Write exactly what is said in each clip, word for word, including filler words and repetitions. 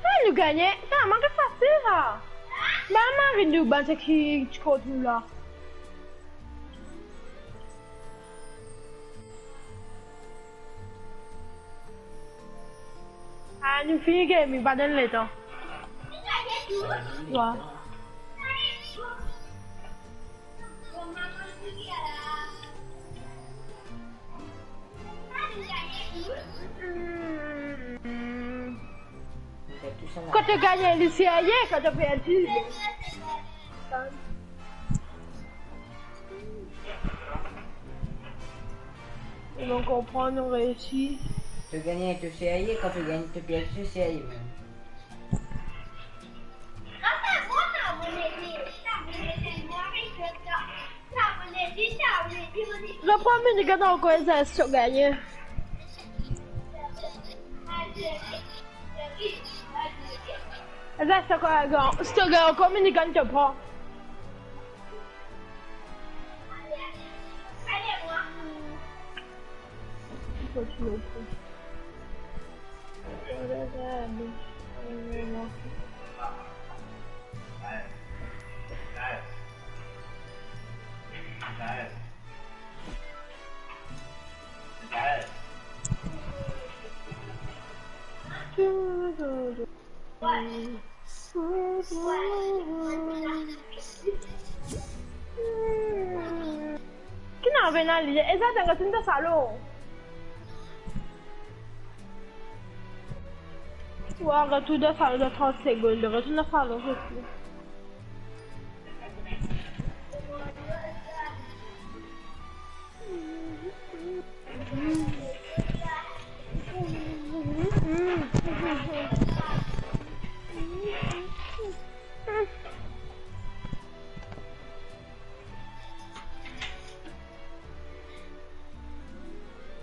Ah, nou gagne. Sa, manke fasil, sa. Mama, vinn nou bann seki ti kont nou la. Ah, nou fini game, pa donn letan. Wa. Kan to gagne, li serye, kan to perdi, nou konpran, nou reisi. To gagne, to serye, kan to gagne, to perdi, to serye mem. Repran minigun ankor, Eza, si to gagne. Eza, si to gagne, si to gagne ankor minigun, to pran. Ki ena, vinn al, Eza, retourn dan salon. Wa, retourn dan salon dan trant segonn, retourn dan salon, retourn.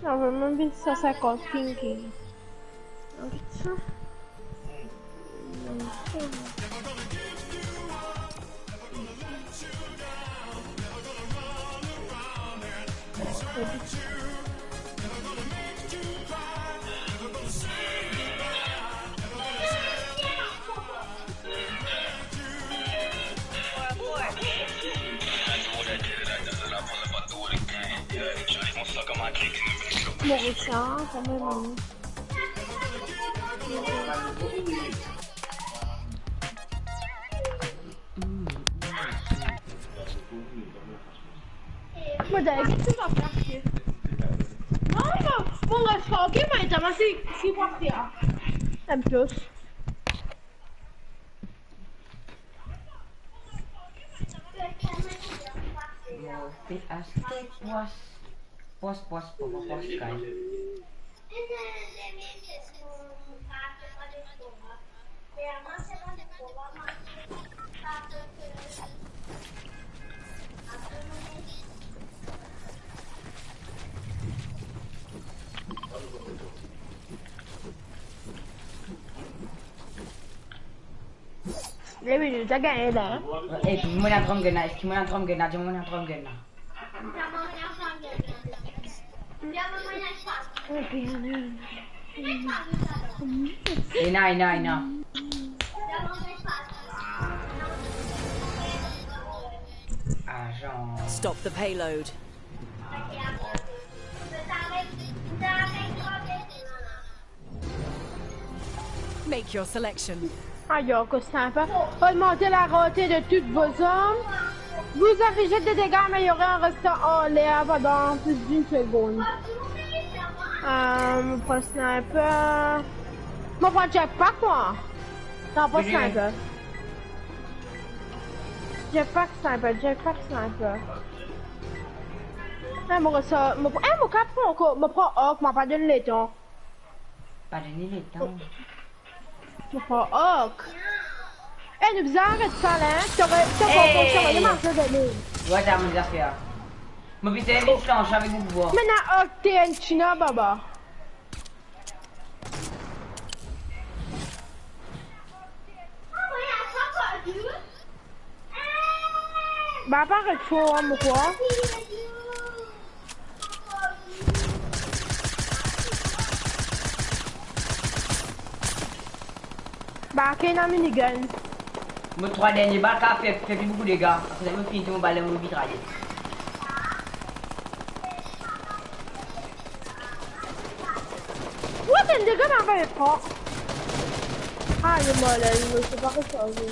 Normalman, vinn san sinkant ping. Mo resa, kan mem. Mo dir, ki ti pa pase? Non, non, mo res tranquille, mo, si, si pa pase, ah. Sa me tos. Mo pe aste pwas. Pwas, pwas, pwas, pwas, pwas, kay. Levi, nou ta gagne la. Eh, mo ena drum gun la, eski mo ena drum gun la, dir mo ena drum gun la. Ena, ena, ena. Agent. Stop the payload. Make your selection. Alors que c'est sympa. Augmentez la rareté de toutes vos armes. Vous infligez des dégâts améliorés en restant en l'air pendant plus d'une seconde. Euh, mo pran sniper. Mo pran jetpack, mwa. Non, pa sniper. Jetpack, sniper, jetpack, sniper. Eh, mo resort, mo, eh, mo kapav pran ankor, mo pran arc, mo pa donn letan. Pa donn li letan. Mo pran arc. Eh, nou bizin aret sa la, hein. To re-, to re-, to re-, marse de nou. Wa, sa mo zafer. Mo bizin vinn flanse avek mo pouvwar. Me na Octane China, baba. Ba, pa ret for, mo krwar. Ba, ki ena minigun. Mo trwa dernie bal kapav fer, fer pli boukou dega. Akoz mo fini tou mo bal dan mo mitraye. What the, dega pa pe pran. Ah, li mor la, li mor, se pa ki sa, li.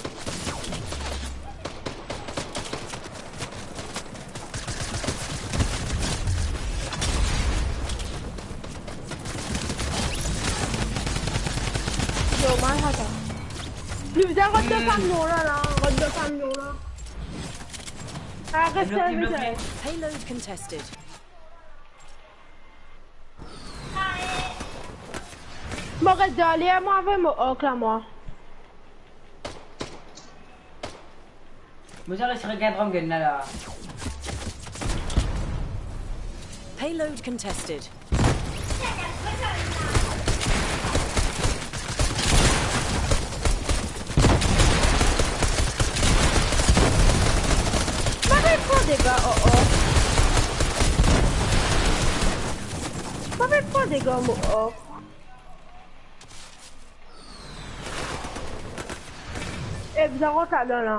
Yo, mal sa. Li bizin rod dan kamion la, la, rod dan kamion la. Aret, bloke, bloke. Payload contested. Mo res dan ler, mo avoy mo ark la, mwa. Mo ti res regagn drum gun la, la. Payload contested. Pa pe pran dega, oh, oh. Pa pe pran dega, mo, oh. E, bizin rant ladan la.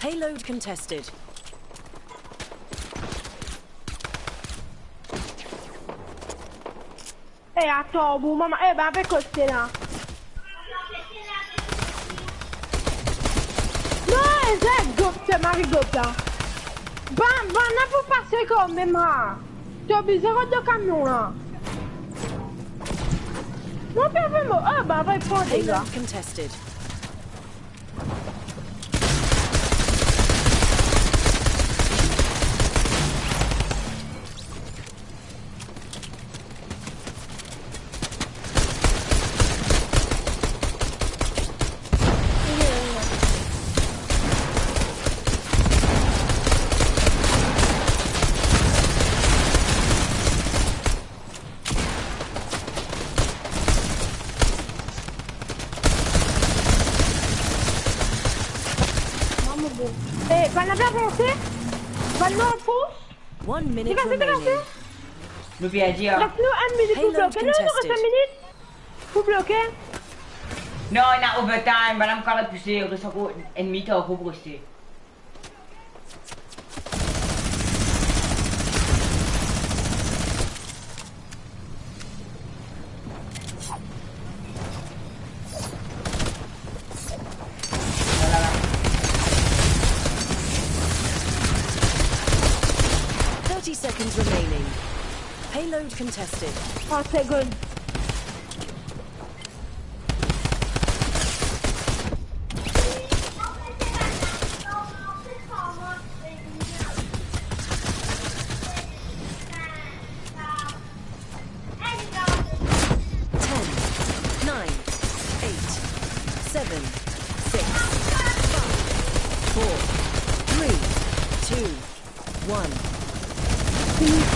Payload contested. E, atann, bon, mama, e, ba, avek kote la. Non, e, se gop, se mari gop la. Ba, ba, na pou pase kanmem, ha. To bizin rod dan kamion la. Mo pe avoy mo, oh, ba, va pran dega. Payload contested. Mama bon. E, bann la pe avanse. Bann la an fors. One minute remaining. Degage, degage. Nou perdi, a. Res nou enn minit pou bloke. Non, non, res enn minit pou bloke. Non, ena overtime. Bann la kapav repouse. Res ankor enn minit ankor pou reste. Thirty seconds remaining. Payload contested. Trant segonn. Ten, nine, eight, seven, six, five, four, three, two, one.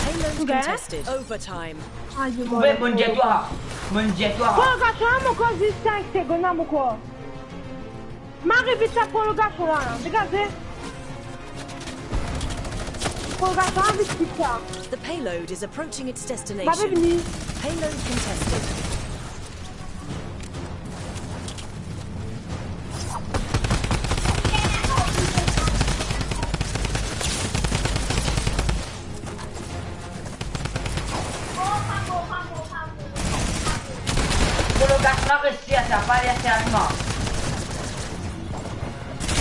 Payload contested. Overtime. Ayo, oubien, bon, dir twa. Bon, dir twa. Prolongasion la, mo krwar zis sink segonn la, mo krwar. Mari, vit sa, prolongasion la, la. Degaze. Prolongasion la, vit, vit sa. The payload is approaching its destination. Ba, vini. Payload contested. Prolongasion la resi a sa, pa ale a sa, alman.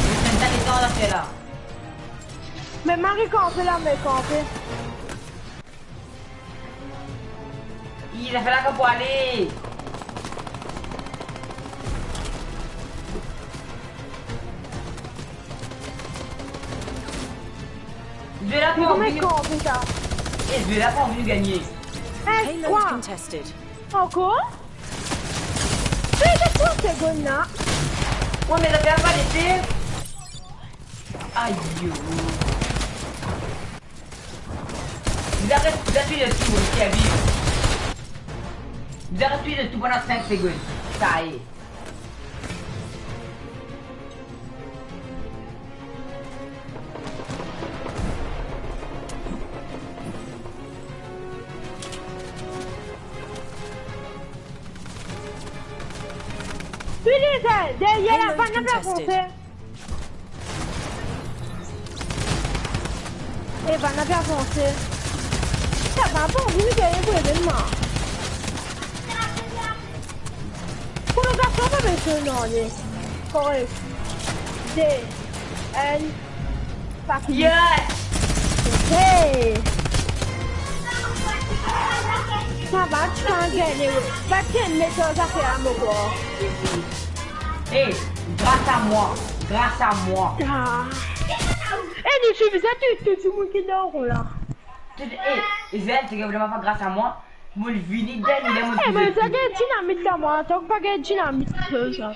Li finn tann letan la, fer la. Me Mari kanpe la, me kanpe. Ih, zafer la kan pou ale. Zwe la pou anvi. Kouma kanpe sa? Eh, zwe la pou anvi gagne. Eh, payload contested. Ankor? Pe de trant segonn la. Wi, me zafer pa lese. Ayo. Li zafer, li zafer touy letou, li servi. Li zafer touy letou pandan sink segonn. Sa e. Fini, deryer la, payload contested. Bann la pe avanse. E bann la pe avanse. Sa va bon, vini deryer pou ede mwa. Pou nou garson pa bezwen nanye. Korek. De. Enn. Fuck you. Yes! Hey! Sa va, ti pa gagne, wi. Pa ti met sa zafer a mo kor. Hey, gras a mwa, gras a mwa. Ah. E nou swiv sa tou, tou dimoun ki dan la. Tou, e, Israël, se ke vremem pa gras a mwa. Mo vini dernie, mo... E, me sa gagn dinamit la, mwa, tank pa gagn dinamit, sa.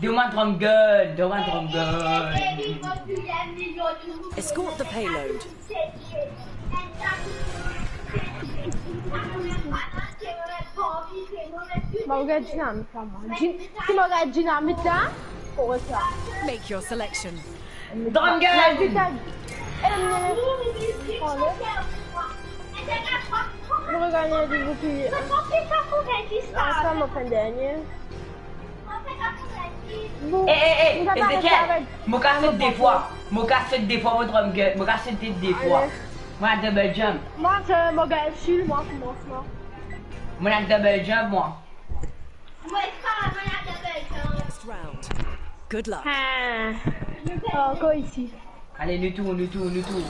Donn mwa drum gun, donn mwa drum gun. Escort the payload. Mo gagn dinamit la, mwa. Di-, si mo gagn dinamit la, pou sa. Make your selection. Drum gun! Mo regagn de bouclier. Sa, mo fer dernie. Bon, eh, eh, eh, Ezekiel, mo ka sot de fwa. Mo ka sot de fwa, mo drum gun. Mo ka sot de fwa. Ale. Mo ena double jump. Mwa, se, mo gagn sil, mwa, koumansman. Mo ena double jump, mwa. Next round. Good luck. Ah. Ankor isi. Ale, nou tourn, nou tourn, nou tourn.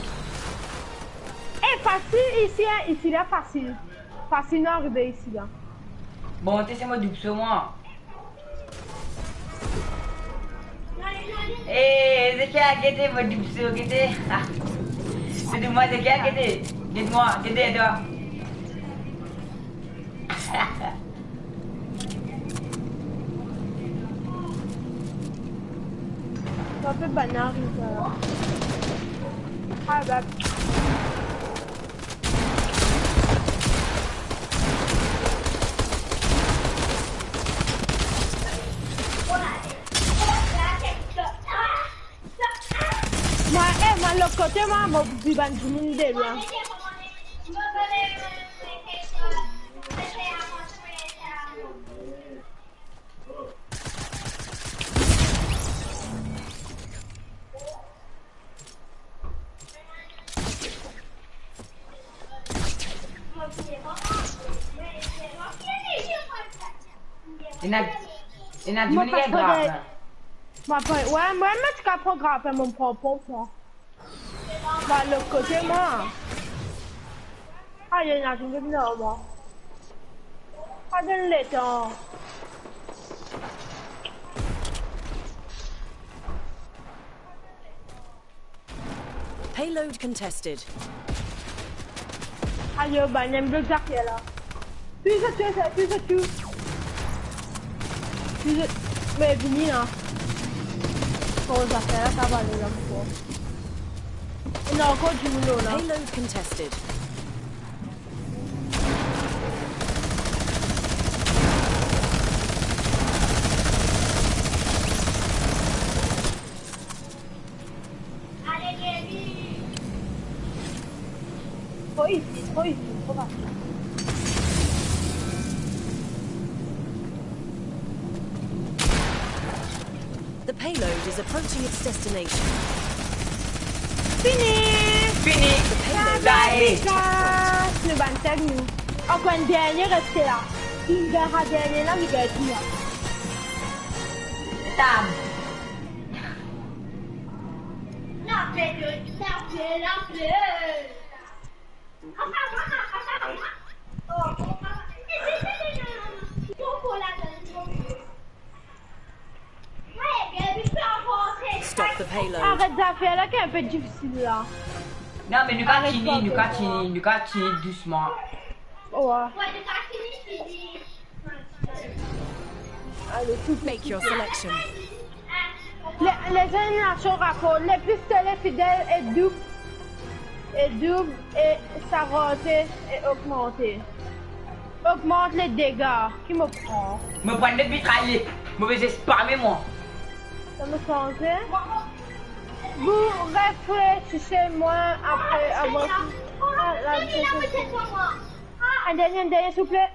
E, fasil isi, en, isi la fasil. Fasil nou arive isi la. Bon, te se mo doub so, mwa. E, Ezekiel, gete, mo doub so, gete. Se de mwa, Ezekiel, gete. Gete mwa, gete, twa. Sa pe bann arive la. Ah, ba. Mwa, e, mwa, lot kote, mwa, mo vi bann dimoun de lwin. Ena, ena dimoun ki gagn grap, en. Mo pa, we, mwa, mo ti kapav pran grap, en, mo pran ponp, mwa. Ba, lot kote, mwa. Ayo, ena dimoun ki vinn ar mwa. Pa donn letan. Payload contested. Ayo, bann, enn blok zafer la. Touy zot, touy zot, touy zot, touy. Touy zot, me vini la. Kouma zafer la, sa va ale la ankor. Ena ankor dimoun la. Payload contested. Ale, Gaby. Tro isi, tro isi, tro fasil. The payload is approaching its destination. Fini! Fini! The payload... Sa ale, is... Sa, nou bann tag nou. Ankor enn dernie reste la. Li gagn sa dernie la, li gagn tou la. Tab. Stop the payload. Aret zafer la ki enpe difisil la. Non, me nou ka tini, nou ka tini, nou ka tini dousman. Aret zafer la. Wa. Make your selection. Le, lezot inn lans rapor, le pistole fidel e doub, e doub, e sa rantre e ogmante. Ogmant le dega, ki mo pran? Mo pran le mitraye, mo pe spame mwa. Sa mo sanze. Vous réfléchissez moins après avoir... Ah, la, enn dernie, enn dernie, silvouple.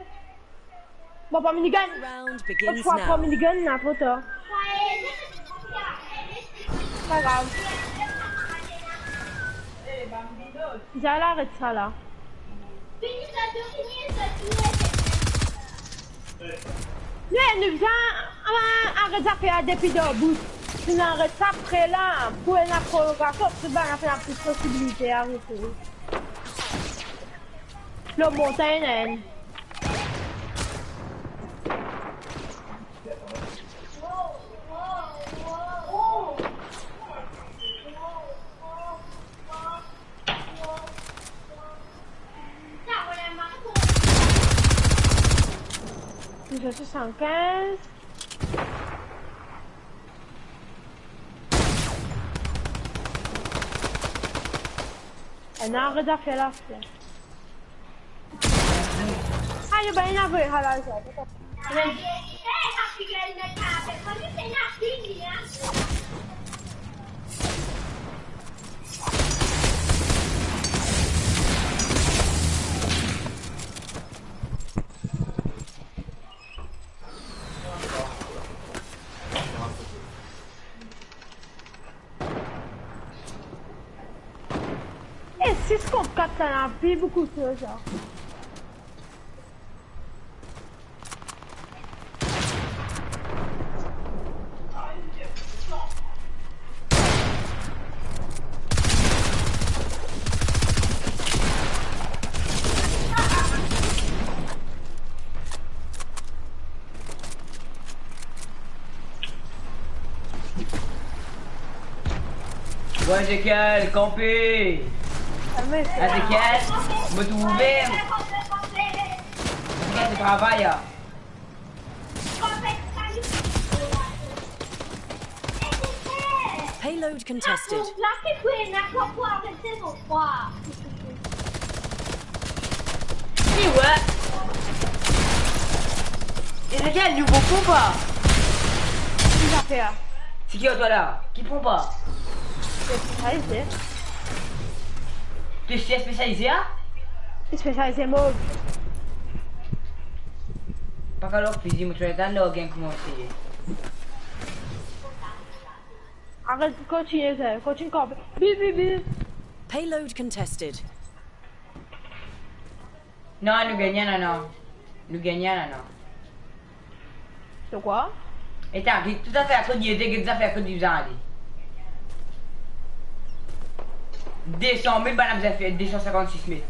Bon, pa minigun. Round begins now. Bon, pa minigun, la, tro tar. Pa grav. Zala, aret sa la. Ne, nou bizin, ah, aret zafer depi dan bout. Si nou aret sa pre la, pou ena prolongasion, pou bann la pena plis posibilite arete. Lor montagn, hein. Déjà soixante-quinze. Ena aret zafer la, frer. Ayo, ben, ena vre, halal sa. E sis kont kat la, ena pli boukou trezor. Bon, Ezekiel, kanpe. Ezekiel, mo trouve. Ezekiel, to travay, ah. Payload contested. Ki, we? E regarde, nou bon konba. Ki zafer? Seki ar twa la? Ki konba? Spesialize. To spesialize, a? Spesialize mov. Pa kalor fizi, mo trouve ta log in kouman seye. Aret, kontigne, kontigne kanpe. Bi, bi, bi. Payload contested. Non, nou gagne, non, non. Nou gagne, non, non. C'est quoi? Eta, get tou zafer kot li ete, get zafer kot li bizin ale. De san met, bann la bizin fer de san sinkant-sis met.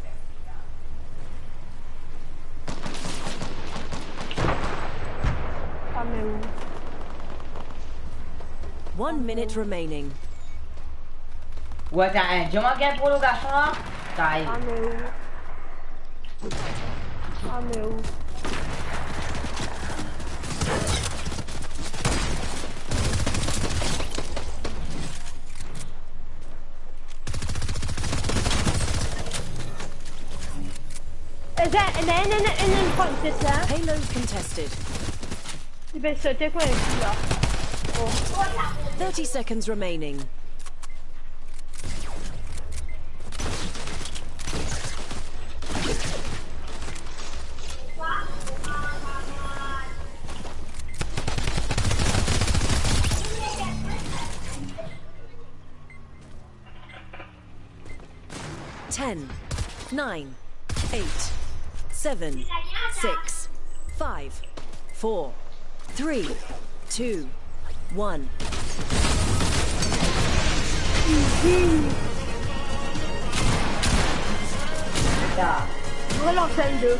Ah, me ou? One minute remaining. Ou atann, hein, dimann gagn prolongasion la. Sa ye. Ah, me ou? Ah, me ou? Eza, ena, ena, ena, ena enn Fransis la. Payload contested. Li pe sote kouma enn fou la. Oh. Thirty seconds remaining. Ten, nine, eight, seven, six, five, four, three, two, one. Relans enn de.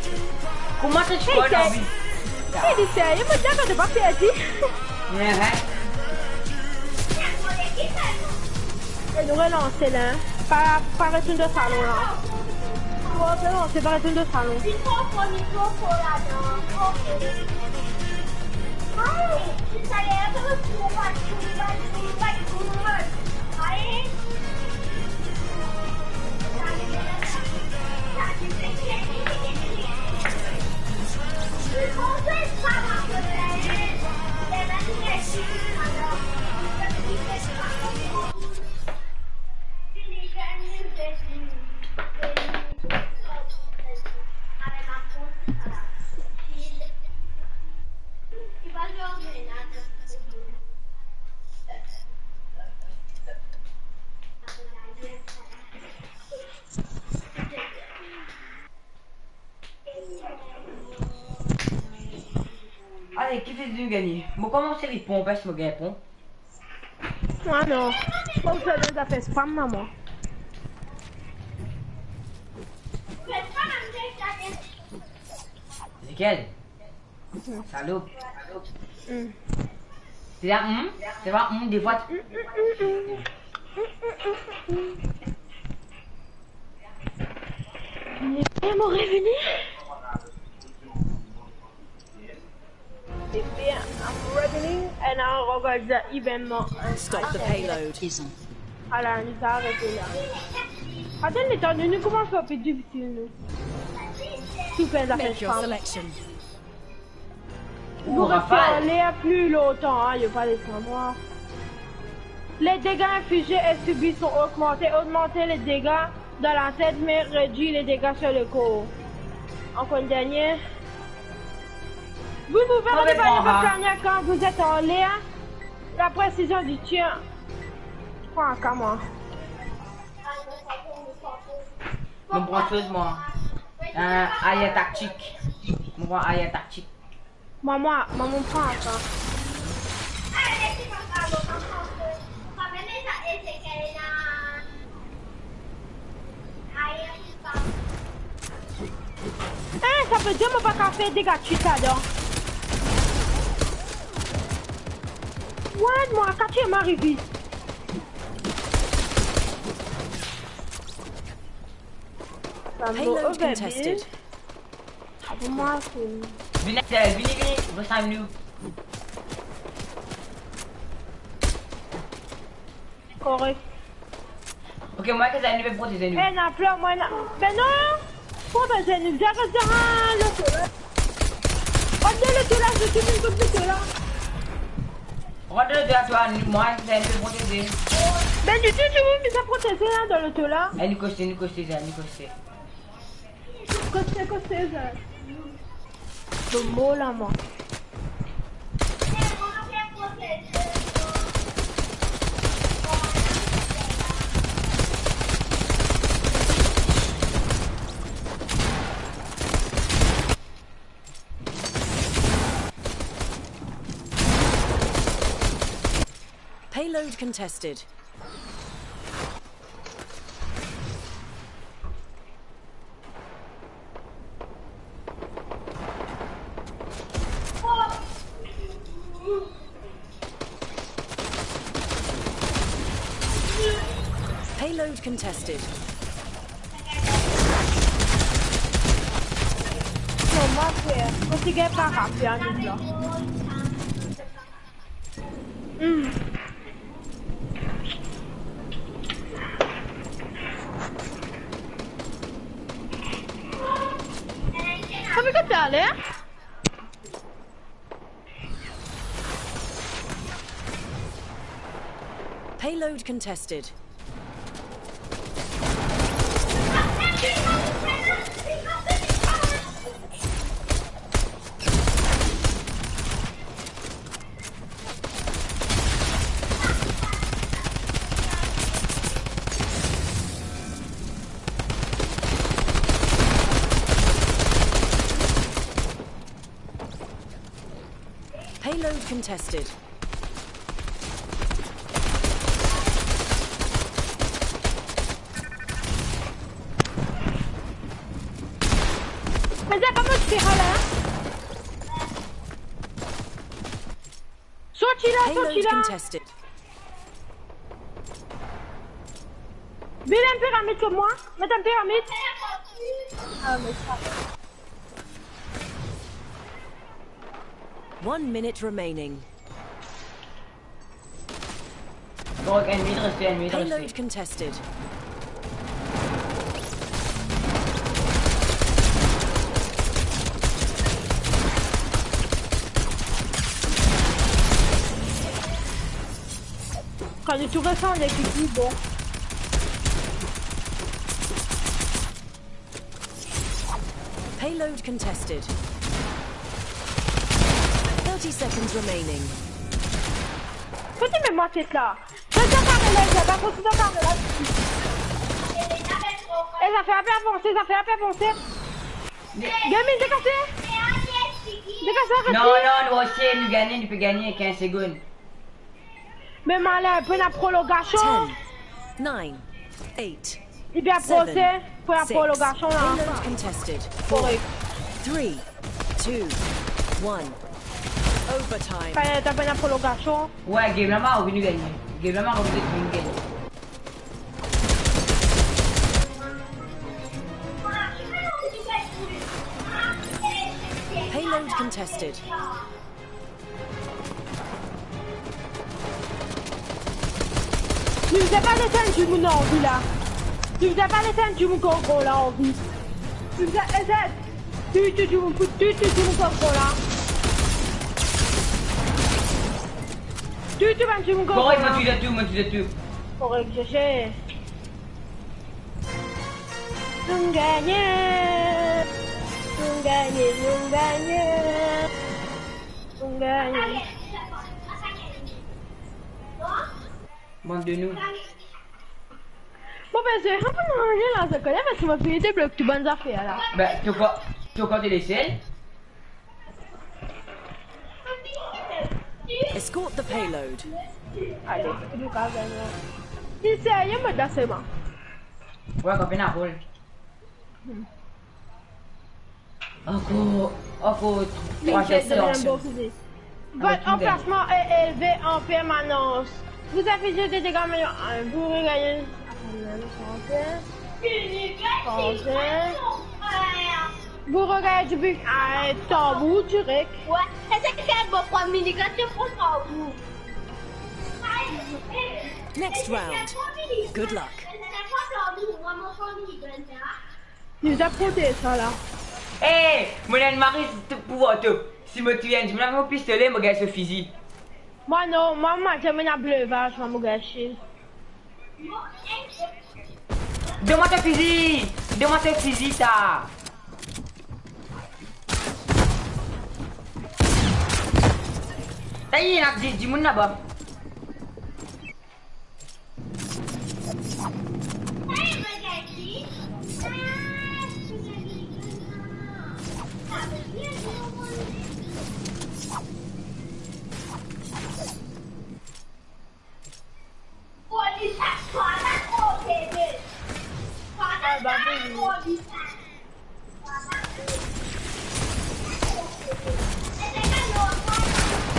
Kouma to ti... Hey, konn anvi? Hey, li serye, mo dir to pa perdi. Yeah. E nou relans la. Pa, pa retourn dan salon la. Ou relans, pa retourn dan salon. Ale, ki finn gagne? Mo koumans li pon, parski mo gagn pon. Mwa non. Mo fer dan zafer spam, mama. Lekel? Salop. Hmm. Se la, hmm? Se pa, hmm, defwa ti... Mo revini. Epi, I'm revening and I regard the event. Stop the payload. Ala, nou sa arete la. Atann, letan nou, nou koumans fer pli difisil, nou. Tou fer zafer spam. Make your selection. Nou res anler pli lontan, hein, yo pa les mwa. Les dégâts infligés et subis sont augmentés. Augmenter les dégâts dans la tête, mais réduire les dégâts sur le corps. Encore une dernière. Vous pouvez redémarrer votre carrière quand vous êtes en l'air. La précision du tir. Pran AK, mwa. Mo pran soz, mwa. Euh, arrière tactique. Mo pran arrière tactique. Mwa, mwa, mwa, mo pran sa. Eh, sa ve dir mo pa kapav fer dega tit ladan. What? Mwa, katriem arive. Payload contested. Pou mwa, se... Vini, vini, vini, rejoinn nou. Korek. Ok, mwa, ke zot inn pe proteze nou. Eh, na plan, mwa, na... Ben non! Proteze nou, zot res dan loto la. Rant dan loto la, zot inn pe proteze la. Rant dan loto la, twa, mwa, ke zot inn pe proteze. Ben, nou tou, nou bizin proteze la, dan loto la. Eh, nou koste, nou koste, nou koste. Koste, koste, sa. Mo mor la, mwa. Payload contested. Payload contested. Non, mwa, frer, mo ti gagn pa rapi a nou la. Hmm. Sa finn ale? Payload contested. Payload contested. Eza pa mo ti fer la. Sorti la, sorti la. Payload contested. Met enn piramid kot mwa. Met enn piramid. Ah, me sa. One minute remaining. Bon, ennmi reste, ennmi reste. Payload contested. Kan nou tou res an lekip, li bon. Payload contested. Thirty seconds remaining. Kot li met mwa tet la? Kot sa kare la, sa pa kot sa kare la. E zafer la pe avanse, zafer la pe avanse. Gaming, dekase. Degaz sa, non, non, nou osiye, nou gagne, nou pe gagne kinz segonn. Me maler, pou ena prologasion. Ten, nine, eight, li bien prose, pou ena prologasion la. Payload contested. Korek. Three, two, one. Overtime. Kay, ta pou ena prologasion. Wi, game la, ma anvi nou gagne. Game la, ma anvi nou gagne. Payload contested. Nou bizin pa les enn dimoun anvi la. Nou bizin pa les enn dimoun konpran la anvi. Nou bizin les enn. Touy tou dimoun, touy tou dimoun konpran la. Touy tou bann dimoun konpran la. Korek, mo touy tou, mo touy tou. Korek, GG. Nou gagne. Nou gagne, nou gagne. Nou gagne. Bann de nou. Mo pe zwe, mo pe zwe la, zot kone, parski mo fini deblok tou bann zafer la. Be, to kan, to kan to les enn? Escort the payload. Ale, nou kapav gagn. Li serye, mo dan selman. Wi, kan pena rol. Hmm. Ankor, ankor trwa zot. Votre emplacement est élevé en permanence. Vous infligez des dégâts, mais, euh, vous regagnez. Vous regagnez du but. Ah, tanbour direk. Wi, sa se kel bon pran minigun, se pran tanbour. Next round. Good luck. Li bizin protez sa la. Eh, mo ena enn mari pou to. Si mo touy enn dimoun avek mo pistole, mo gagn so fizi. Mwa non, mwa, mwa, mo ena blevaz, mwa, mo gagn shield. Donn mwa to fizi! Donn mwa to fizi, sa! Sa ye, ena dis dimoun laba.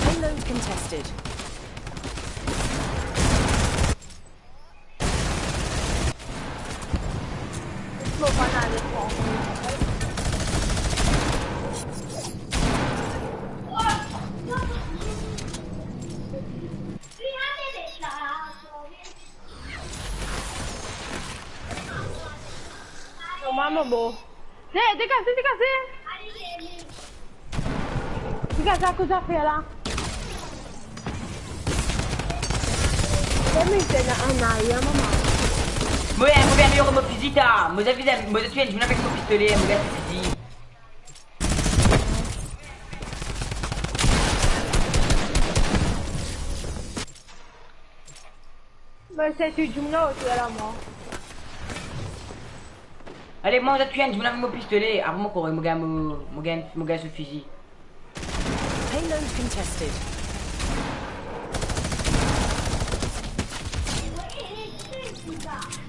Payload contested. Mama bo. Hey, degaze, degaze. Degaze akoz zafer la. Demi, se ena an ayer, mama. Mo, mo, mo, mo fizi ta. Mo, mo, mo touy enn dimoun avek mo pistole, mo gagn fizi. Mo se tou dimoun la otour la mwa. Ale, mo touy enn dimoun avek mo pistole, apre mo kour, mo gagn mo, mo gagn, mo gagn so fizi. Payload contested.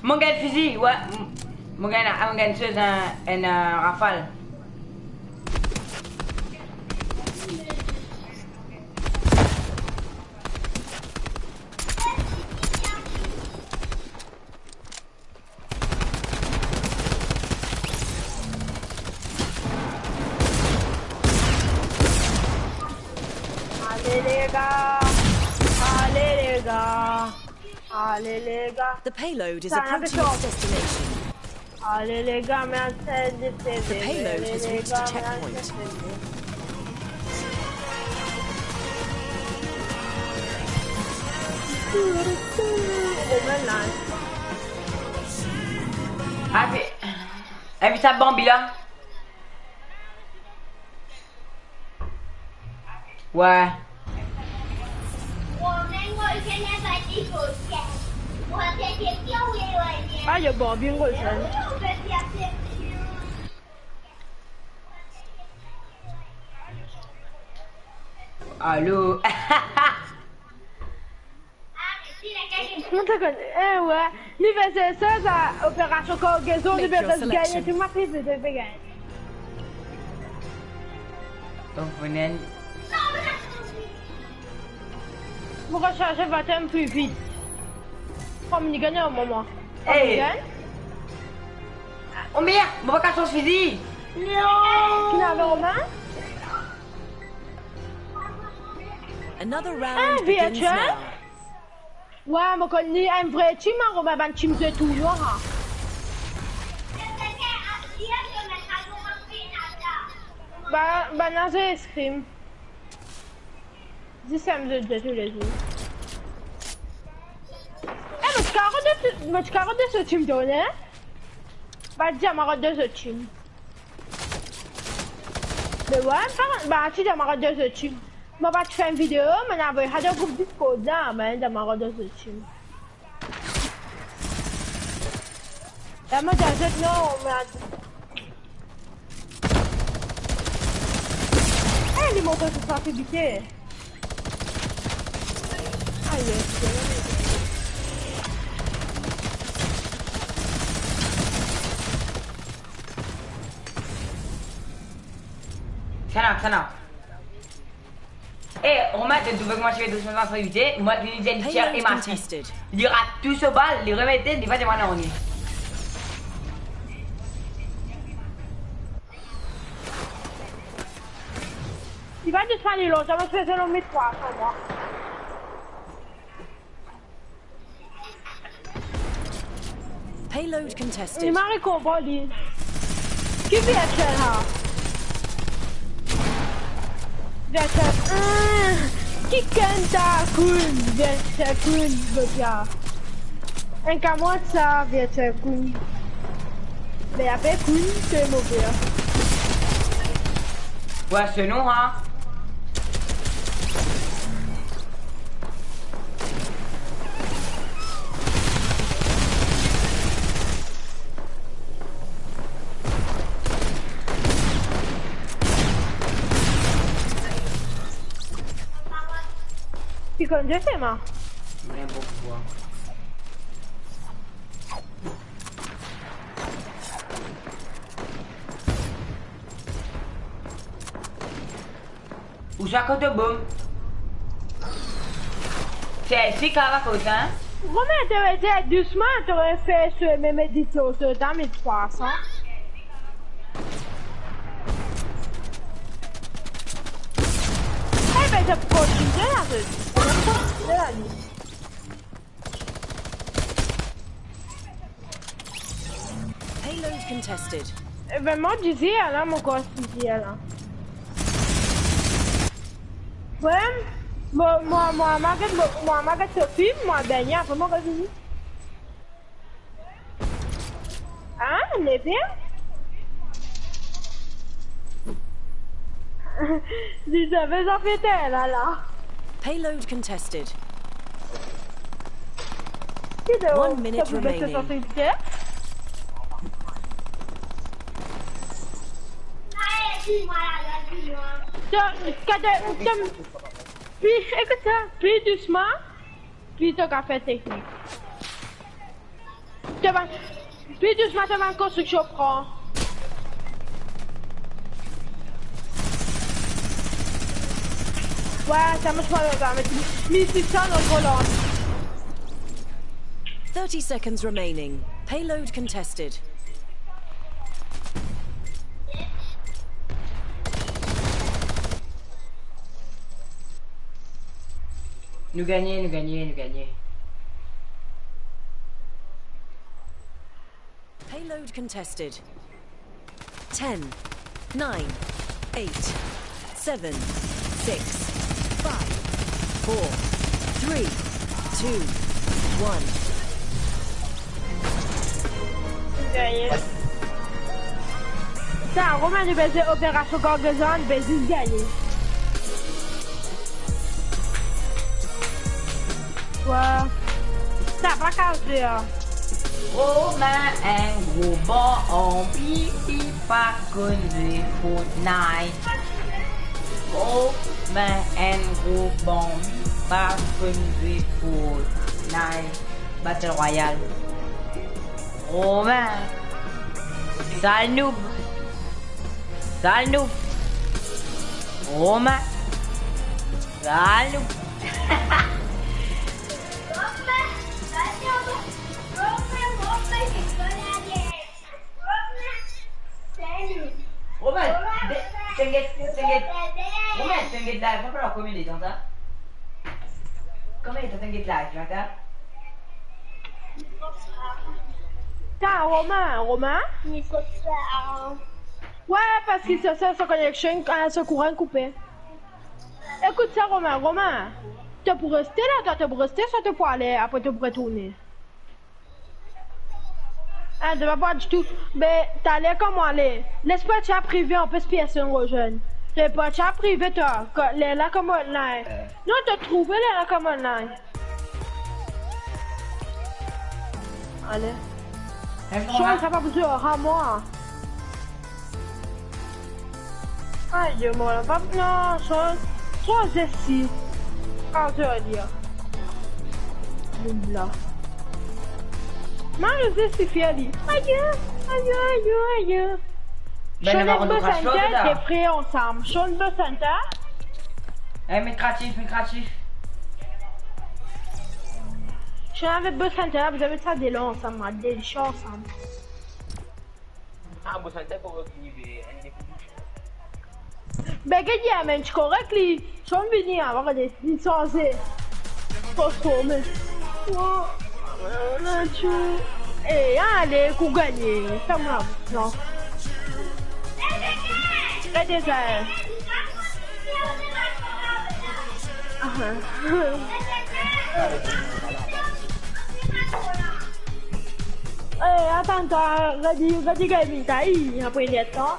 Mo gagn fizi, wi. Mo gagn, mo gagn so, enn, enn, euh, rafal. Ale lega, ale lega, ale lega. The payload is approaching its destination. Ale lega, me answer de. The payload has reached a checkpoint. Ape, ape sa Bambi la. Wi. Ayo, bon, bingo, sa. Alo. Kouma to konn? Eh, wi. Li fer sa, sa, operasion kargezon, li fer gagne tou, ma fils de pe gagne. Donk, venen. Mo pe sarz baton pli vit. Kom li gagne an moman. Kom li gagne. Oh merde, mo pa kapav sanz fizi. Non. Ki nave Romain? Another round begins now. Virtuel? Wi, mo konn li enn vre team, an, Romain, bann team ze toulon, an. Ba, bann la ze eskrime. Zis enn ze touletour. Eh, mo ti kapav rod de, mo ti kapav rod de so team, to, ne? Ba, dir mwa rod de so team. Me wi, pa, ba, ti dir mwa rod de so team. Mo pa ti fer enn video, mo inn avoy sa dan group Discord la, me dir mwa rod de so team. La, mo dir zot non, merde. Eh, li mont so fasilite. Aye, aye. Turn up, turn up. Eh, Romain, to trouve kouma ti fer dousman, dousman, vite, mo vinn dir li tir e masi. Li rat tou so bal, li remete, li pa demann nanye. Li pa dis fali lontan, mo ti fer zis trwa san mwa. Payload contested. Li mari konpran li. Ki virtuel sa? Virtuel. Ah, ki kanta Queen, virtuel Queen, godia. Enn kamwad sa, virtuel Queen. Me apre Queen, se mo pir. Wi, se nou, ha? Li konn zwe, Emma? Ninport kwa. Ou sa kot to bom? Selfie kava kot, hein? Romain, to ete dousman, to ete fer so mem edit so, so ta mil trwa san. Eh ben, to pou kontinie la, to. Payload contested. Eh ben, mo dizi la, mo koz dizi la. Wi, mo, mo, mo, mo, mo, mo, mo, mo, mo, mo, mo, mo, mo, mo, Ah, leve. Li zame zafet la, la. Payload contested. Ki de One minute remaining. To, kade, to, pli, ekout sa, pli dousman, pli to kapav fer teknik. To bann, pli dousman to bann konstriksion pran. Wi, sa mo ti pran, met mil sis san lor volan. Thirty seconds remaining. Payload contested. Nou gagne, nou gagne, nou gagne. Payload contested. Ten, nine, eight, seven, six, five, four, three, two, one. Gagne. Sa, Romain, li pe zwe operasion kargezon, li pe zis gagne. Wi. Sa pa kaze, a. Romain, enn gro ban anvi, li pa konn zwe Fortnite. Romain, enn gro banm, pa konn zwe Fortnite Battle Royale. Romain, sal noob, sal noob. Romain, sal noob. Romain, de-, tingit, tingit. Romain, tingit live, mo pa konn konbien letan sa. Konbien letan tingit live la, ta? Ta, Romain, Romain? Wi, parski so, so, so connection, ah, so kouran koupe. Ekout sa, Romain, Romain, to pou reste la, twa, to pou reste, swa to pou ale, apre to pou retourne? Ah, to pa pou ditou. Be, taler kan mo ale, les pou chat prive, anpes personn rezoinn. Les pou chat prive, twa, kan, lerla kan mo online. Non, to trouve lerla kan mo online. Ale. Sa, sa pa pou dir, ah, mwa. Ayo, mo la pa, non, so, so zesi. Kan to dir. Linn la. Mo zesi fer li. Ayo, ayo, ayo, ayo. Be, nou pa konn kras la. Sonn enn bosanter, de pre ansam. Sonn bosanter. Eh, met kreatif, met kreatif. Sonn avek bosanter, bizin met sa de la ansam, de la ansam. Ah, bosanter pou rive, enn de plis. Be, get li, amen, ti korek li. Sonn vini, ah, gade, li sanze. Transforme. Oh, oh, oh, oh. Eh, ale, kou gagne. Ferm la, non. Get deza. Aha. Eh, atann, twa, Redi, Redi gagn vinn, ta, i, apre li atann.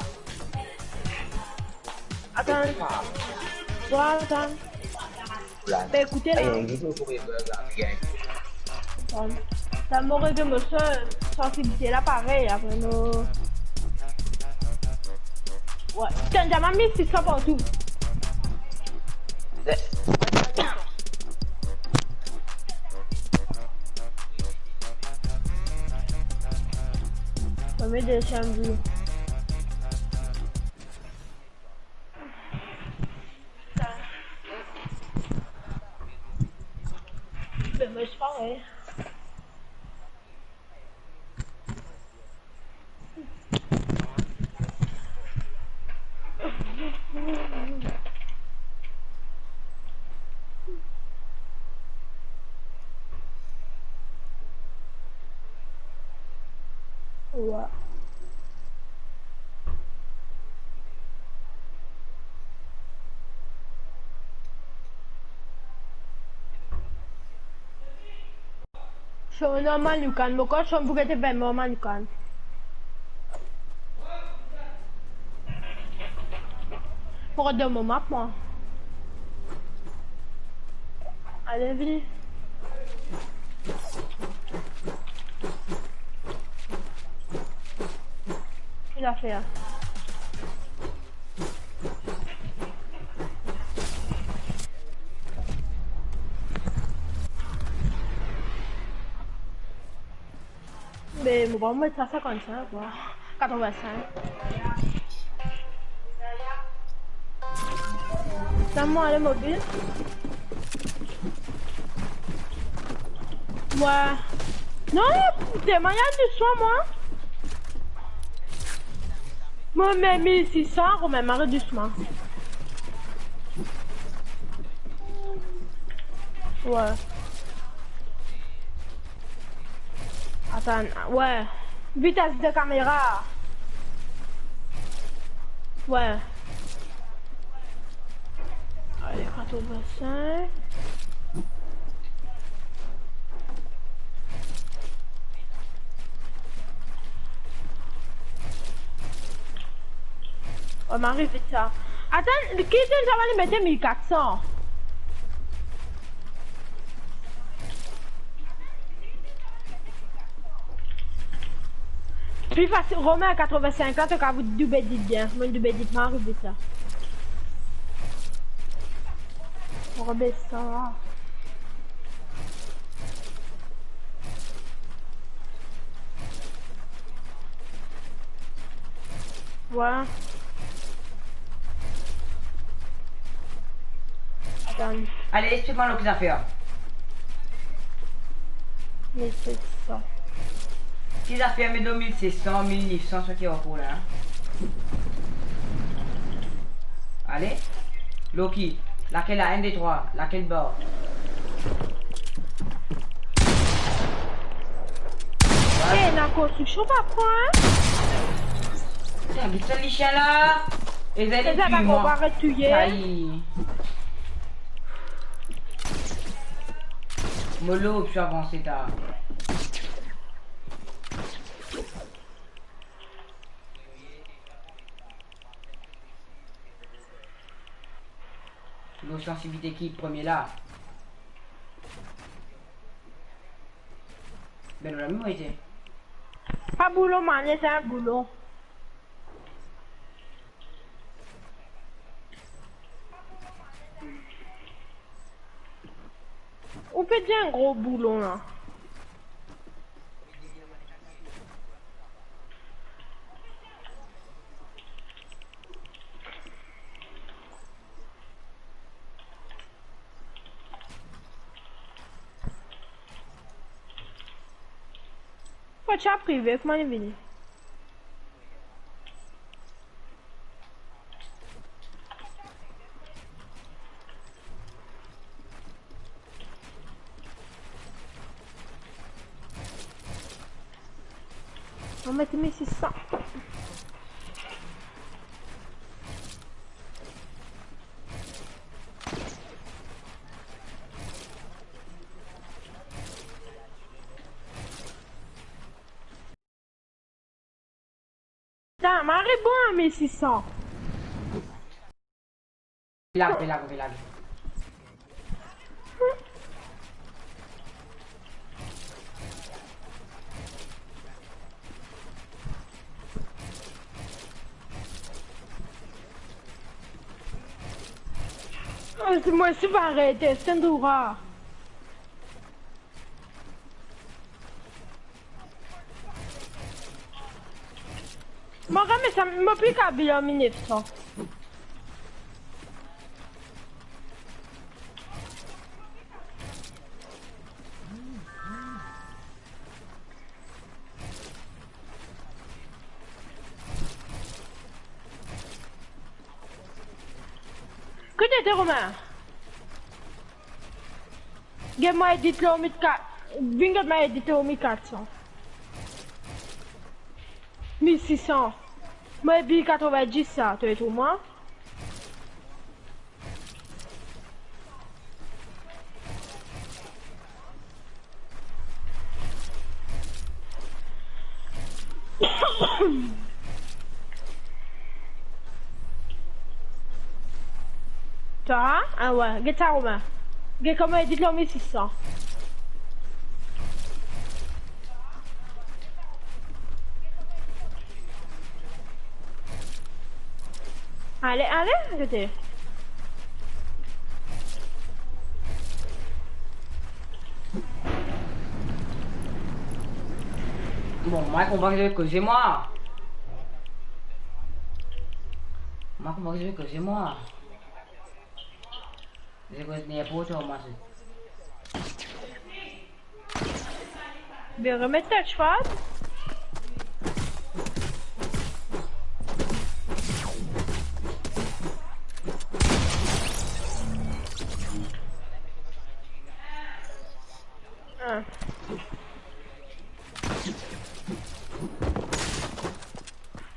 Atann. Twa, atann. Be, ekoute la. Atann. Sa mo rege mo so-, sansibilite la parey, apre mo. Wi, tann, zame mis sa partou. Premie, deziem vi. Be, mo pa, wi. Wi. So, normal, you can. Mo krwar so pou gete ben, normal, you can. Pou rod dan mo map, mwa. Ale, vini. Ki zafer? Me mo pa met sa sinkant-sink, mwa. Katrovin-sink. Sa mo ale mobil. Mwa. Non, telman li al dousman, mwa. Mo mem mil sis san, mo mem ale dousman. Wi. Atann, wi. Vites de kamera. Wi. Ale, katrovin-sink. Oh, mo ariv vit sa. Atann, ki zot inn sa, mo ale mete mil kat san. Pli fasil, Romain, katrovin-sink la, to kapav doub edit bien. Mo doub edit, mo ariv vit sa. Rebes sa la. Vwala. Atann. Ale, explik mwa lor ki zafer. Mil set san. Ki zafer met lor mil set san, mil nef san, sa ki ankor la, hein? Ale. Lor ki? Lakel la? Enn, de, trwa. Lakel bar? Eh, lakonstriksion pa pran, hein? Sa, get sa lisien la. Eza, li touy mwa. Sa pa ret touye. Sa li. Mo lor, pou avanse ta. Lor sansibilite ki premie la. Be lor la mem mo ete. Pa boulon, mane, se enn boulon. Ou pe dir enn gro boulon la. Kot sa prive, kouma li vini? Mo met mil sis san. Sa, mari bon, mil sis san. Lag, lag, lag. Oh, se mwa, se parey, se enn droit. Mo rame sa, mo pli kapav al an mil nef san. Kot ete, Romain? Get mwa edit lor mil kat, vinn get mwa edit lor mil kat san. Mil sis san. Mo epi katrovin-dis sa, to trouv mwa? Twa? Ah ouais, get sa, Romain. Get kouma edit lor mil sis san. Ale, ale, kote? Bon, mwa konpran ki zot koze mwa. Mwa konpran ki zot koze mwa. Zot koz ninport koi, mwa, zot. Be remet touchpad. Ah.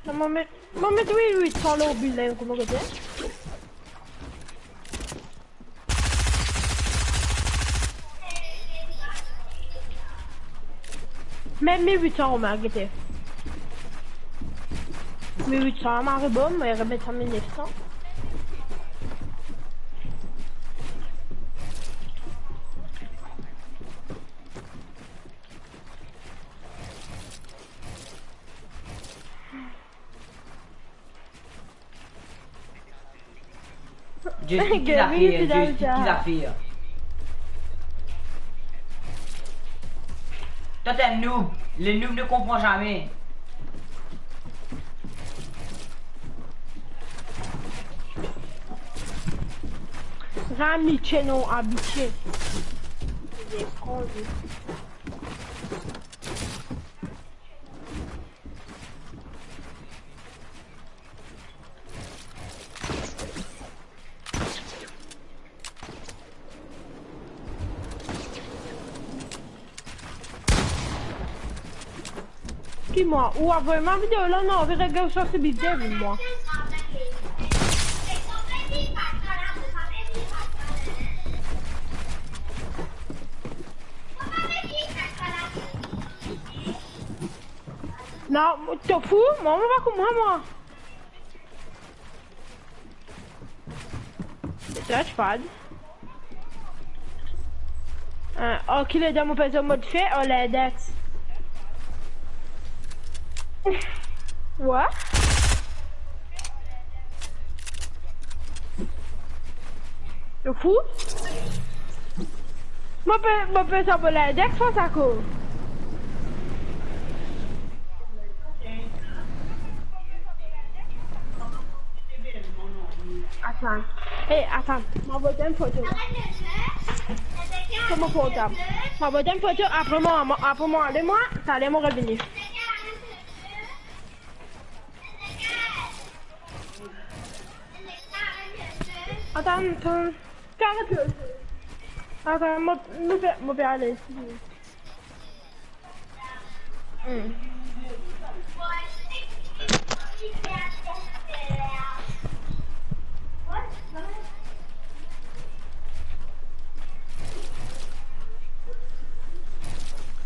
Non, mo met, mo met wi, wi, sa lor bilin, kouma kote? Mem mil wit san, Romain, gete. Mil wit san, mari bon, mo remet sa mil nef san. Just ki zafer, just ki zafer. Twa, to enn noob. Le noob ne konpran zame. Zame, non, abitie. Ki mwa? Ou avoy mwa video la, non, vire gos sa, se bidem, mwa. Non, to fou, mwa, mo pa konpran, mwa. Touchpad. Ah, ok, le dam, mo pe zwe mod fe, o, lindex. Wa? To fou? Mo pe, mo pe sa pou lindex, mo sa ko. Atann. Eh, atann. Mo avoy enn foto. Sir mo portab. Mo avoy enn foto, apre mo, mo, apre mo ale mwa, talè mo revini. Atann, atann. Karet lo. Atann, mo, mo pe, mo pe ale. Hmm.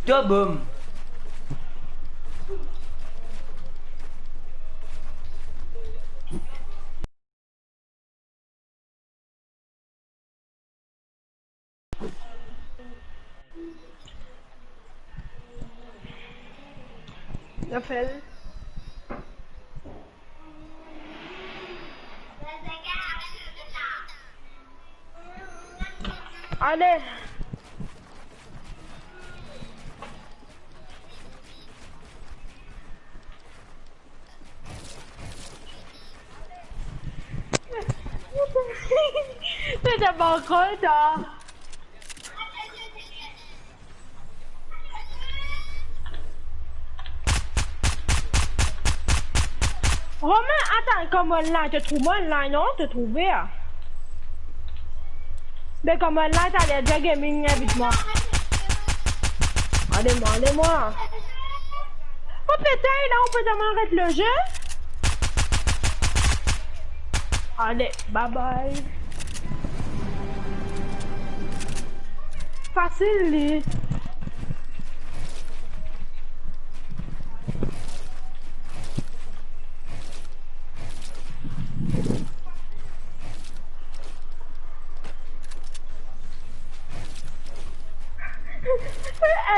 To bom. Raphaël. Ale. To ti ankor ta. Romain, atann, kouma online, to trouv mwa online, non? To trouve, ah. Me kouma online, taler Dia Gaming invit mwa. Ale mwa, ale mwa. Mo pe etinn la, ou pe dir mwa aret le jeu. Ale, bye bye. Fasil li.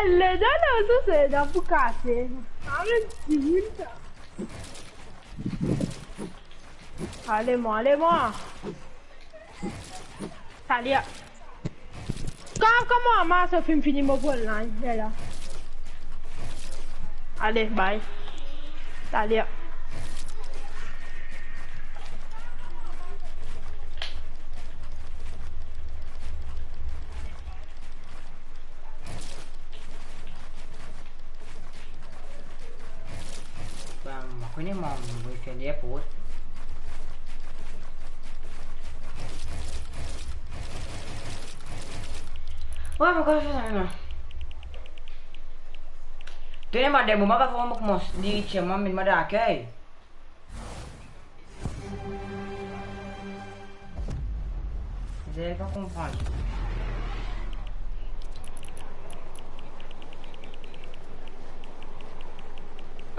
Enn ledan, non, sa se dan pou kase. Aret dimoun sa. Ale mwa, ale mwa. Taler. Kan, kouma, ma, so finn fini, mo pou online, lerla. Ale, bye. Taler. Ba, mo kone mo, mo fer lerport. Wi, mo kone fer sa, non. Tene, mo dan moman pa vremem koumans dirige mwa, me mo dan akey. Zot pa konpran.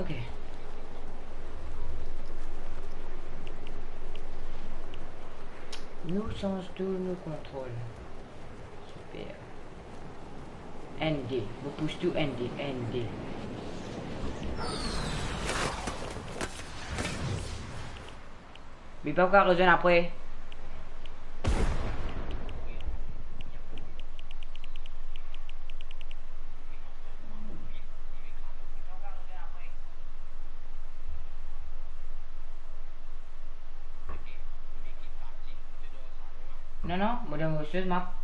Ok. Nou sanz tou nou kontrol. Super. Enn, de. Mo pous tou enn, de, enn, de. Me pa pou kav rezwenn apre. Non, non, mo dan mo soz, map.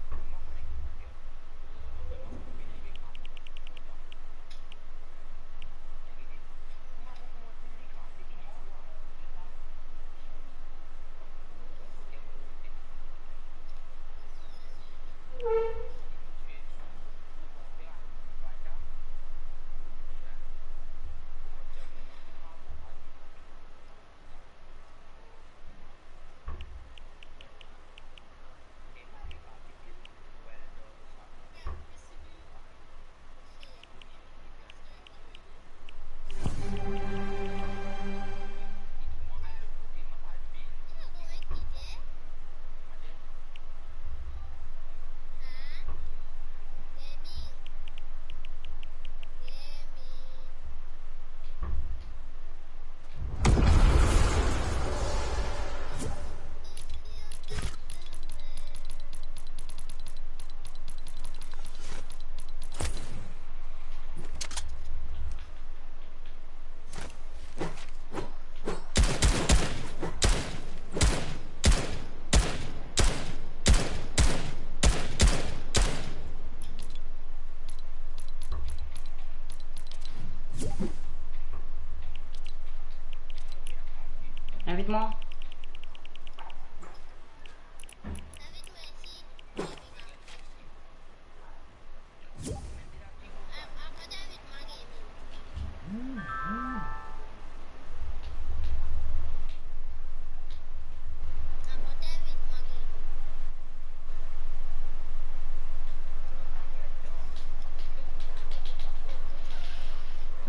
Invit mwa.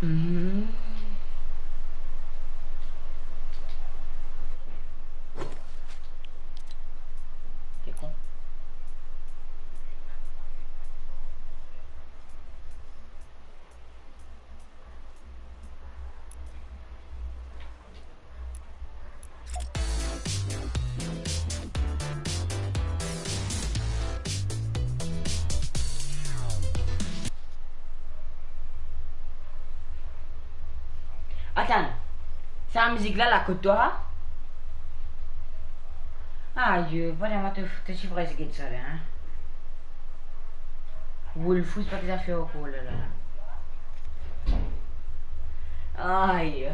Mhm. T'es con. Atann, sa mizik la, la kot twa? Ayo, vremem, to, to ti pres get sa la, hein? Wolfous, pa ki zafer ankor la, la, la. Ayo.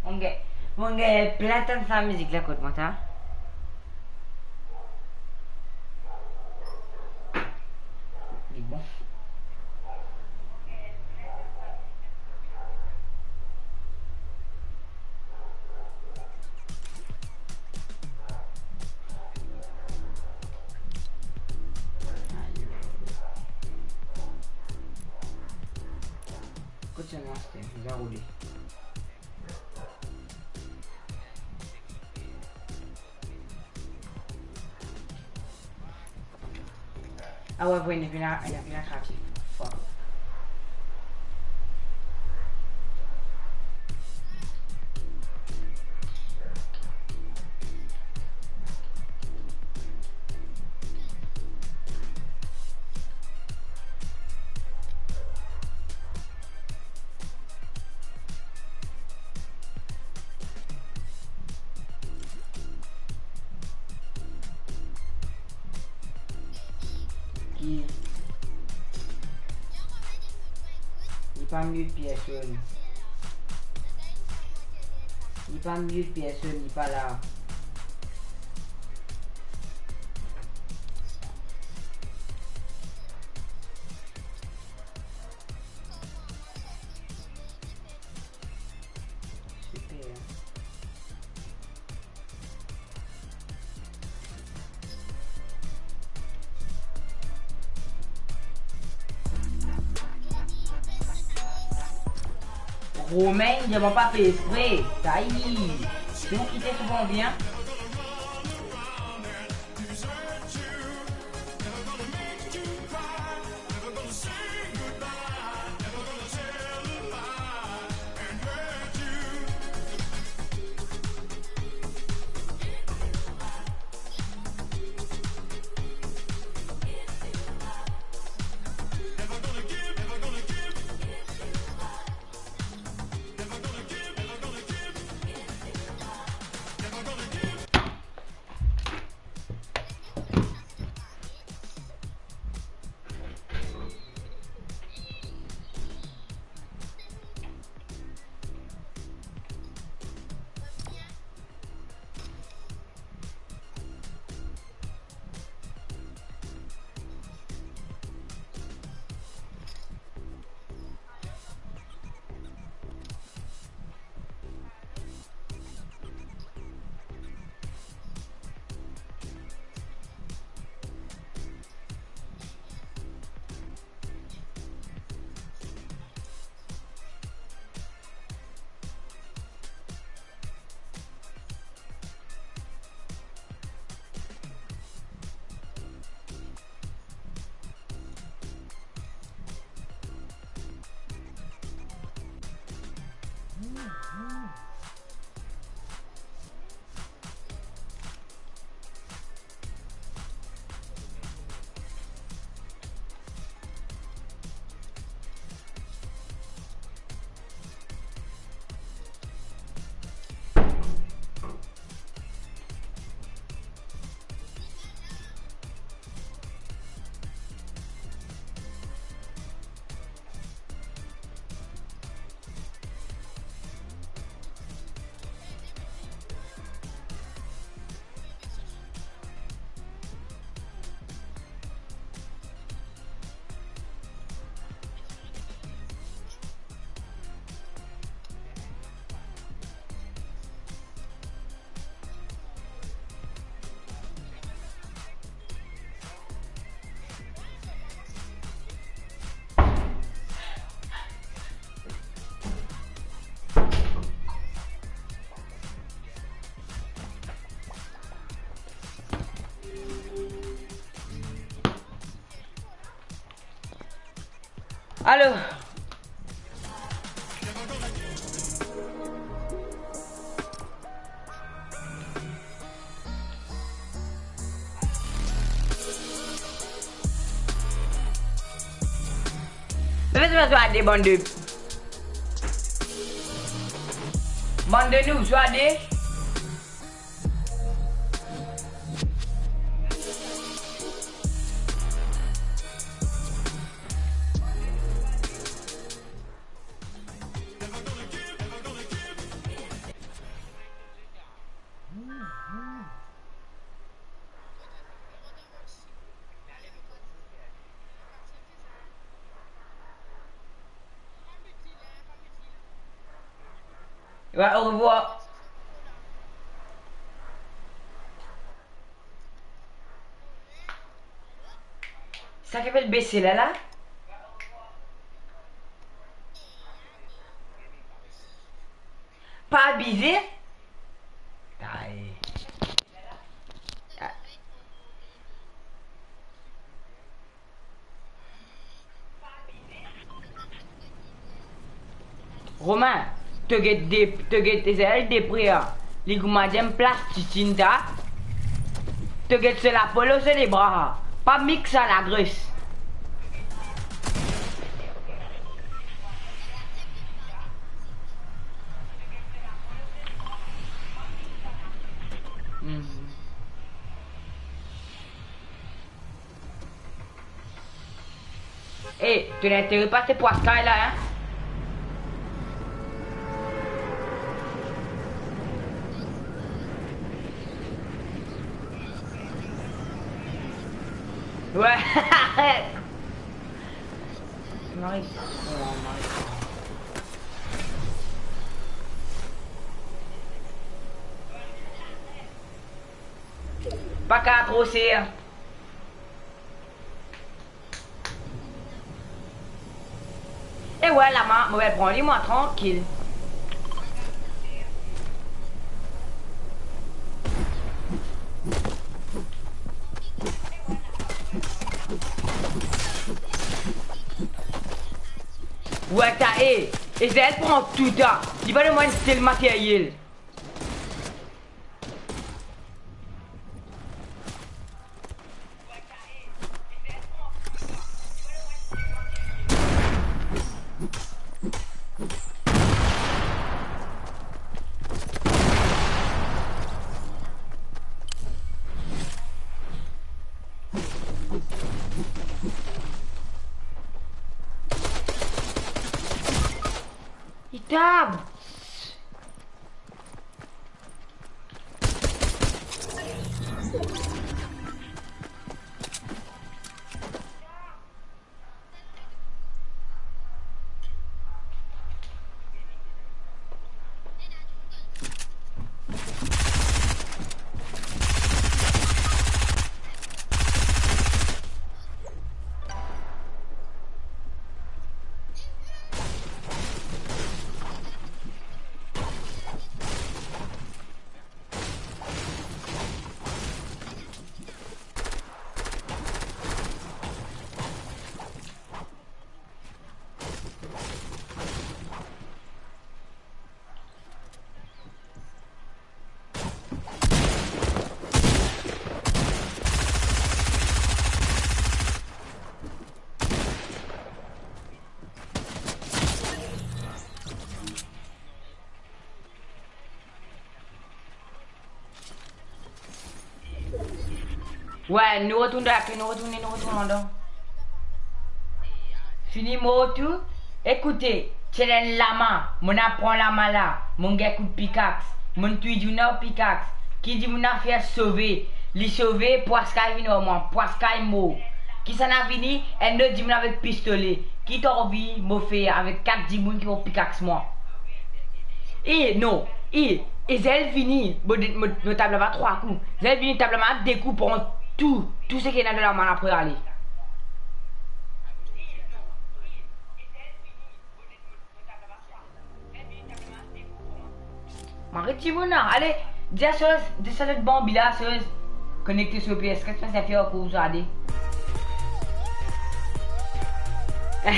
Monn gagn, monn gagn plin tann sa mizik la kot mwa, ta. Li bon. Kot sa nou aste? Nou al roule. Ah ouais, ouais, ena, ena, ena trafik. Fuck. Ki? Li pa mute personn. Li pa mute personn, li pa la. Siper. Romain, dir mwa pa fer expre. Sa i, si ou kite souvan bien. Alo. Zot pe zwe a de, bann de, bann de nou, zwe a de. Ouais, au revoir. Sa ki apel bese la, la? Pa abize. Ay. Romain, to get de, to get Ezel depre a. Li kouma enn plas titinn ta. To get so lapo, so lebra. Pa mix sa lagres. Mhm. Eh, to ena intere pas se pwaskay la, hein? Ouais. Mari. Oh, mari. Pa ka tro ser. E vwala, mo, mo pe pran li, mwa, trankil. Wata, e, Ezel pran tou ta. Li pa donn mwa enn sel materyel. Li tab. Wi, nou retourn dan la kaz, nou retourn, nou retourn andan. Fini mor tou. Ekoute, ti ena enn lama, mo'nn pran lama la, mo'nn gagn kout pikaks, mo'nn touy dimoun ar pikaks. Ki dimoun la fer sove, li sove, pwaskay vinn ar mwa, pwaskay mor. Kisannla vini? Enn lot dimoun avek pistole. Ki to anvi mo fer avek kat dimoun ki pran pikaks mwa? E non, e, e Zel vini, mo, mo, mo tab laba trwa kou. Zel vini, tab laba de kou, pran tou, tou seki ena dan lama la pou ale. Mo aret dimoun la. Ale, dir sa, dir sa lot banbi la, sa, konekte so P S kat, fer ankor zade. Ouais.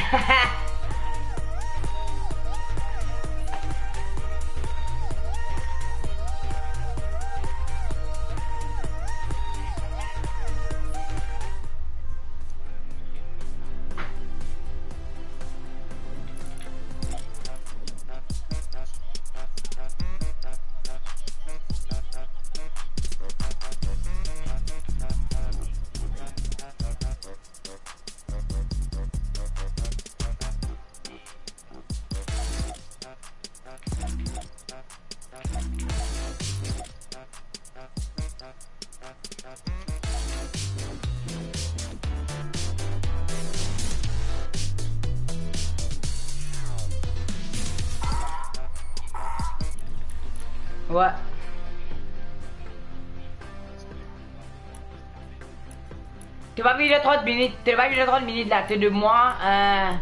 To pa vini dan trant minit, to pa vini dan trant minit la, to donn mwa, euh,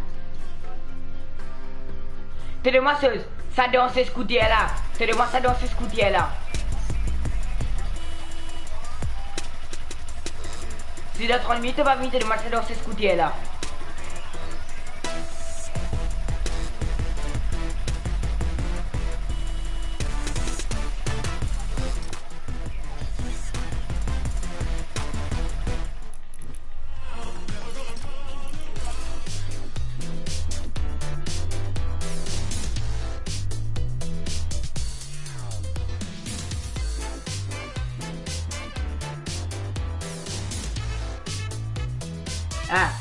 to donn mwa sa, sa danse scooter la, to donn mwa sa danse scooter la. Si dan trant minit to pa vini, to donn mwa sa danse scooter la. Ah.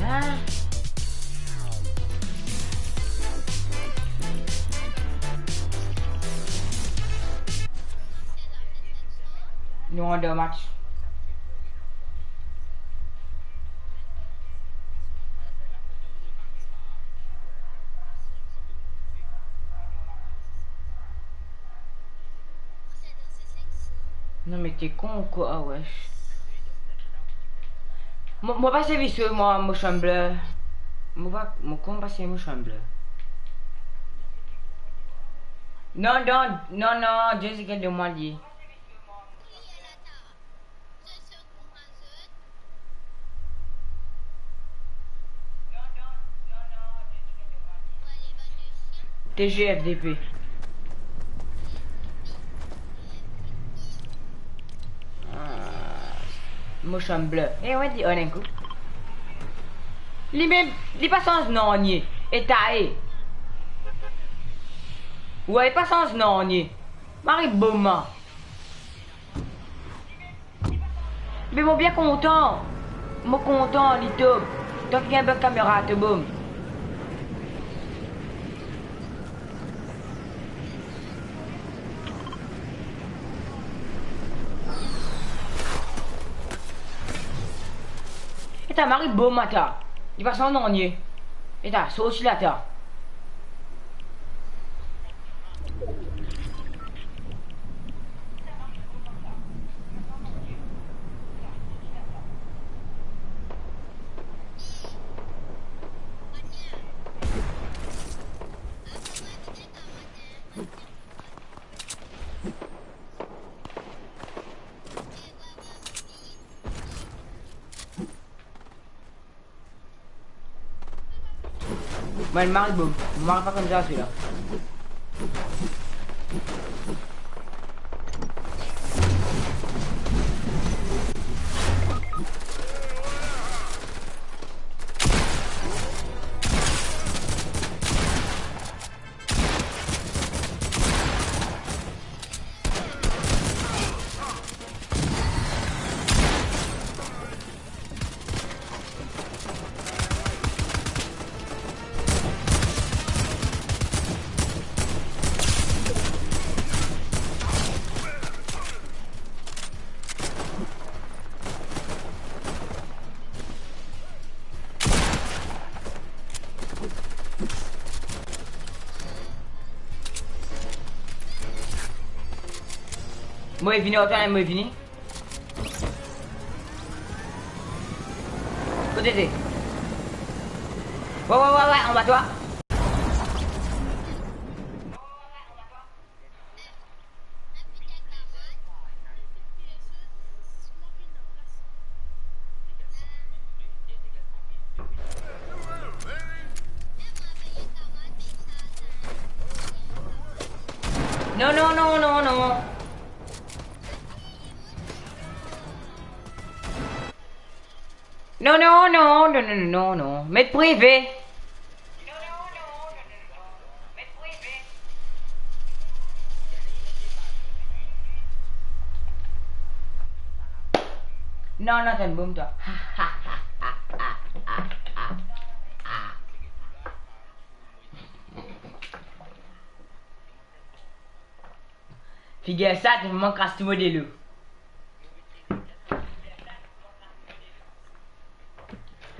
Ah. Nou andor match. Non, me to kon kwa, ah, wesh. Mo, mo pa servi so mo, mo chanm ble. Mo pa, mo kon pa servi mo chanm ble. Non, non, non, non, just get de mwa li. T G F D P. Ah, mo chanm ble. Eh, ouais, di, oh, enn kou. Li mem, li pa sanz nanye. Eta e. Ouais, li pa sanz nanye. Mari boma. Me mo bien kontan. Mo kontan, li top. Tanki gagn bann kamera, to bom. Eta mari bom ata. Li pa sanz nanye. Eta, sorti la ata. Mo mari bom, mo mari pa koumsa sila. Mo vini, Antoine, mo vini. Kote to ye? Wa, wa, wa, wa, anba twa. Non, non, non, non, non. Non, non, non, non, non, non, non. Met prive. Non, non, t'es une bombe, toi. Figir sa, ti moman kras ti mo delo.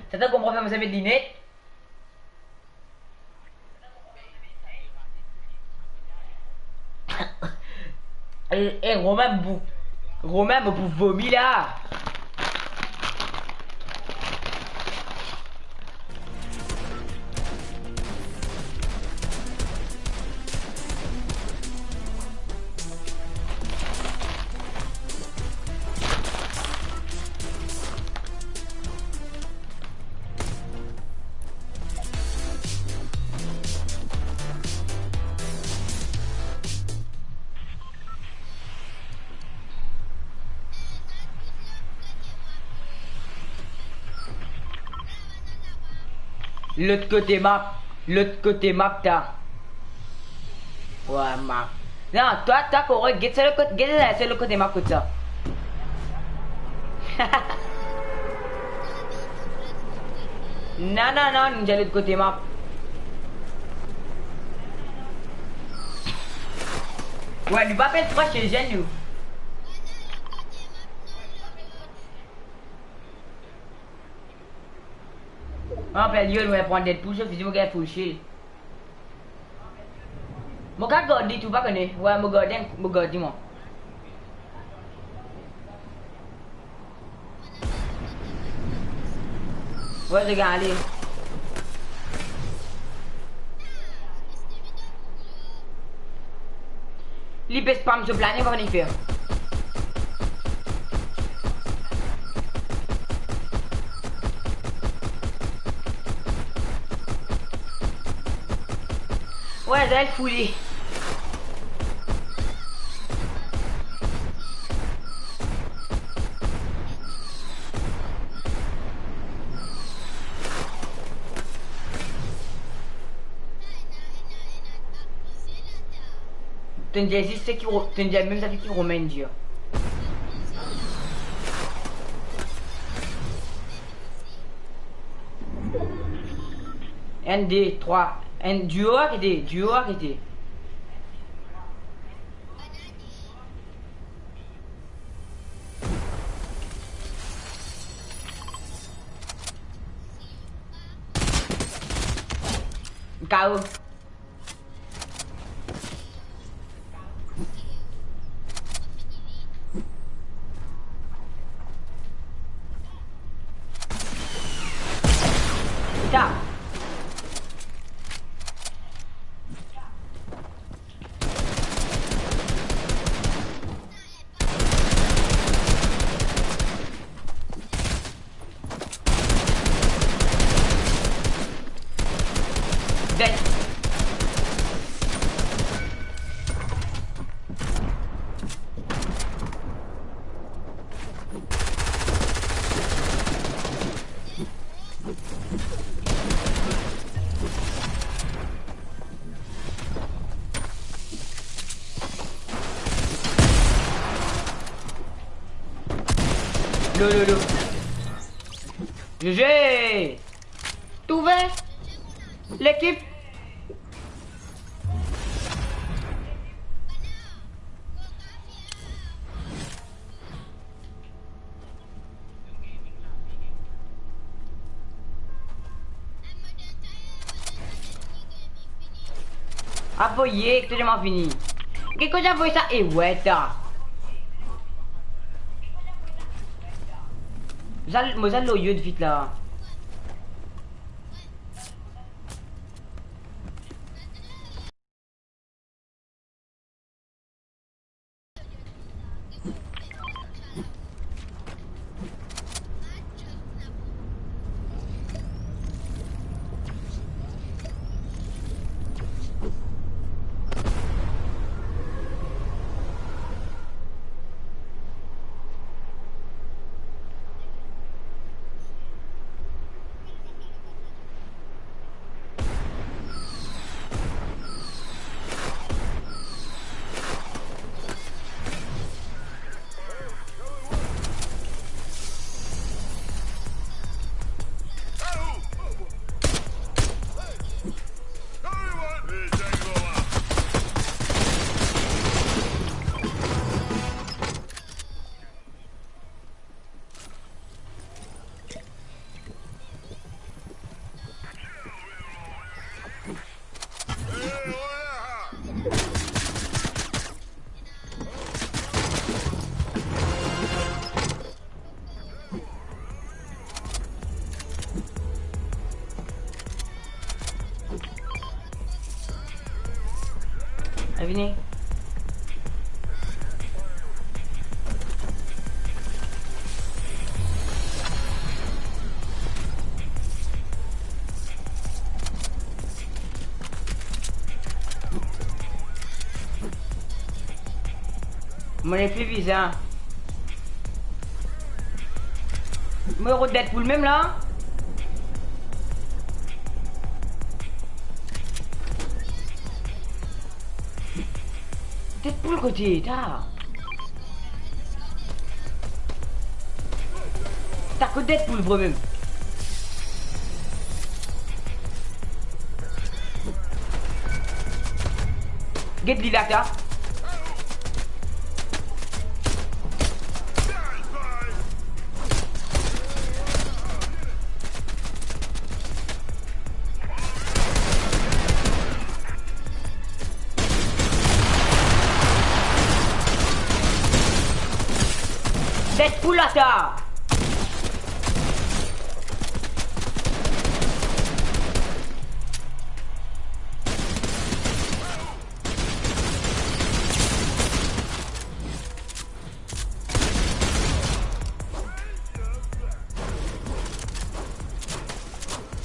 Sa to konpran fer mo servi linet? E, e, Romain, bou-, Romain, mo pou vomi la. Lot kote map, lot kote map ta. Wa, map. Non, twa, twa korek, get sa lot kot-, get sa lot kote map kot sa. Non, non, non, nou dir lot kote map. Wa, nou pa pe tro sezon nou. An, pèl yo, nou pran Deadpool, so fizi mo gagn full shield. Mo kav gard li tou, pa kone. Wa, mo gard li, mo gard li, mwa. Wa, zot gagn ale. Li pe spam so plane, kouma li fer? Wa, zot al fou li. Tonn dir zis seki Ro-, tonn dir mem seki Romain dir. Enn, de, trwa. Enn, duo akete, duo akete. K O. Putain. Dead. Lo, lo, lo. G G! Trouve lekip. Avoye, ki to demann vini. Ki koze avoye sa? E we ta. Zal, mo zal lor yod vit la. Vini. Mo nepli bizin. Mo rod Deadpool mem la. Deadpool kote, ta? Ta kot Deadpool vremem? Get li la, ta. Deadpool la, ta.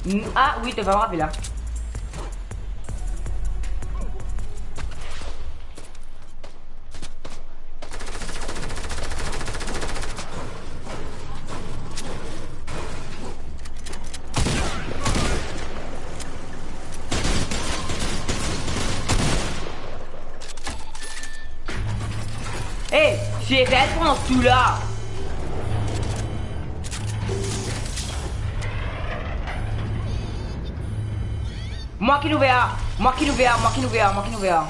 N-, ah wi, to pa rape la. Eh, si Ezel pran tou la. Mwa ki nouver, mwa ki nouver, mwa ki nouver, mwa ki nouver.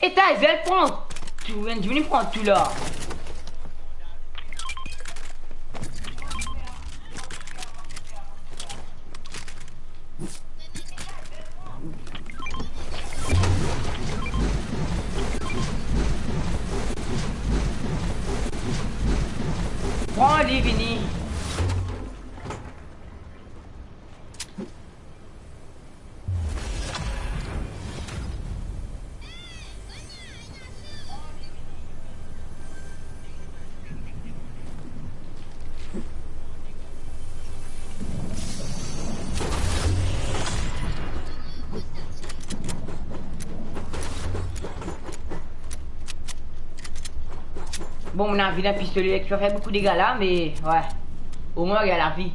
Eta Ezel pran tou, enn dimoun pran tou la. Pran li, vini. Bon, mo ena vinn enn pistole ki pa fer boukou dega la, me, wey, omwin mo gagn lavi.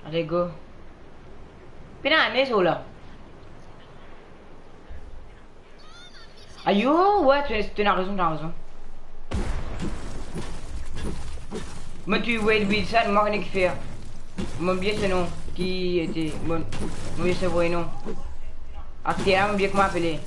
Ale, go. Pena ane so la. Ayo, wey, to, to ena rezon, to ena rezon. Mo ti Wade Wilson, mo kone kifer. Mo bliye so nom, ki ete, mo, mo bliye so vre nom. Akter la, mo bliye kouma apele.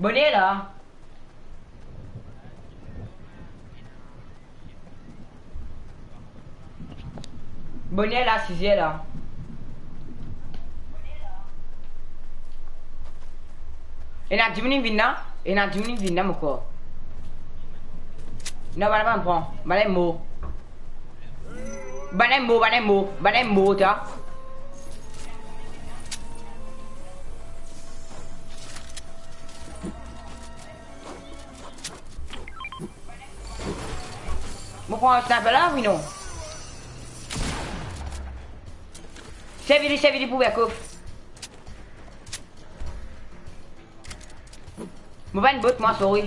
Boner la. Boner la, sizer la. Ena dimoun inn vinn la, ena dimoun inn vinn la, mo krwar. Non, bann la pa pran, bann la mor. Bann la mor, bann la mor, bann la mor, ta. Mo pran sniper la, wi non? Servi li, servi li pou ver kof. Mo pa enn bot, mwa, sorry.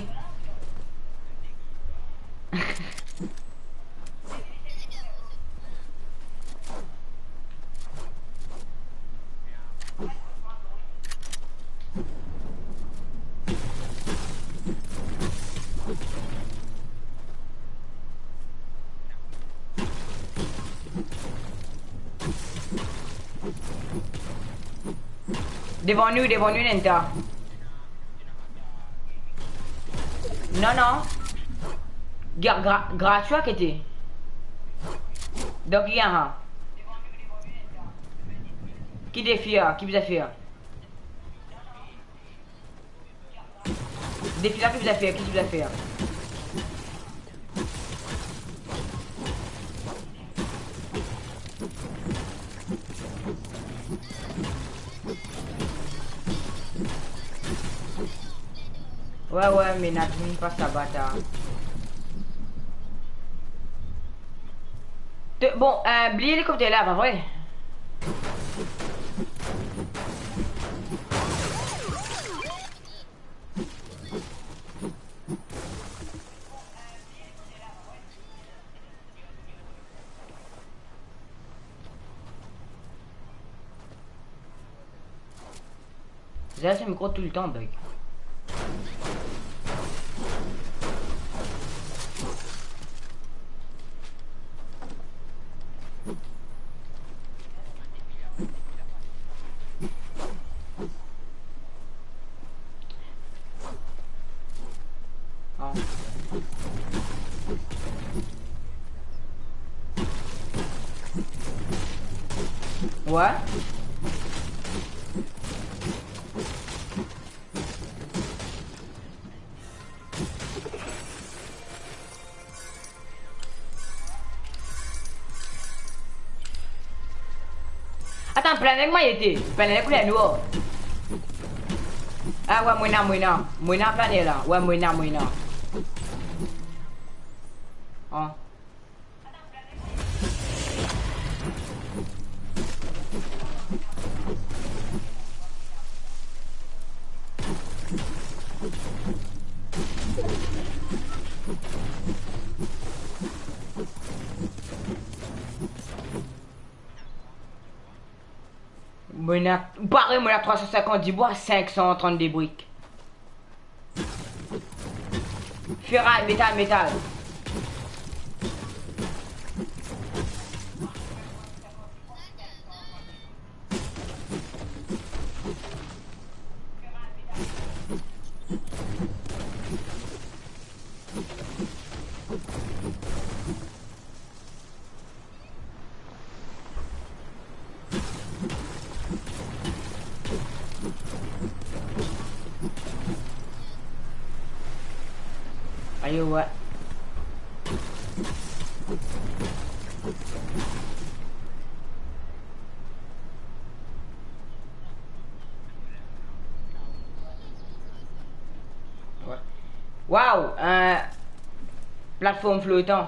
Devan nou, devan nou, ena enn ta. Non, non. Gra-, gra-, gratis, kete. Donk, li, aha. Ki defi, a? Ki bizin fer? Defi la, ki bizin fer? Ki bizin fer? Wi, wi, me ena dimoun pa sabat, a. Te, bon, eh, bliye elikopter la, pa vre? Zis so mikro toultan bug. Ah. Wi. Atann, plane ek mwa ete. Plane ek koulernwar. Ah, wi, mo ena, mo ena. Mo ena plane la. Wi, mo ena, mo ena. Ah. Mo ena, pare, mo ena trwa san sinkant dibwa, sink san trannde brik. Feray, metal, metal. Ayo, wi. Wi. Waw, eh, platform flotan.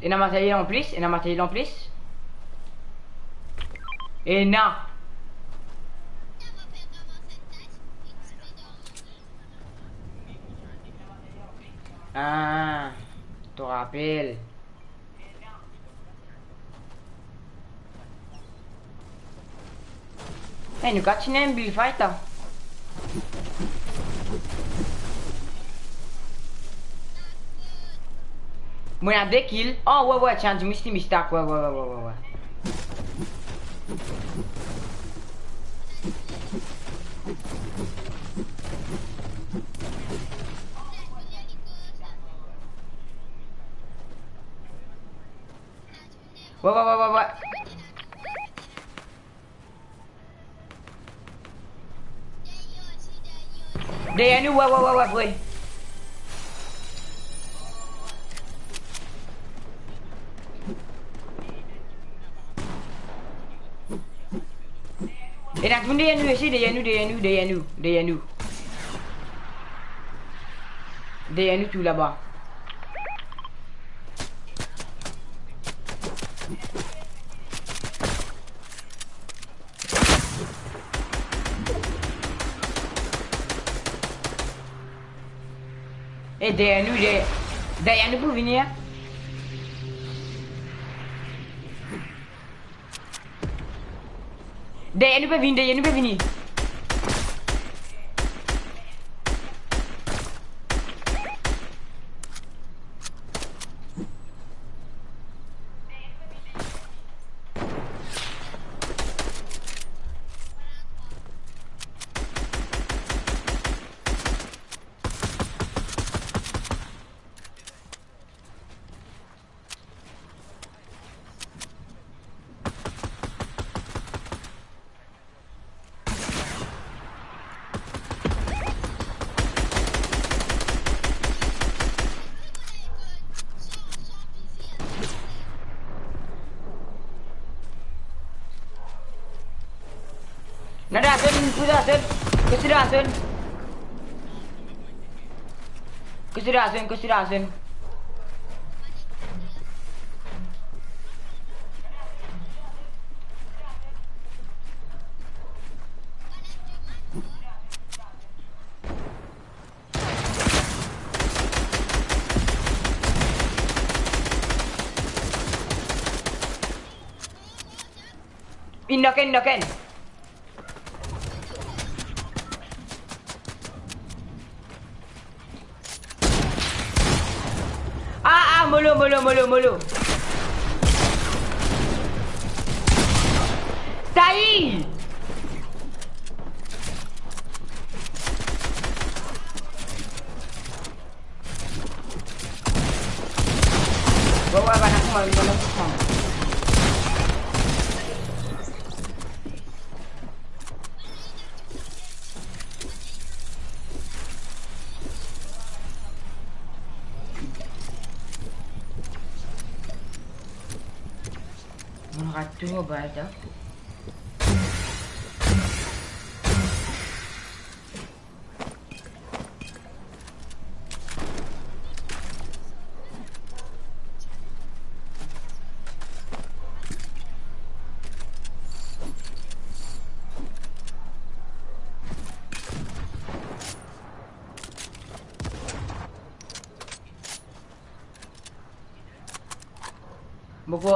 Ena materyel anplis, ena materyel anplis. Ena. Ah, to rapel. Ey, nou kapav tini enn build fight la. Mo ena de kill. Oh, wi, wi, ti ena dimoun, ti mistak. Wi, wi, wi. Wi, wi, wi, wi, wi. Deryer nou, wi, wi, wi, wi, wi. Ena dimoun deryer nou, isi, deryer nou, deryer nou, deryer nou, deryer nou. Deryer nou tou laba. E deryer nou, deryer, deryer nou pou vini, a. Deryer nou pe vini, deryer nou pe vini. Nada zone, pou dan zone. Kot ti dan zone? Kot ti dan zone, kot ti dan zone? Inn knock enn, knock enn. Ah, ah, mollo, mollo, mollo, mollo. Tayi! Wa, wa, bann la kouma, bann la kouma. Mo rat tou mo bal, ta. Boko.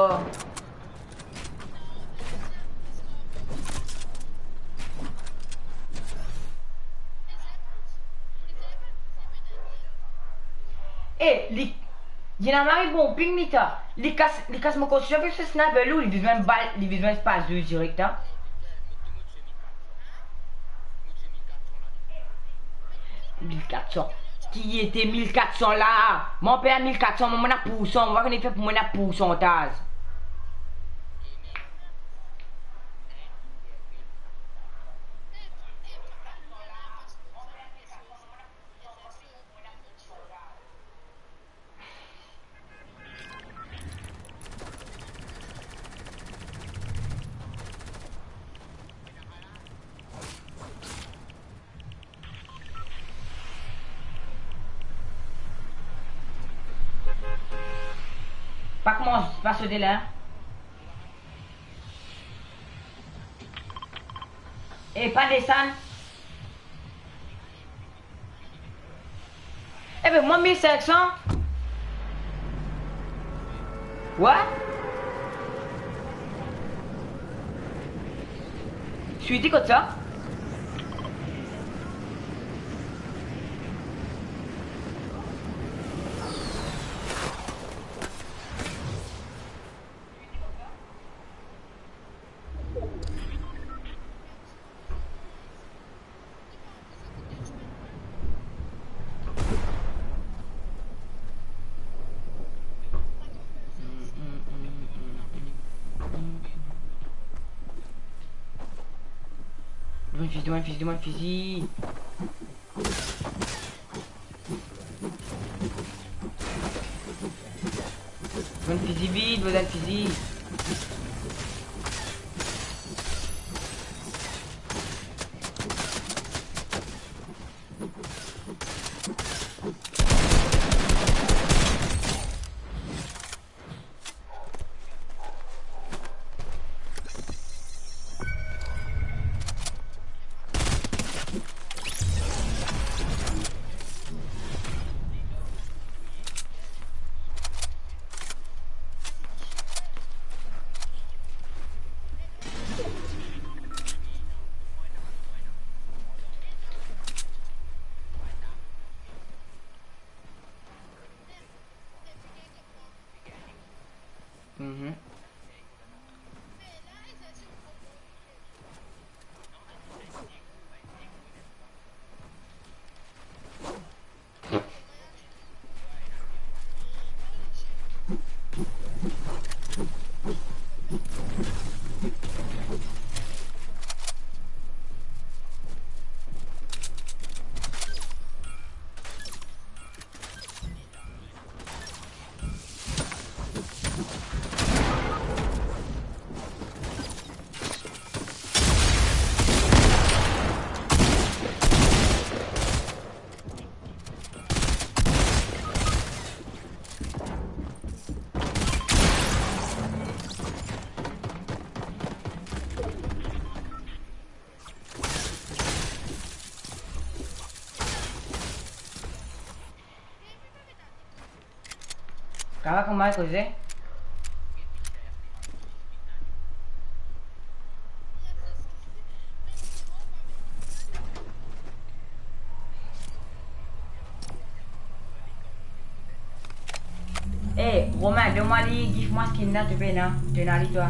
Eh, li, li ena mari bon ping li ta. Li kas, li kas mo konstriksyon, parski sniper lou, li bizin bal, li bizin pas zwe direk, ta. Mil kat san. Ki ete mil kat san la? Mo pe a mil kat san, mo, mo ena poursan, mo pa kone fer pou mo ena poursantaz. Pa koumans, pa sote la. E pa desann. Ebe, mwa mil senk san. Wa? Switi kot sa? Donn mwa enn fizi, donn mwa enn fizi, donn mwa enn fizi. Fizi vid, mo donn fizi. Mhm. Kama kouma koze? Eh, Romain, donn mwa li, gift mwa skin la, to pe, non? To ena li, twa?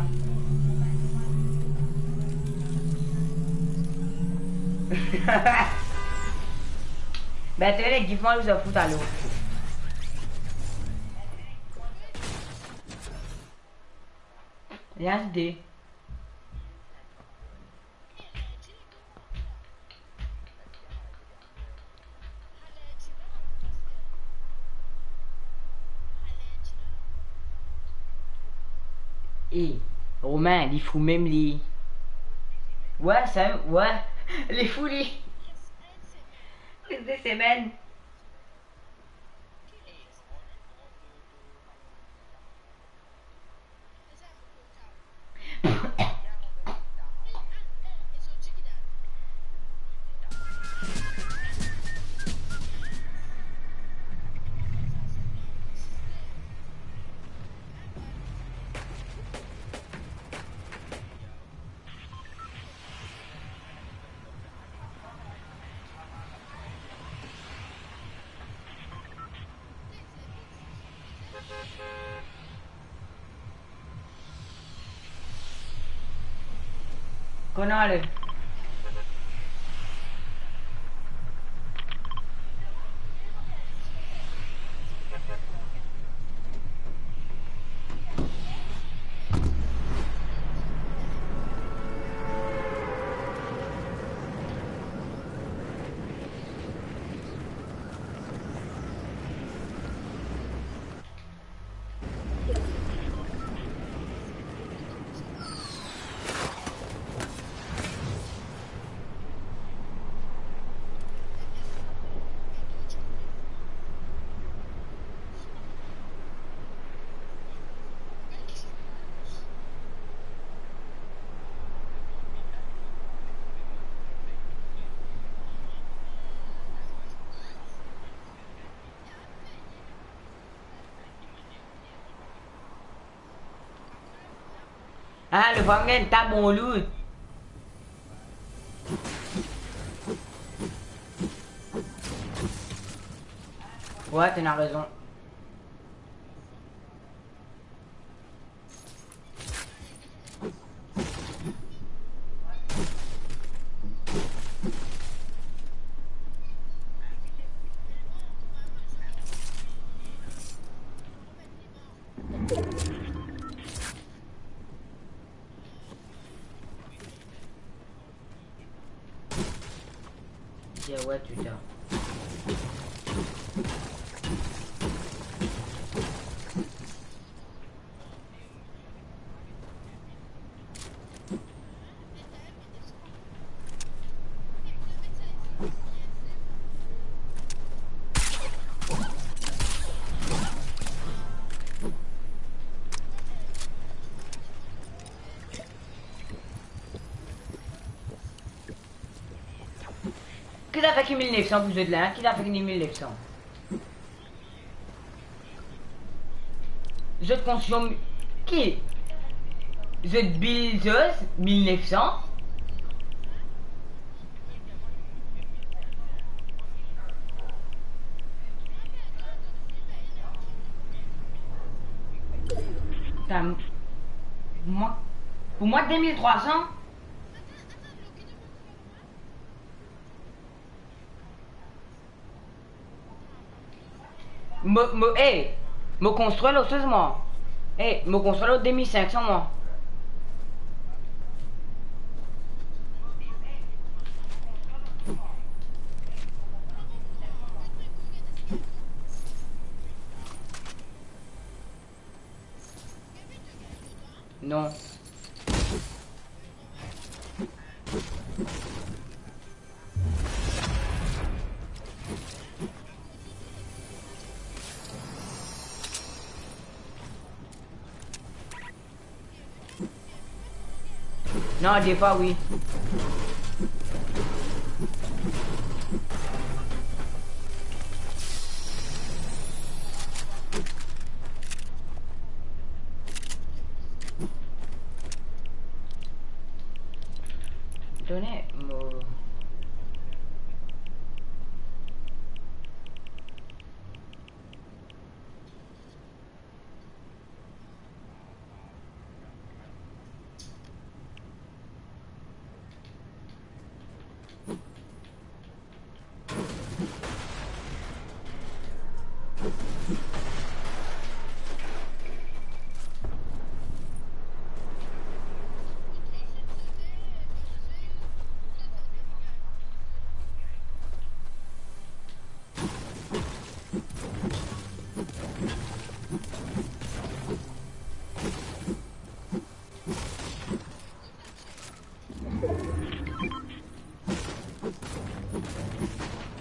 Ben, to ena gift mwa li, sa fout alor. Li ena de. Eh, Romain, li fou mem li. Wi, sa, wi, li fou li. Priz de semenn. Kona ale. Ah, le fam gagn ta bon loot. Wi, to ena rezon. Dir, wi, tou sa. Sa ki mil nef san pou zot la, ki zafè ki mil nef san? Zot konsiyon ki? Zot bil zot mil nef san? Sa, mwa, pou mwa, de mil trwa san. Mo, mo, eh, mo konstrir lor soz mwa. Eh, mo konstrir lor de mil sink san mwa. Non. Non, defwa wi. Done mo.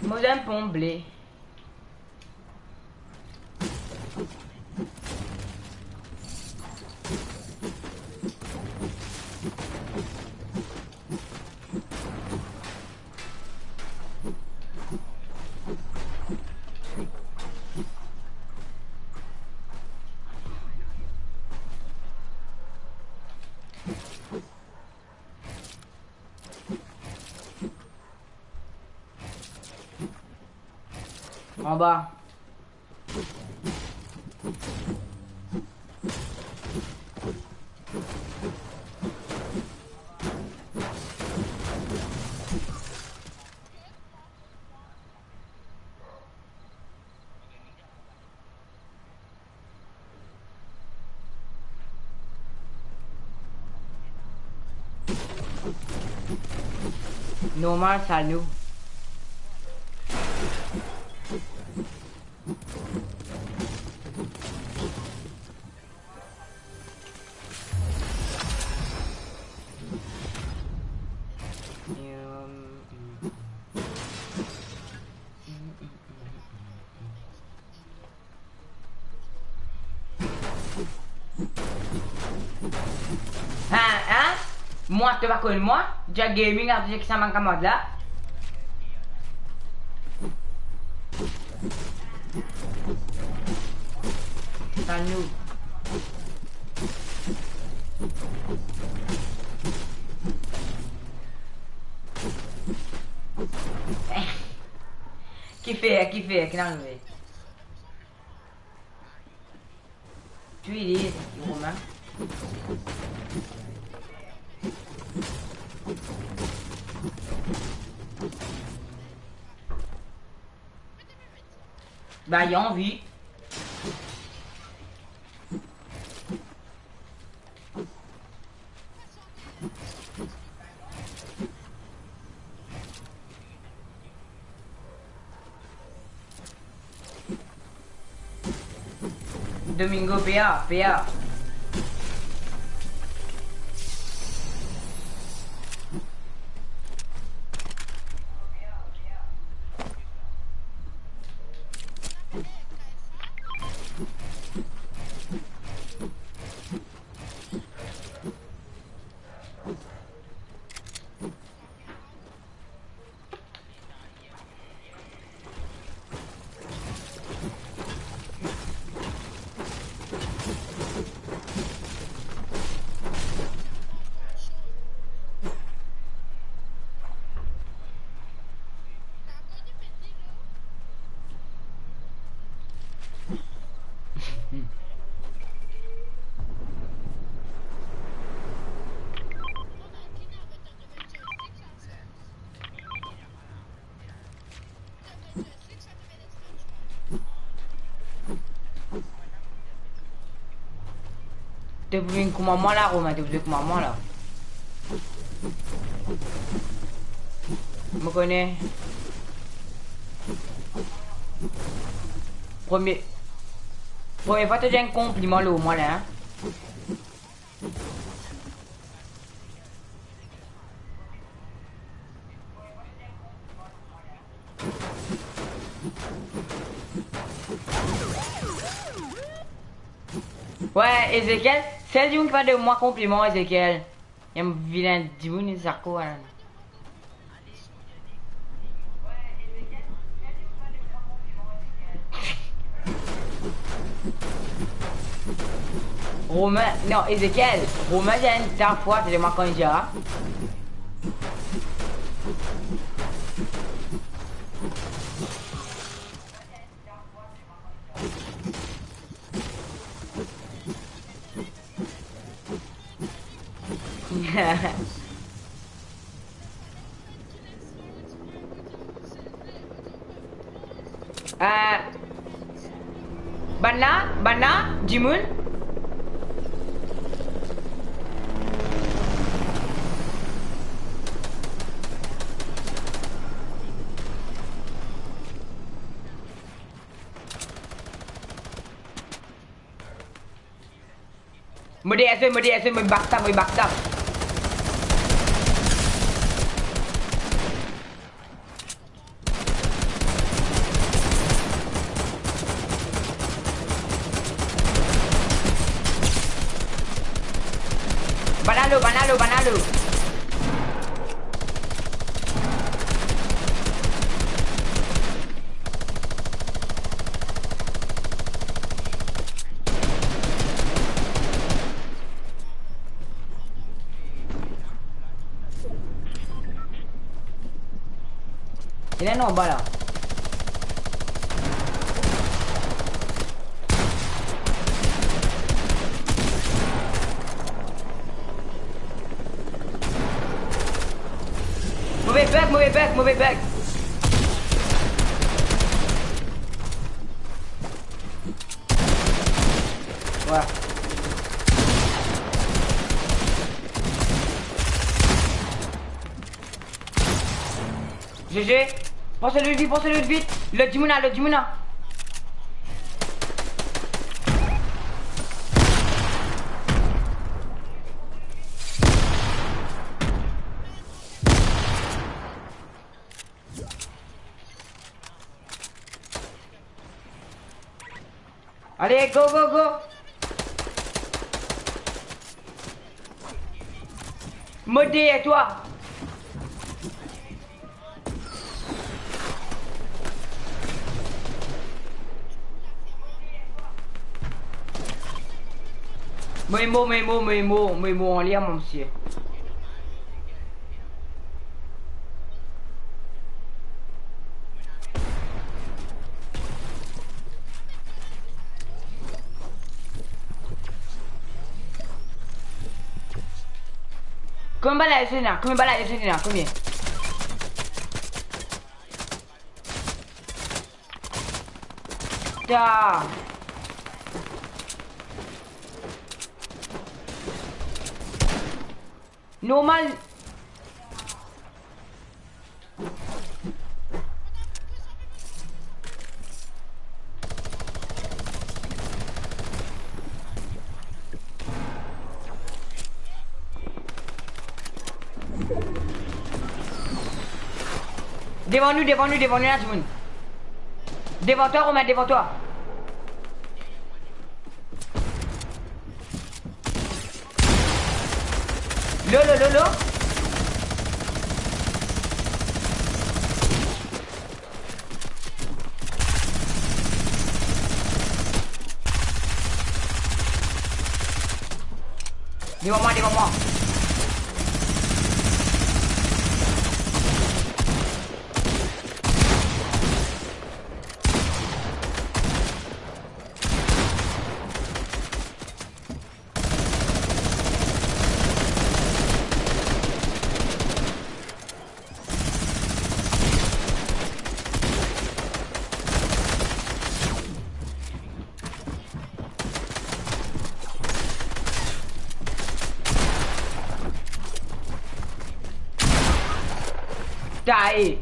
Mo zame pran ble. Anba. Normal, sal nou. Hein, hein? Mwa, to pa konn mwa? Jack Gaming avek sa bann kamarad la. Sal nou. Kifer, kifer, ki ena nou? Tu es Romain. Ba, li anvi. Domingo, P A, P A. To pou vinn kouma mwa la, Romain, to pou vinn kouma mwa la. Mo kone. Premie, premie fwa to dir enn konpliman lor mwa la, hein? Wi, Ezekiel, sel dimoun ki pa donn mwa konpliman, Ezekiel. Enn vilin dimoun, li zako, hein. Romain, non, Ezekiel, Romain, li ena enn ta fwa, se mwa kan li dir, ah. Eh, bann la, bann la, dimoun. Mo deryer zot, mo deryer zot, mo backstab, mo backstab. Bann la lo, bann la lo, bann la lo. Ena enn anba la. Move bug, move bug, move bug. Wi. G G. Pran so loot vit, pran so loot vit. Lot dimoun la, lot dimoun la. Ale, go, go, go. Mo deryer twa. Mo mor, mo mor, mo mor, mo mor anler, mo misie. Konbien bal la, Ezelina? Konbien bal la, Ezelina? Konbien? Ta. Normal. Devan nou, devan nou, devan nou, la dimoun. Devan twa, Romain, devan twa. Lo, lo, lo, lo. Devan mwa, devan mwa. Taye.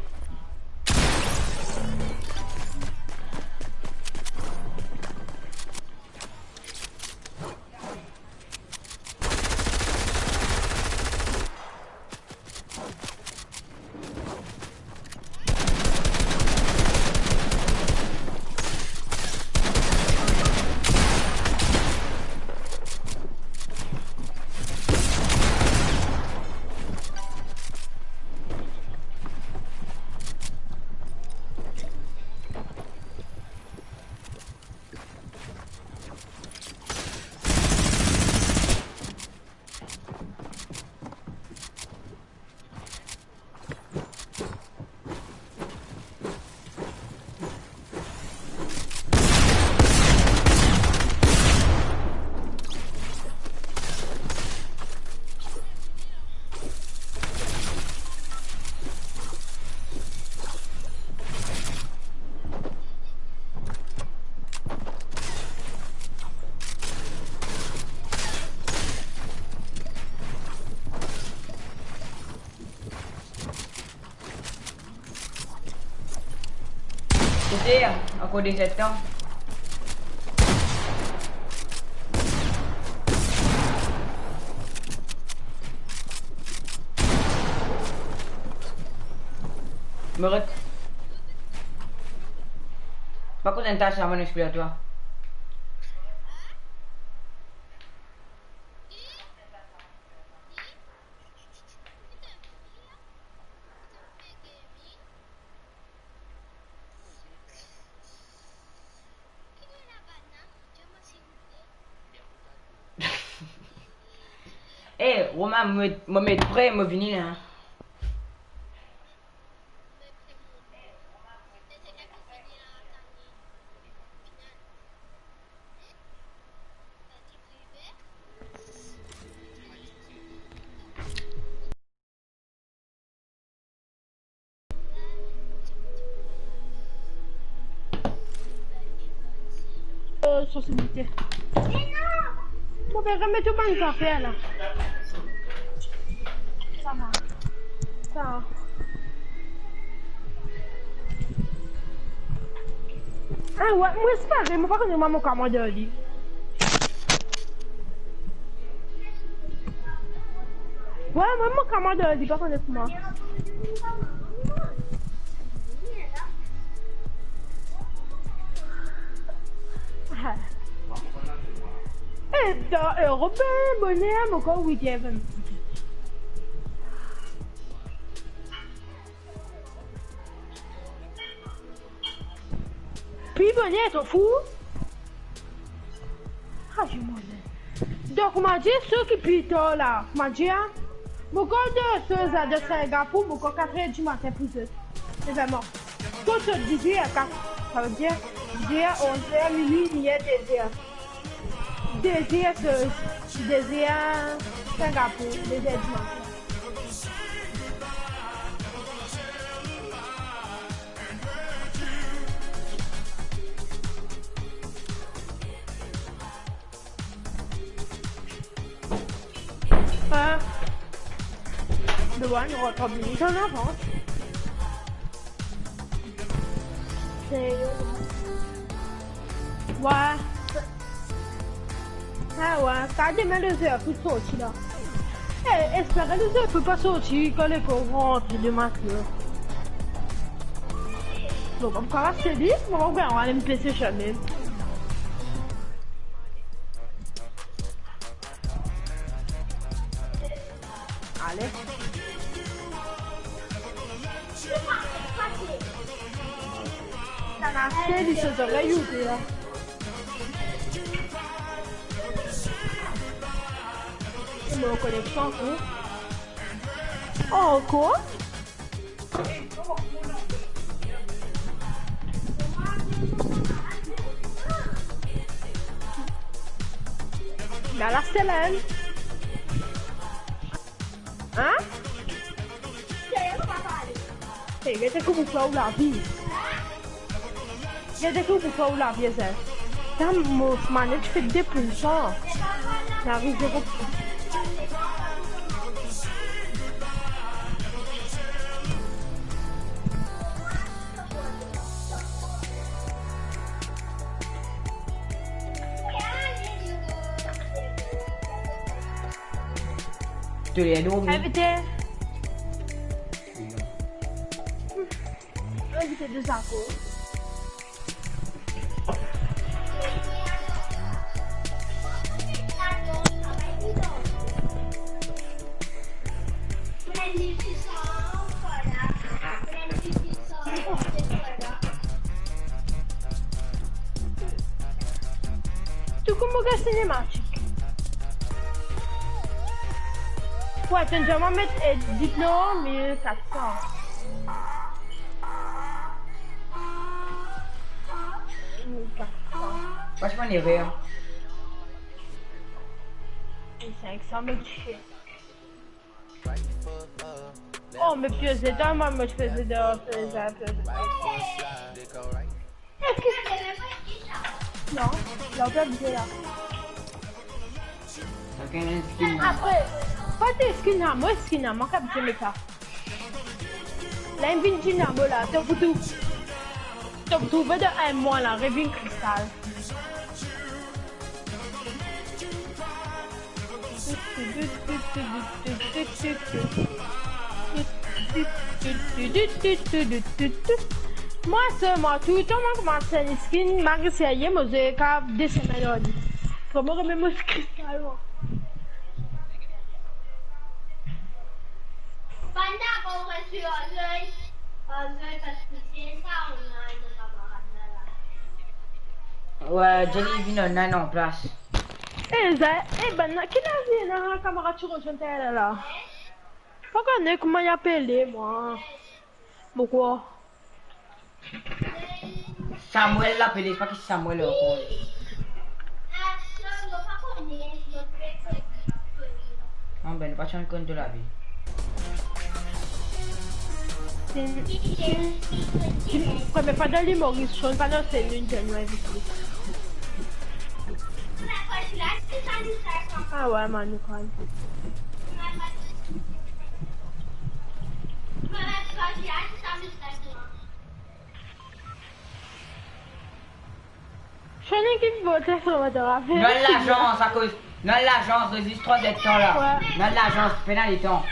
Kote, ankor de zèdtan. Moret. Pa koz enn tas, avan nou explik twa. Eh, Romain, mo, mo met pre, mo vini la. Euh, sensibilite. Mo pe remet ou bann zafer la. Sa va. Sa va. Ah ouais, mwa espere, mo pa kone mwa mo kamarad li. Ouais, mwa mo kamarad li, pa kone kouma. Ah. Eh, dan Europe, boner, mo krwar wi, Devin. Pli boner, to fou? Ah, je m'en vais. Donk, kouma dir, seki pli tar la, kouma dir, mo kone de soz la de Singapour, mo kone katr er dimatin pou zot. Evreman. Kot zot dizer, kat, savedir dizer, onz er, minwi, inn er, de zer. De zer, soz, de zer Singapour, de zer dimatin. Ah. De wan, nou rant an avans. Se... Wa. Ah wa, sa demin de zer pou sorti la. Eh, espere de zer pou pa sorti, kan lekol rantre demin matin. Bon, pa pou kapav se li, mo pa pou gagn, ale mo pese kanmem. Ale. Sa la, se li, se zorey ou de la. Mo koneksion ankor. Ankor? Gala Selèn. Hein? Hey, gete kouma ou fer ou lavi. Gete kouma ou fer ou lavi, sa. Sa, mo manette fer de pour san. Lavi, zero. Li al dormi. Invite. Invite de Zako. To kouma gagn sinematik? Wi, to inn dir mwa met, eh, diplom, mil kat san. Mil kat san. Franchman, li ver. Mil sink san, mo ti fer. Oh, me pie zetan, mwa, mo ti fer zetan, fer zetan, fer zetan. Eski... Non, la, ou pe abize la. Apre, pa ti skin la, mwa skin la, mwa ki abize met sa. La, inn vinn dina mo la, to pou tou. To pou trouve dan enn mwa la, revinn kristal. Mwa selman, toultan mwa koumans fer enn skin, malgre serye, mo zwe ka de semenn ar li. Kouma mo remem mo kristal, mwa. Panda, bon, mo reste ar zot, ar zot, parski se sa, nou ena enn kamarad la, la. Wi, Johnny vinn online an plas. Eh, Za-, eh, bann la, ki lavi ena kamarad ti rezwenn twa la, la? Pa kone kouma li apele, mwa. Mo krwar. Samuel lapele, se pa ki Samuel ankor. Non, ben, pa ti konn to lavi. Premie fwa dan limoris, sonn pa dan selil, nou invit li. Ah wi, man, nou konn. Sonn ki vote so moto, rapel. Nou al lazans, akoz nou al lazans, rezis trwa zertan la. Wi. Nou al lazans, pena letan.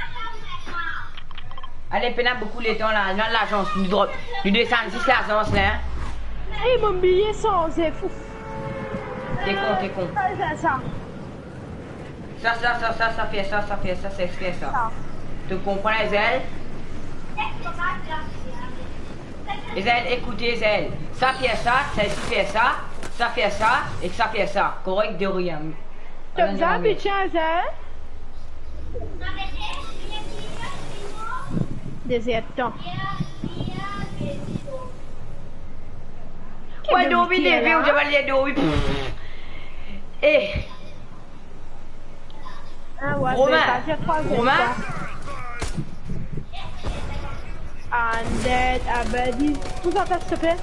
Ale, pena boukou letan la, nou al lazans, nou drop, nou desann zis lazans la, hein. Eh, mo bliye sanze, fou. Te kon, te kon. Sa, sa, sa, sa, sa fer sa, sa fer sa, sa fer sa. Sa. To konpran, Ezel? Ezel, ekoute, Ezel. Sa fer sa, sa isi fer sa, sa fer sa, ek sa fer sa. Korek, de rien. To bizin abitye, Ezel? Dezertan. Wi, dormi, leve, ou ti ava leve dormi. Eh. Ah, wi, Romain, Romain. Undead, Abadi. Pousa, silteple.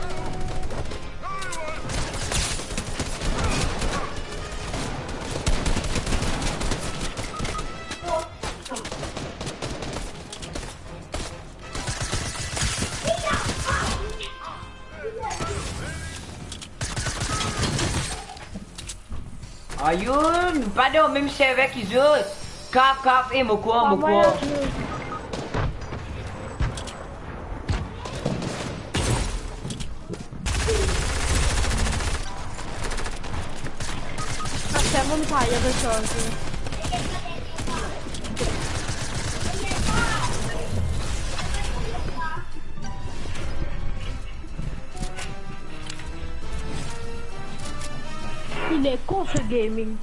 Ayo, nou pa dan mem server ki zot. Kaf, kaf, e mo krwar, mo krwar. Ah, sa mo pa ye resarze. Il est con, ce gaming.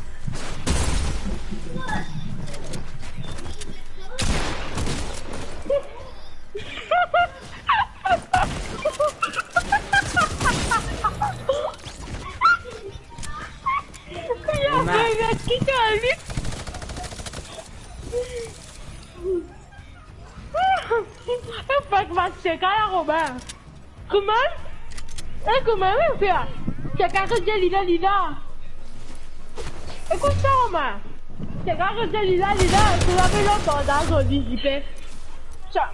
Romain. Fak, ma cheka la, Romain. Kouma? Eh, kouma, wi, frer? Cheka kot li la, li la. Ekout sa, Romain. Cheka kot li la, li la. Kouma pe lontan, sa, zordi, li pe. Sa.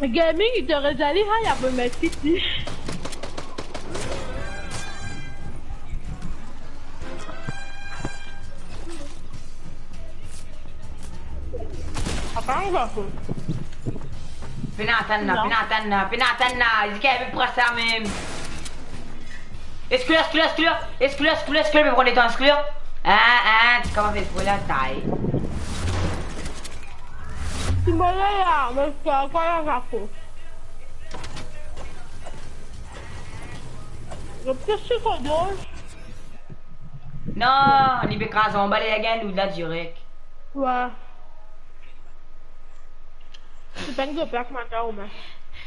Gaming, il te réserve, ha, il a remis ici. An gason. Pena atann la, non. Pena atann la, pena atann la. Li kapav pran sa mem. Exclure, exclure, exclure. Exclure, exclure, exclure, me pran letan exclure. Hein, hein, ti kapav fer pou la tay. Ti mo la, me sa, pa la gason. Yo plis ti kodoz. Non, li pe kraz anba, li gagn loud la direk. Wa. Ti pena gro plak, mama, Romain.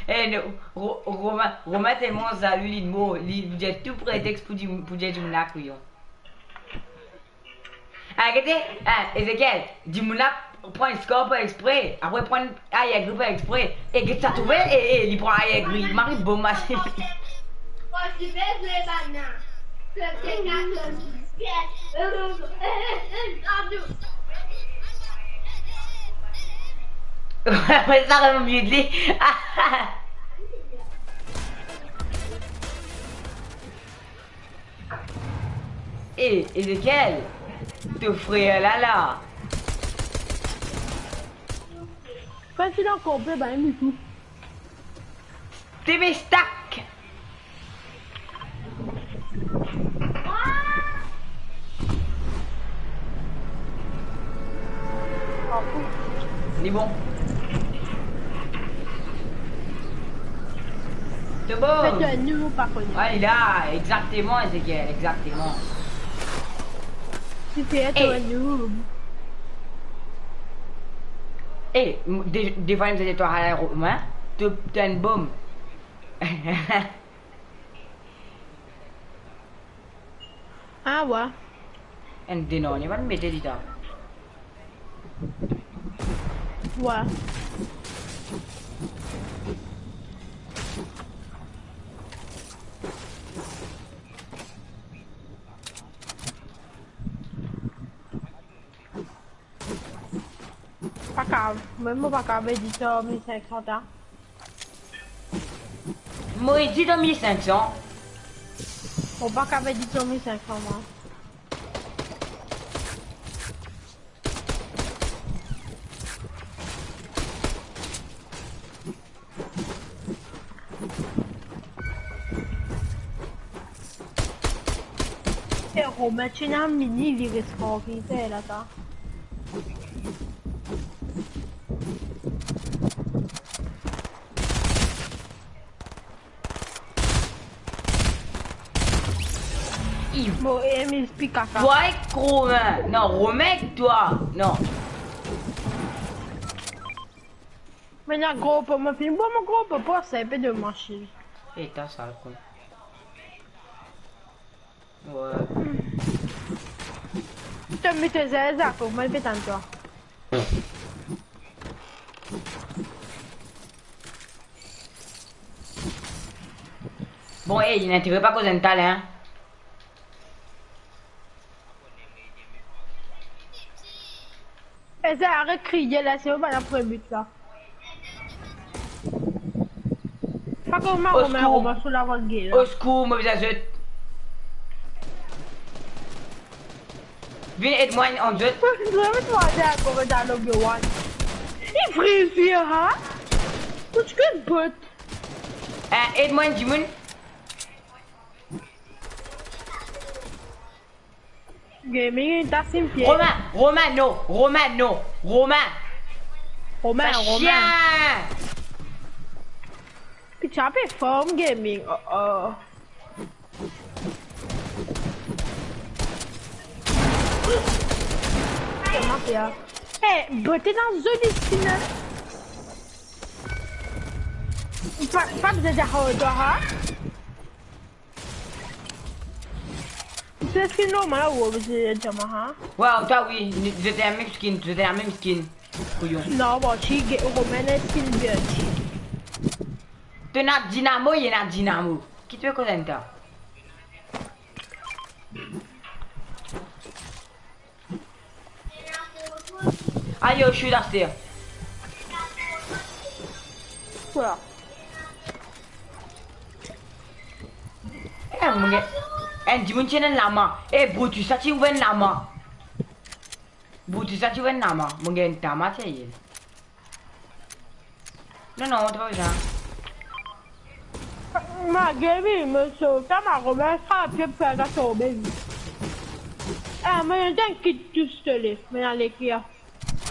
Eh, non, Ro-, Romain, Romain telman zalou, li mor, li, li dir tou pretex pou di, pou dir dimoun la kouyon. Ah, gete, ah, Ezekiel, dimoun la pran score par expre, apre pran arrière gri par expre. E get sa trouve, e, e, li pran arrière gri, mari bom masin. Sa remet li. Eh, Ezekiel, to frer la la. Kan ti dan konpe, ba, li tou. Te be stack. Li bon. To bon. Met enn nou pa kone. Ah, li la, exakteman, Ezekiel, exakteman. Si se to enn nou. Eh, m-, de, defwa, mem si to al Romain, to, to enn bom. Ah, wa. Enn denan, li pa mete li ta. Wa. Pa kav, mem mo pa kav edi so mil cinq cents ta. Mo edi dan mil cinq cents. Mo pa kav edi so mil cinq cents, mwa. E Romain, ti ena mini, li res kor ki fer la sa. Mo aim is pi kaka. Twa ek Romain. Non, Romain ek twa. Non. Me ena gro po, mo finn bwar mo gro po pou sa, pe de masin. E ta sal kon. Wi. To met zeza pou mwa, pe tann twa. Bon, ey, ena enn tir pa koz enn talè, hein. Eza, aret kriye la, se ou bann premie but la. Pa kouma Osekour. Romain, Romain, sou lavan gel la. Osekour, mo bizin zot. Vinn ed mwa, enn zot. Mo bizin met twa de akoz dan lobby one. Li vre, vre, ha? Kot ki bot? Eh, ed mwa, enn dimoun. Gaming, ta sim pie. Romain, Romain, non, Romain, non, Romain. Romain, sa Romain. Chien. Piti pe form gaming. Oh, oh. Kouma fer? Eh, bote dan zoli skin, hein. Pa, pa bizin dir hard, ha? Se skin normal ou oblize dir mwa, ha? Wi, twa wi, zot ena mem skin, zot ena mem skin. Kouyon. Non, bon, ti ge-, Romain ena skin Virgil. To ena Dinamo, li ena Dinamo. Ki to pe koz enn ta? Ayo, shoot aster. Kwa? Eh, mo gagn enn dimoun ti ena enn lama. Eh, Brutus, sa ti ou enn lama. Brutus, sa ti ou enn lama. Mo gagn enn tama, serye. Non, non, to pa bizin. Ma Gaby, mo sort sa, ma Robin sa, apre pou fer sa tonbe. Ah, mo enn kit tousel, mo ale ki a.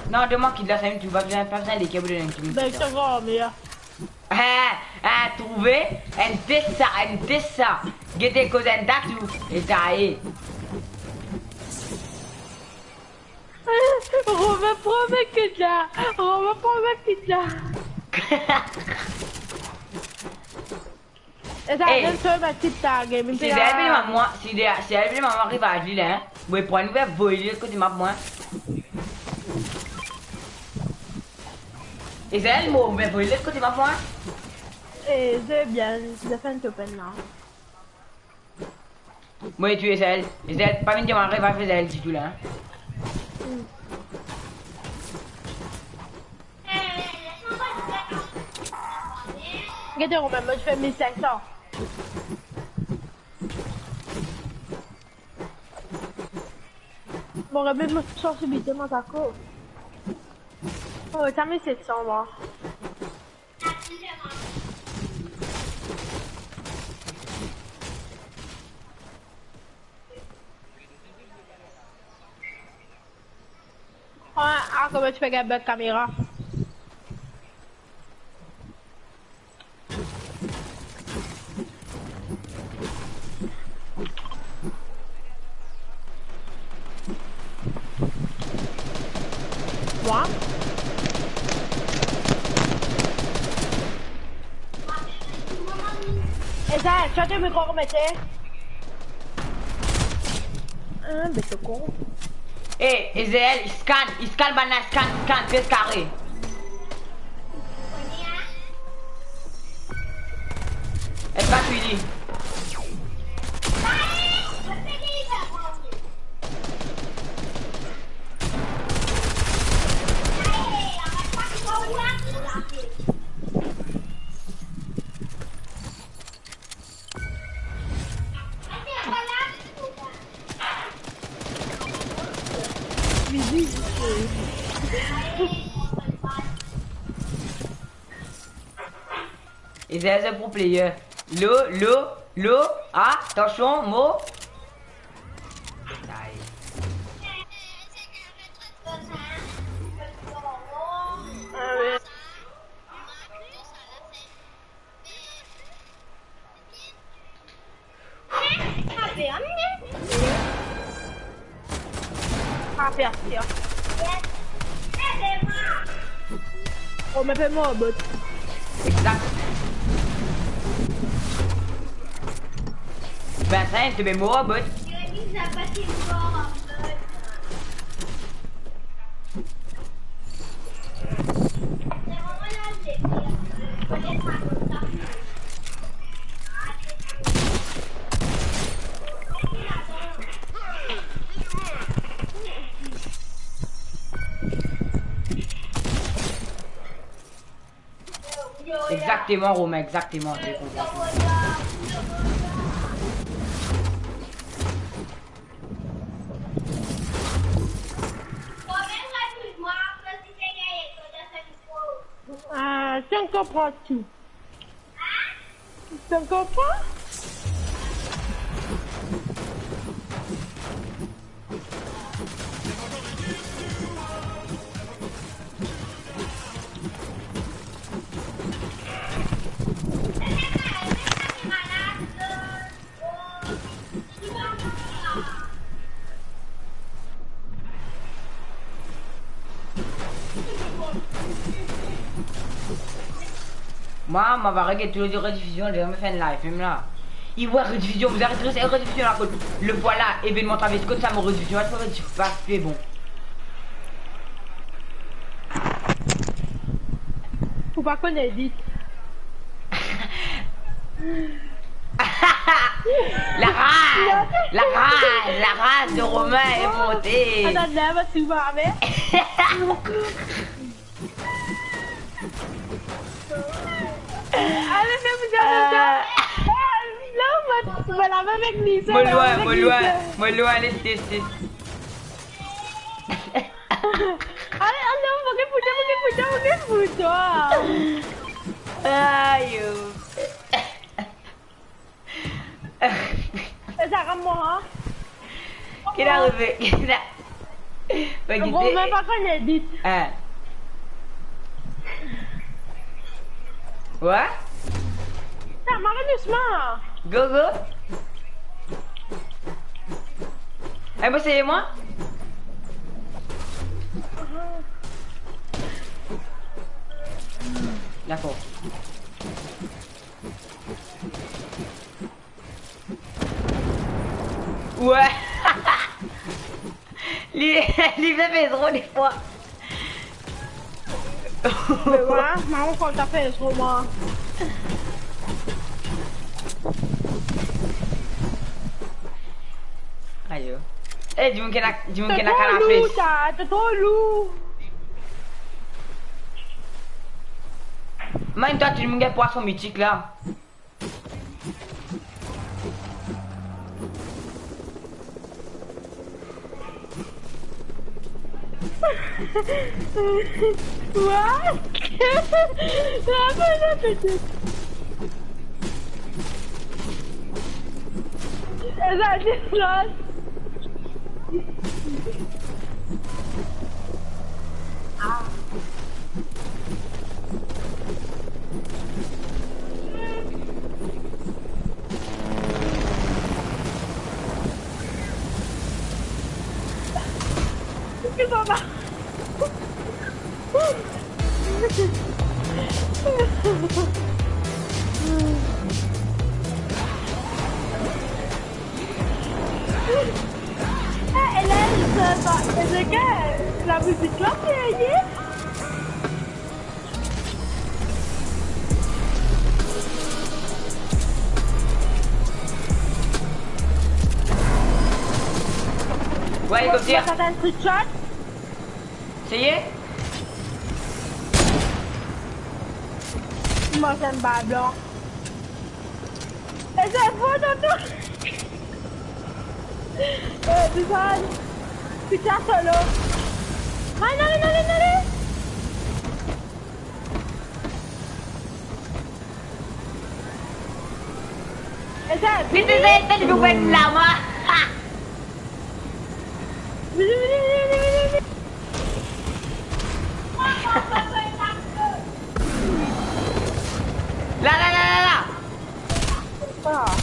Non, donn mwa kit la, sa mem tou, pa bizin, pa bizin leke pou donn enn kit. Ben, sa va, me la. Eh, eh, trouve? Enn test sa, enn test sa. Gete koz enn tatou, e ta e. Romain, pran mo kit la. Romain, pran mo kit la. E sa, eh, donn so mo kit la, Gaby. Si Zèl vinn mwa, si de-, si Zèl vinn mwa, ariv a li la, hein. Bon, pran nou, voy li lot kote map, mwa. E Zèl, mo, me voy li lot kote map, mwa. E, se bien, se bien, finn to pena. Mo, e tou, Ezel. Ezel, pa vinn demann revive Ezel ditou la, hein. Gete, ou mem, mo ti fer mil senk san. Mo remet mo sansibilite, mo dakor. Oh, sa mil set san, mwa. Ah, ah, kouma ti pe gagn bug kamera. Mwa? Eza, ti ena mikro komete? Ah, be to kon. Eh, Ezel, scan, scan bann la, scan, scan, pes kare. Epa fini. Ezel, se pro player. Lo, lo, lo. Atansion, mo. Ay. Ape, ape, ape. Oh, me pe mor, bot. Exakt. Ben, sa, to pe mor, bot. Exakteman, Romain, exakteman, to konpran. Ah, to konpran tou. To konpran? Mwa, mo va regarde tou le redifizion, le mo fer enn live mem la. Li war redifizion, mo arete redifizion la kot. Le vwala, evenman travers kot sa, mo redifizion, mo redifizion, pa, se bon. Ou pa konn edit. La rage, la rage, la rage de Romain est montée. Attends, là, va, tu vas, mais... Allez, fais vous dire ça. Euh. Non, va, va là-bas avec Lisa, mo là-bas avec Lisa. Mo lwin, mo lwin, mo lwin, laisse, laisse, laisse. Allez, allez, on va repousser, on va repousser, on va repousser. Ayo. E sa, ram mwa, an? Ki la rive? Ki la... Gro, mem pa konn edit. Hein? Wa? Sa, mari dousman. Go, go. Eh, bon, seye mwa. Dakor. Wi. Li, li fer pezro defwa. Me mwa, mwa, mwa, fok ta fer pezro, mwa. Ayo. Eh, dimoun ki ena, dimoun ki ena kanapes. To tro lour, sa, to tro lour. Mem twa, dimoun gagn pwason mitik la. What? Apa sa petet? Esa ti lost. Ah. Eh, e la, sa, sa, e se ke lamizik la, se ye? Wi, elikopter. Mwa, mwa, sa, sa, screenshot. Seye. Mwa, sa, enn bal blan. E se fou, tonton. Eh, bizarre. Putain, solo. Allez, allez, allez, allez. E sa, vini, vini, vini, vini, vini, vini, vini. La, la, la, la, la. Ah.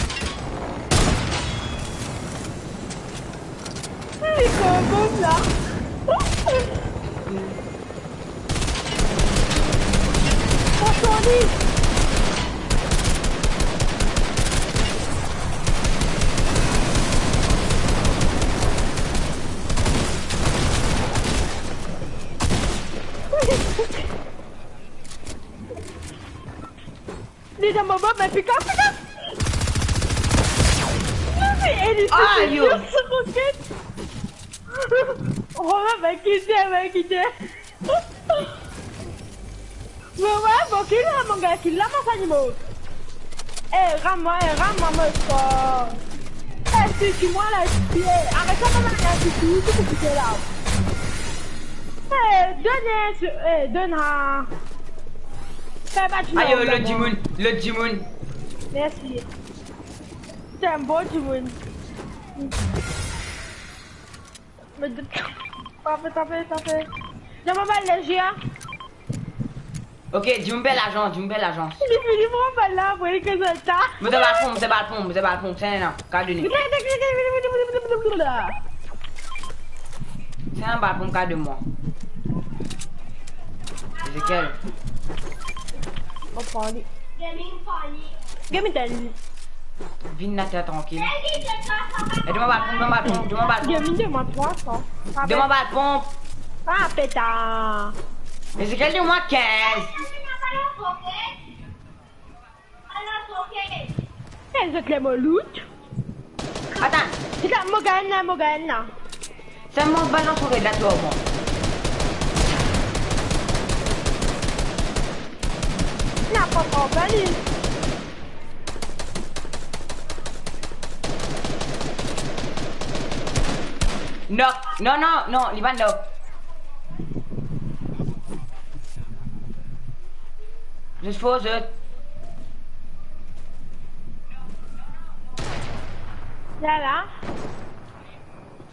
Li konn la. Oh, sorry. Li dan mo bob, me pick up, pick up. Ayo. Romain, va kite, va kite. Bon, ouais, bon, ki la, mon gars, ki la, mon zanimo. Eh, ram mwa, eh, ram mwa, mo for. Eh, si, si, mwa la, si, eh, aret sa, mwa la, si, si, si, si, si, la. Eh, donn, eh, si, eh, donn, ha. Fè bat nou, ayo, lot dimoun, lot dimoun. Mersi. T'es un bon dimoun. Me de-, tape, tape, tape. Non, mo bal lezie, hein. Ok, dimoun pe al azans, dimoun pe al azans. Li fini pran bal la, apre li koz sa. Mo dan balkon, mo dan balkon, mo dan balkon, tienn la, kapav done. Tienn balkon, kapav donn mwa. Lekel? Mo pran li. Gaming tell li. Vinn ater trankil. E donn mwa balkon, donn mwa balkon, donn mwa balkon. Donn mwa balkon. Ah, peta. Ezekiel, donn mwa kinz. Eh, zot le mo loot. Atann. Ti la, mo gagn la, mo gagn la. Selman balans ou red la, twa, mwa. Na pa pran li. Non, non, non, non, li pa knock. Zot for zot. La, la.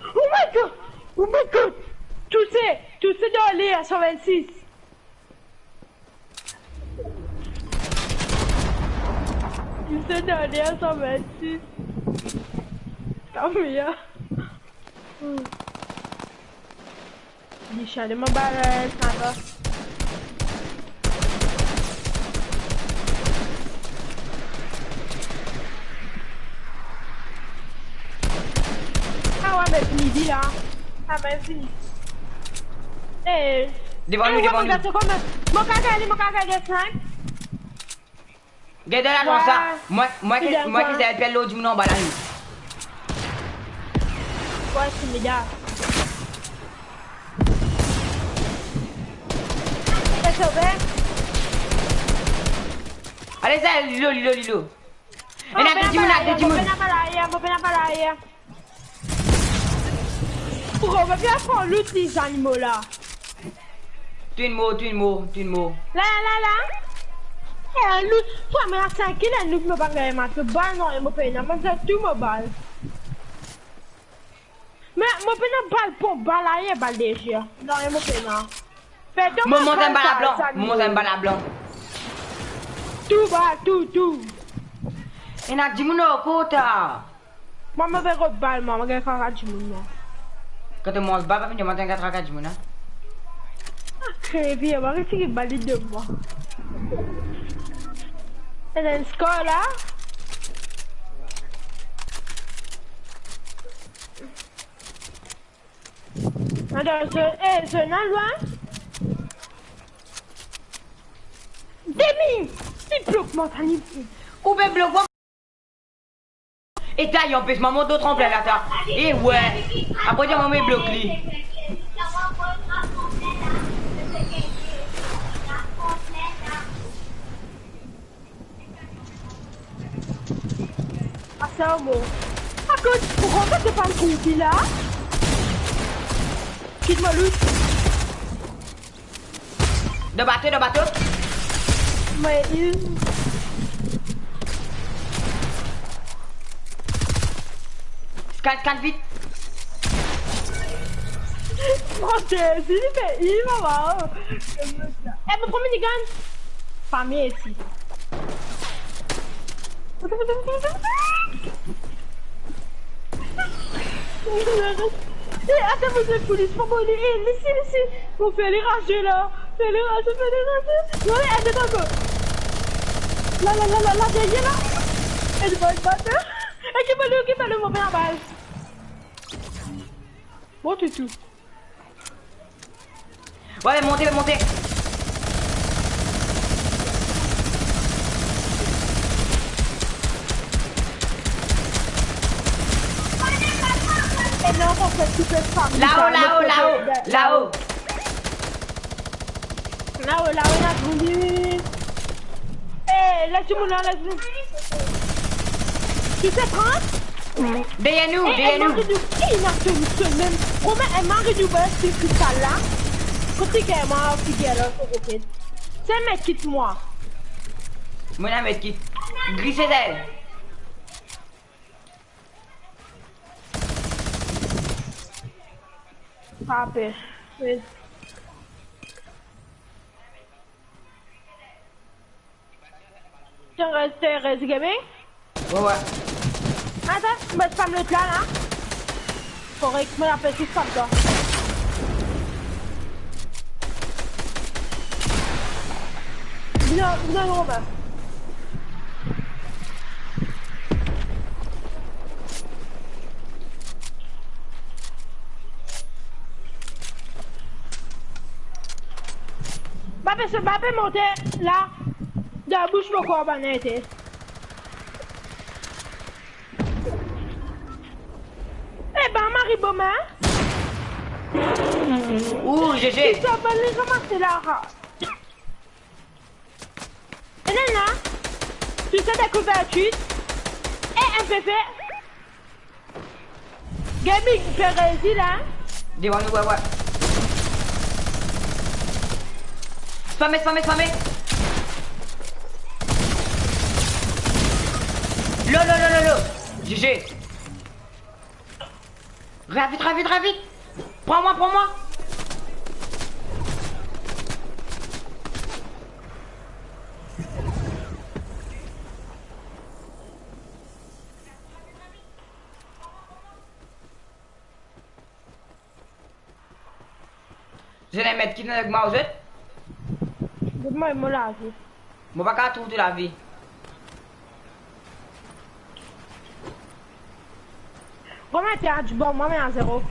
Oh my God! Oh my God! Touse, touse dan le a san vennsis. Touse dan le a san vennsis. Tant mieux. Hmm. Li chale mo bal, eh, sniper. Ah ouais, me fini vi la. Ah, me fini. Eh. Devan nou, eh, devan nou. Mo kapav gagn, mo kapav gagn snipe. Gete la, konsa. Mwa, mwa ki, mwa ki sa pe lor dimoun anba la, li. Wa, se mida. Sa sove. Ale, sa, li lo, li lo, li lo. Ena de dimoun la, de dimoun. Mo pena pa la, mo pena pa la. Pou mo bien pran loot, li zanimo la. Tou inn mor, tou inn mor, tou inn mor. La, la, la. Eh, loot. Pran mo la trankil, loot, mo pa gagn mo bal, non, mo pena, mo pran tou mo bal. Me, mo pena bal, pran bal, aye, bal lezie. Non, mo pena. Mo mont enn bal a blan, mo mont enn bal a blan. Tou bal, tou, tou. Ena dimoun lor kote. Mwa, mo pe rod bal, mwa, mo gagn traka dimoun, mwa. Kan to manz bal, pa vinn dimann to gagn traka dimoun, a? Ah, kreve, mwa, ki ti bal li de mwa. Ena enn skor la. Atann, eh, zot ena lwin? Demi! Li blok mwa, sa li. Ou pe blok mwa. E ta, li anpes mwa mont dan tranplin la, ta. E we. Apre, dir mwa, mo blok li. Asa mo. Akoz, pourkoi to pa goupi la? Kit mo loot. Dan bato, dan bato. Mwa, il. Scan, scan vit. Mon Dieu, si li fer il, mama. Eh, mo pran minigun. Fami isi. Eh, atann, mo dir polis, mo dir li, eh, li isi, li isi. Mo fer li raze la. Fer li raze, fer li raze. Non, ale, ale, atann. La, la, la, la, la, deryer la. Eh, li va, li va. Eh, ki bal, ki bal, mo pena bal. Bon, toutou. Bon, ale, monte, monte. E non, mo fer tou fami. Lao, lao, lao, lao. Lao, lao, ena dimoun. Eh, la dimoun la, la dimoun. Ti se trant? Deryer nou, eh, deryer nou. Enn mari nou, eh, ena solusion mem. Kouma enn mari nou, ba, se kristal la. Kot ki gagn mwa, ki gagn la, so roket. Se medkit mwa. Mwa ena medkit. Gri se zel. Pa per. Wi. Ti reste Rezi Gaming? Wi, wi. Atann, mo spam lot la, la. Korek, mo apel ti spam twa. Vinn, vinn, Romain. Mbappe, se Mbappe monte la. Dan bous mo krwar bann ete. Eh ben, mari bon, hein? Ouh, G G. Ki sa, bann les amas la. Ena la, ti sa dakouver tit. E M P V. Gaming, pe rezi la. Devan nou, wi, wi. Spame, spame, spame. Lo, lo, lo, lo, lo. G G. Ravit, ravit, ravit. Pran mwa, pran mwa. Zot ena met ki dan mwa zot? Donn mwa mo lavi. Mo pa kapav trouv to lavi. Kouma ti a dibon, mwa, me a zero.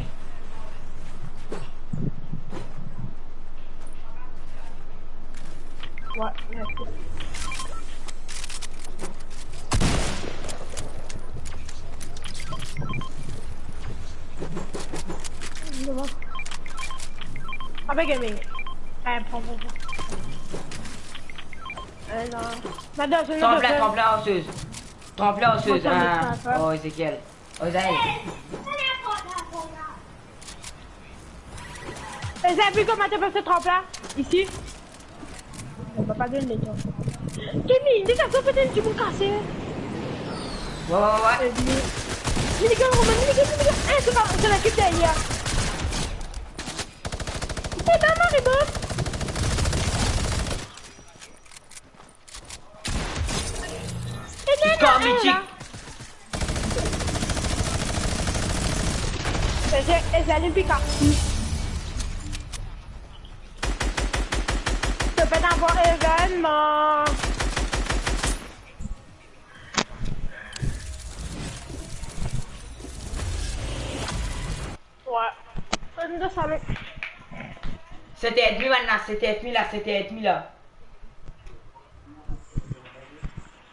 Wi, mersi. Ape gaming. Eh, pran, pran, pran. Eh, non. Madam, c'est une... Tranp la, tranp la, oseuse. Tranp la, oseuse. Attends, ah, attends. Oh, Ezekiel. Ozaï. Ezaï, puis comment t'as passé tranp la ? Ici ? On va pas donner le temps. Kimi, li kapav fete enn dimoun kase. Ouais, ouais, ouais. Eh, li, li, li, li, li, li, eh, c'est pas, c'est la qui derrière. C'est pas mal, bon. Ena, ena, ena. Score mythique. Ena, ena, ena, pika. To pena bon evenman. Wi. Ann dan salon. Set er edmi, bann la, set er edmi la, set er edmi la.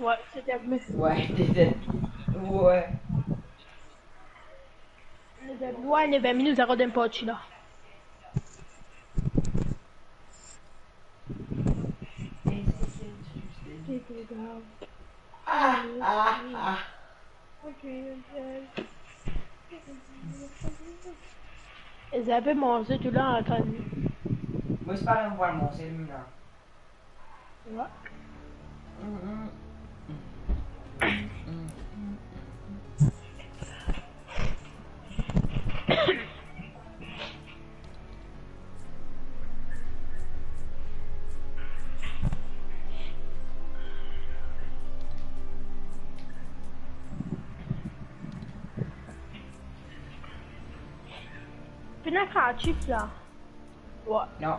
Wi, set er edmi. Wi, set er edmi. Wi. Wi, nef er edmi, nou ankor dan parti la. Ah, ah, ah. Zot pe manze tou la, atann. Mo, se pa la mo pou al manze, li la. Wi. Pena kreatif la. Wi. Non.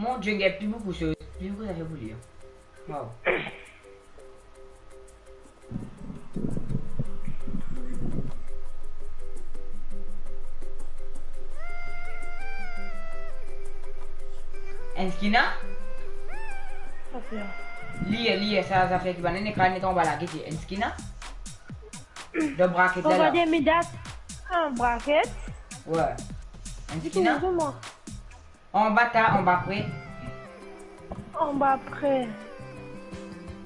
Mon Dieu, il y a plus beaucoup de choses, plus beaucoup d'affaires pour lire. Waouh. Enn skin la? Ok. Li, li, sa, sa fer ki bann ekran net anba la, gete, enn skin la? Dan bracket la, la. Regardez mes dates. Un bracket. Ouais. Enn skin la? Excusez-moi. Anba ta, anba pre. Anba pre.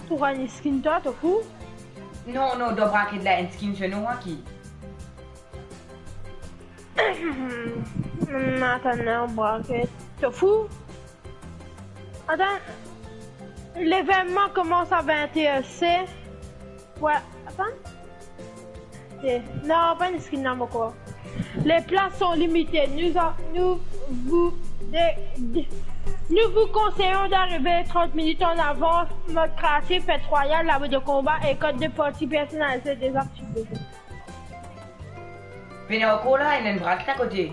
Trouv enn skin twa, to fou? Non, non, dan bracket la, enn skin se nou, hein, ki? Atann, non, bracket. To fou? Atann. L'événement commence à vingt et un, c'est... Ouais, atann. Eh, non, pa enn skin la, mo krwar. Les places sont limitées. Nous, a- nous vous dé- dé- nous vous conseillons d'arriver trente minutes en avance. Notre créatif est royal, la de combat et code de partie personnalisé déjà activé. Pena ankor la, ena enn bras akote.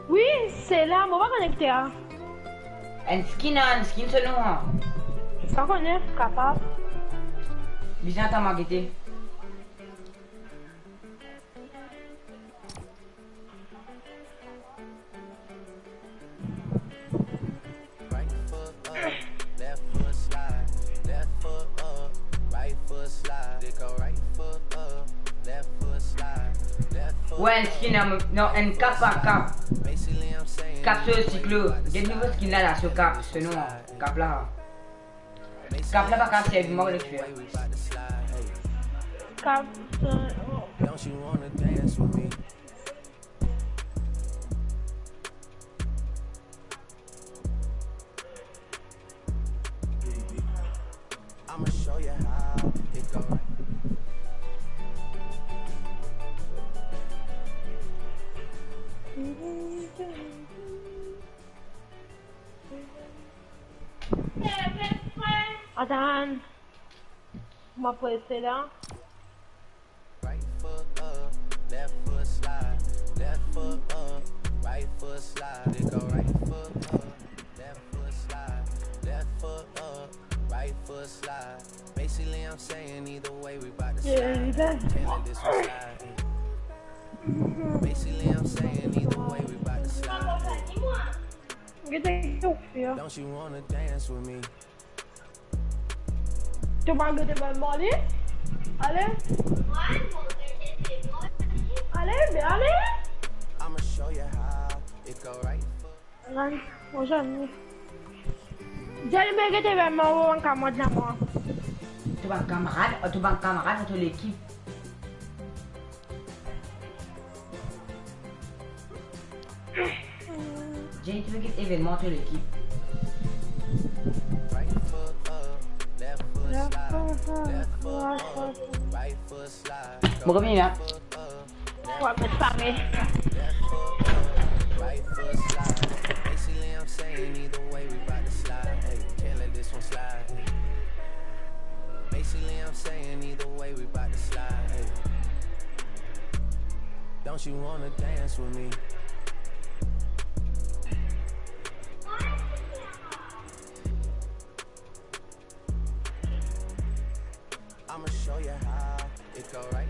Wi, se la, mo pa konekte la. Enn skin, enn skin so nom, an. Pa kone, kapav. Bizin atann mwa gete. Right foot up, left foot slide, left foot up, right foot slide, they go right foot up, left foot slide, left foot. Ouais, enn skin, non, enn kap par kap. Basically, I'm saying kap so siklo. Get nouvo skin la, la, so kap, so nom, kap la. Kap la pa kav servi mwa, le fer. Kap, euh, don't you wanna dance with me? I'ma show you how it go. Atann. Mo prese la. Right foot up, left foot slide, left foot up, right foot slide. They go right foot up, left foot slide, left foot up, right foot slide. Basically, I'm saying either way, we bout to slide. Can't let this one slide. Basically, I'm saying either way, we bout to slide. Get the fuck, yeah. Don't you wanna dance with me? To pa gete bann mwa li? Ale. Ale, be ale. I'ma show you how it go right foot. Rann, mo zanmi. Zot pe gete bann mwa, ou bann kamarad la mwa. To bann kamarad, to bann kamarad, to lekip. Jay, to lekip evenman, to lekip. Mo revini la. Mo met pare. Basically, I'm saying either way, we bout to slide. Hey, can't let this one slide. Basically, I'm saying either way, we bout to slide. Hey. Don't you wanna dance with me? I'ma show you how it go right.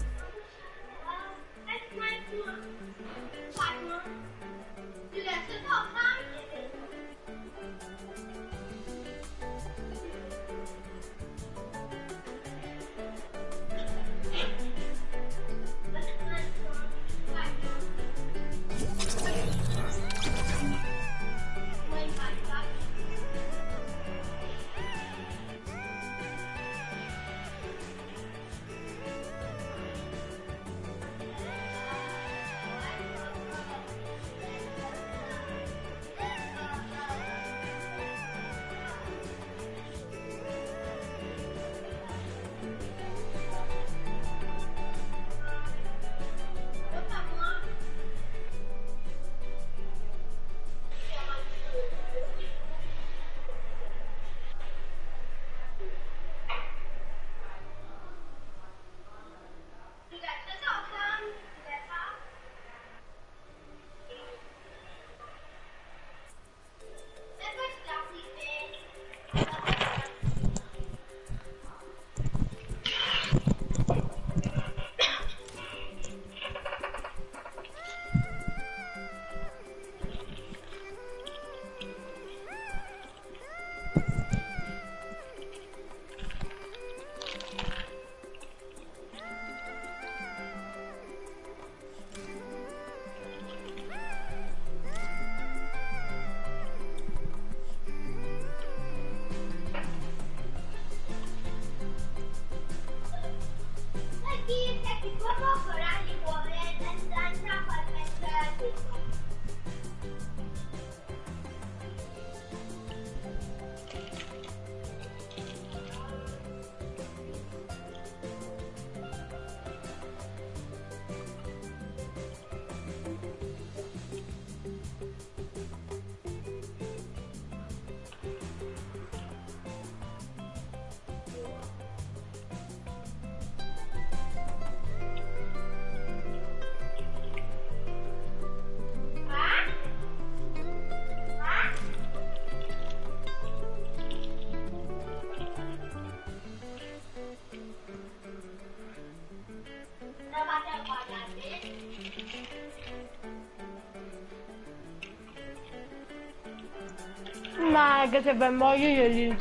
Ma gete ben mo yo yo li.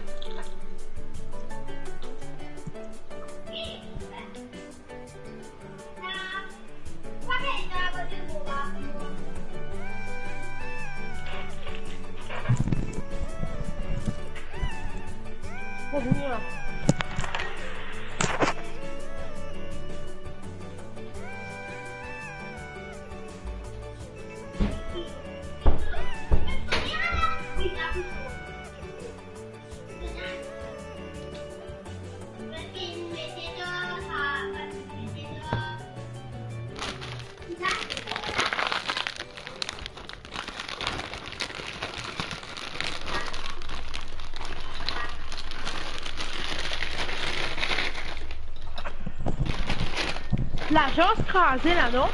Lazans kraze la, non?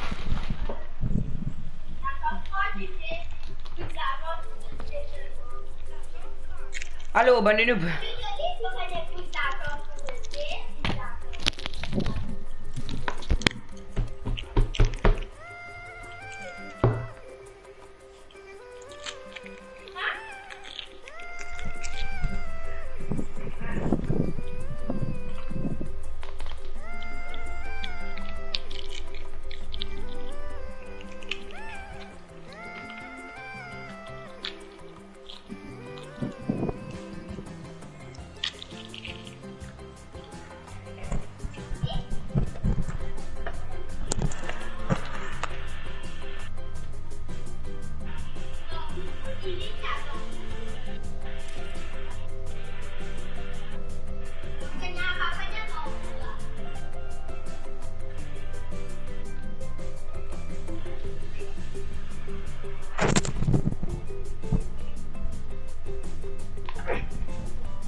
Alo, bann nou.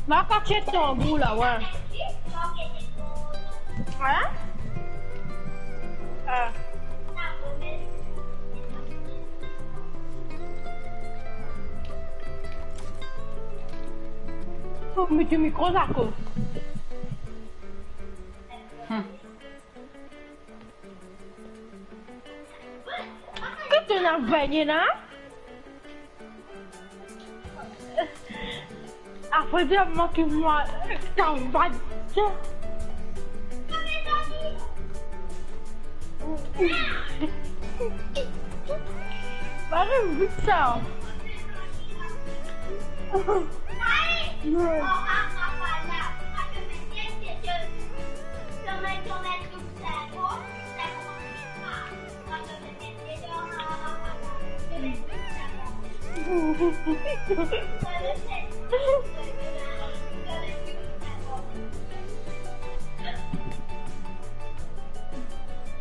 Mo katie tanbou la, wi. Hein? Ah. Fok met mikro la, ko. Hmm. Ki to ena vinn la? Apre dir mwa ki mwa, sa va dir. Pare vit sa.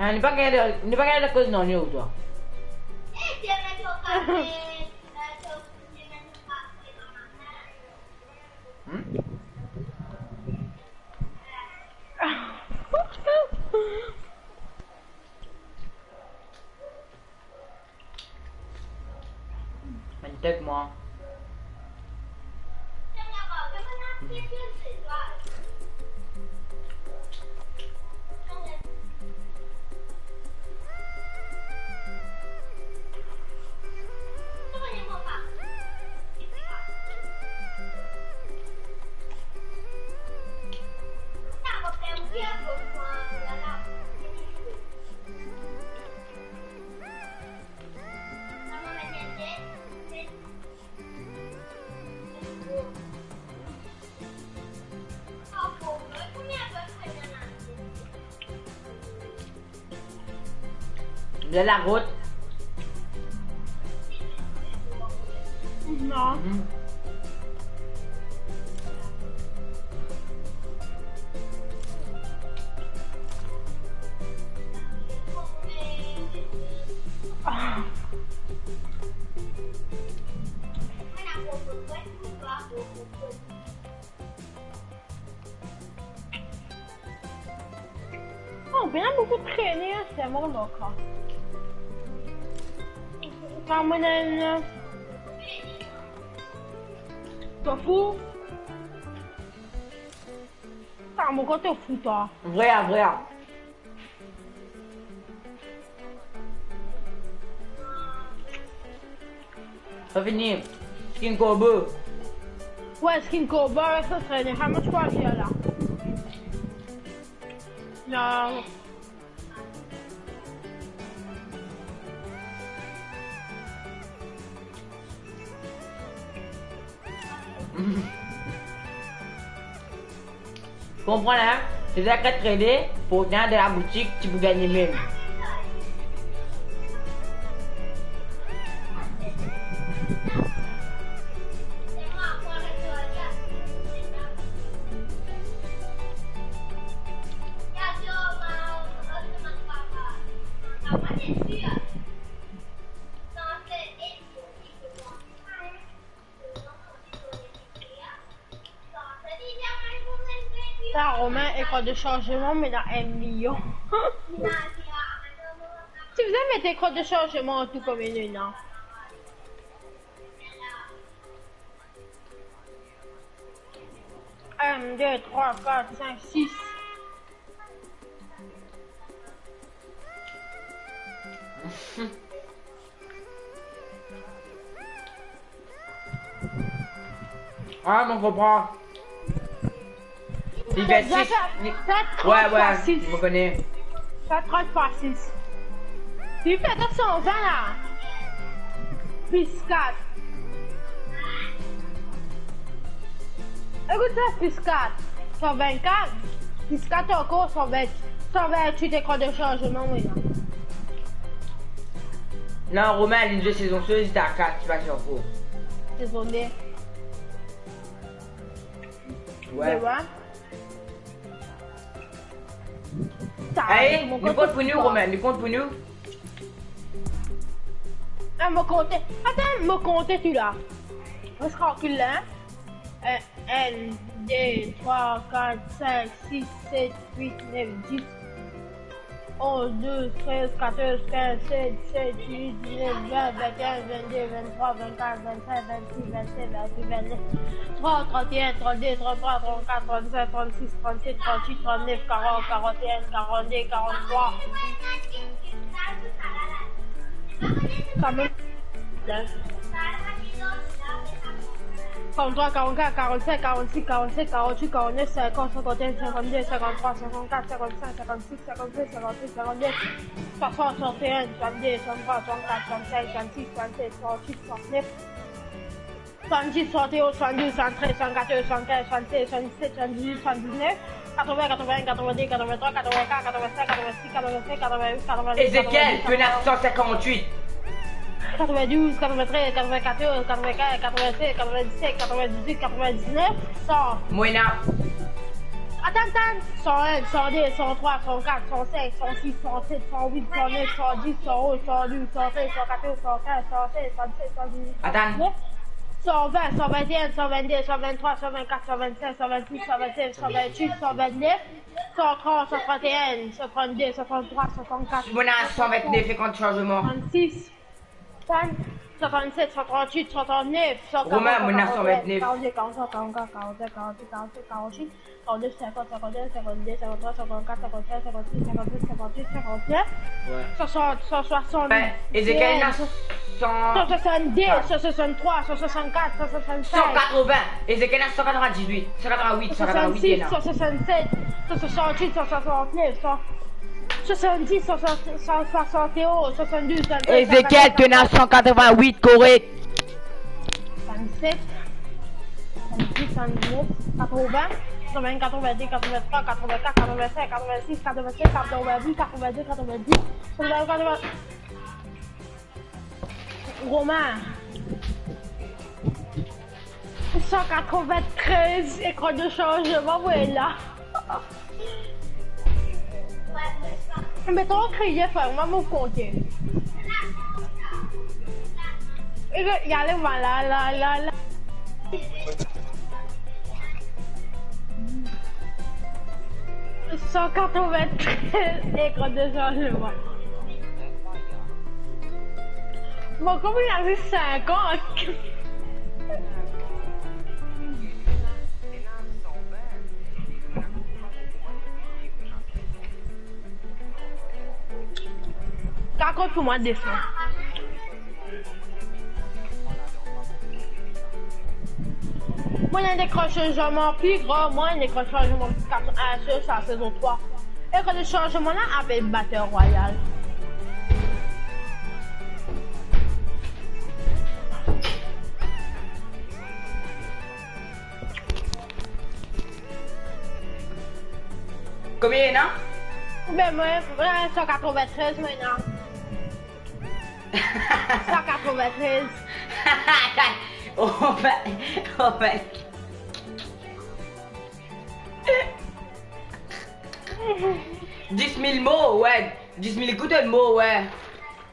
Ah, ni pa gagn, ni pa gagn lakoz non, ni ou twa. Hmm? Vinn tek mwa. Ler lagot. Non. Mhm. Ah. Oh, bien boukou trene, hein, c'est mon loka. Sa, mwa, enn, to fou. Sa, mwa, kan to fou, twa. Vre, vre. Sa fini. King Kobo. Ouais, skin combat, ça serait les Hamas quoi, là. Non. Konpran la, se sa ki trede pou dan la boutik, ti pou gagne mem. Sa, Romain, ekran de sanzman, me ena enn milion. Si bizin met ekran de sanzman tou kouma ena. Enn, de, trwa, kat, sink, sis. Ah, mo konpran. Li fer sis, li, sa, ouais, trant ouais, fwa sis. Mo kone. Sa, trant fwa sis. Li fer sa san vin la. Plis kat. Ekout sa, plis kat, san vinn-kat, plis kat ankor, san vinn, san vinn-wit ekran de sanzman, wi, la. Non, Romain, li dir sezon de, li ti a kat, ti pa ankor. Sezon de. Ouais. De, ouais. Sa, aye, mo kont pou nou, Romain, nou kont pou nou. Ah, mo konte. Atann, mo konte tou la. Res trankil la, hein. Euh, enn, de, trwa, kat, sink, sis, set, wit, nef, dis, onz, douz, trez, katorz, kinz, sez, disset, dizuit, diznef, vin, vinteen, vinnde, vinntrwa, vinnkat, vinnsink, vinnsis, vinnset, vinnwit, vinnef, trant, tranteen, trannde, tranntrwa, trannkat, trannsink, trannsis, trannset, trannwit, trannef, karant, karanteen, karannde, karanntrwa. Kanmem. Karanntrwa, karannkat, karannsink, karannsis, karannset, karannwit, karannef, sinkant, sinkanteen, sinkannde, sinkantrwa, sinkankat, sinkannsink, sinkann- sis, sinkannset, sinkantwit, sinkannef, swasant, swasann-enn, swasannde, swasanntrwa, swasannkat, swasannsenk, swasannsis, swasannset, swasannwit, swasannef, swasanndiz, swasannonz, swasanndouz, swasanntrez, swasannkatorz, swasannkinz, swasannses, swasanndiset, swasanndizuit, swasanndiznef, katrovin, katrovinn, katrovinde, katrovin-trwa, katrovin-kat, katrovin-sink, katrovin-sis, katrovin-set, katrovin-wit, katrovin-nef, Ezekiel, to ena san sinkantwit. Katrovin-douz, katrovin-trez, katrovin-katorz, katrovin-kinz, katrovin-ses, katrovin-diset, katrovin-dizuit, katrovin-diznef, san. Mo ena. Atann, atann. San-enn, san-de, san-trwa, san-kat, san-sink, san-sis, san-set, san-wit, san-nef, san-dis, san-onz, san-douz, san-trez, san-katorz, san-kinz, san-ses, san-diset, san-dizuit, atann, san-diznef, san-vin, san-vinteen, san-vennde, san-vinntrwa, san-vinnkat, san-vinnsink, san-vinnsis, san-vinnsset, san-vinnwit, san-vinnef, san-trant, san-trann-enn, san-trann-de, san-trann-trwa, san-trann-kat, mo ena san-vintnef ekran de sanzman. San-trant-sis, san-trant-set, san-trant-wit, san-trant-nef, san-karant, Romain, mo ena san-karant-enn, san-vintnef. Karant-de, karant-trwa, karant-kat, karant-sink, karant-set, karant-wit, karant-nef, sinkant, sinkannef, sinkannde, sinkanntrwa, sinkannkat, sinkannsenk, sinkannsis, sinkannset, sinkannwit, sinkannef, ouais, swasant, san-swasann-enn, Ezekiel ena san-, san-swasann-de, san-swasann-trwa, san-swasann-kat, san-swasann-senk, san-katrovin. Ezekiel ena san-katrovin-dizuit, san-katrovin-wit, san-katrovin-wit, san-swasann-sis, ena san-swasann-set, san-swasann-wit, san-swasann-nef, san-, swasann-dis, san-, san-, san-, swasann-onz, swasann-douz, swasann-trez, Ezekiel, to ena san-katrovin-wit, korek. Swasann-set, swasann-dis, swasann-nef, katrovin, katrovin-enn, katrovin-de, katrovin-trwa, katrovin-kat, katrovin-sink, katrovin-sis, katrovin-set, katrovin-wit, katrovin-nef, katrovin-dis, katrovin-onz, katrovin-, Romain. San-katrovin-trez ekran de sanzman, mo ena. Me to kriye, frer, mo konte. E, ale, vwala, la, la, la. San-katrovin-trez ekran de sanzman. Mo kouma ena zis sinkant. Rakont pou mwa de san. Mo ena enn ekran sanzman pli gran, mo ena enn ekran sanzman pli kat, eh, sir, sa sezon trwa. Ekran de sanzman la apel Battle Royale. Konbien ena? Be, mwa, mwa, san katrovin-trez, mo ena. San katrovin-trez. Oh, ben, oh, ben. Dis mil mo, we. Dis mil kout enn mo, we.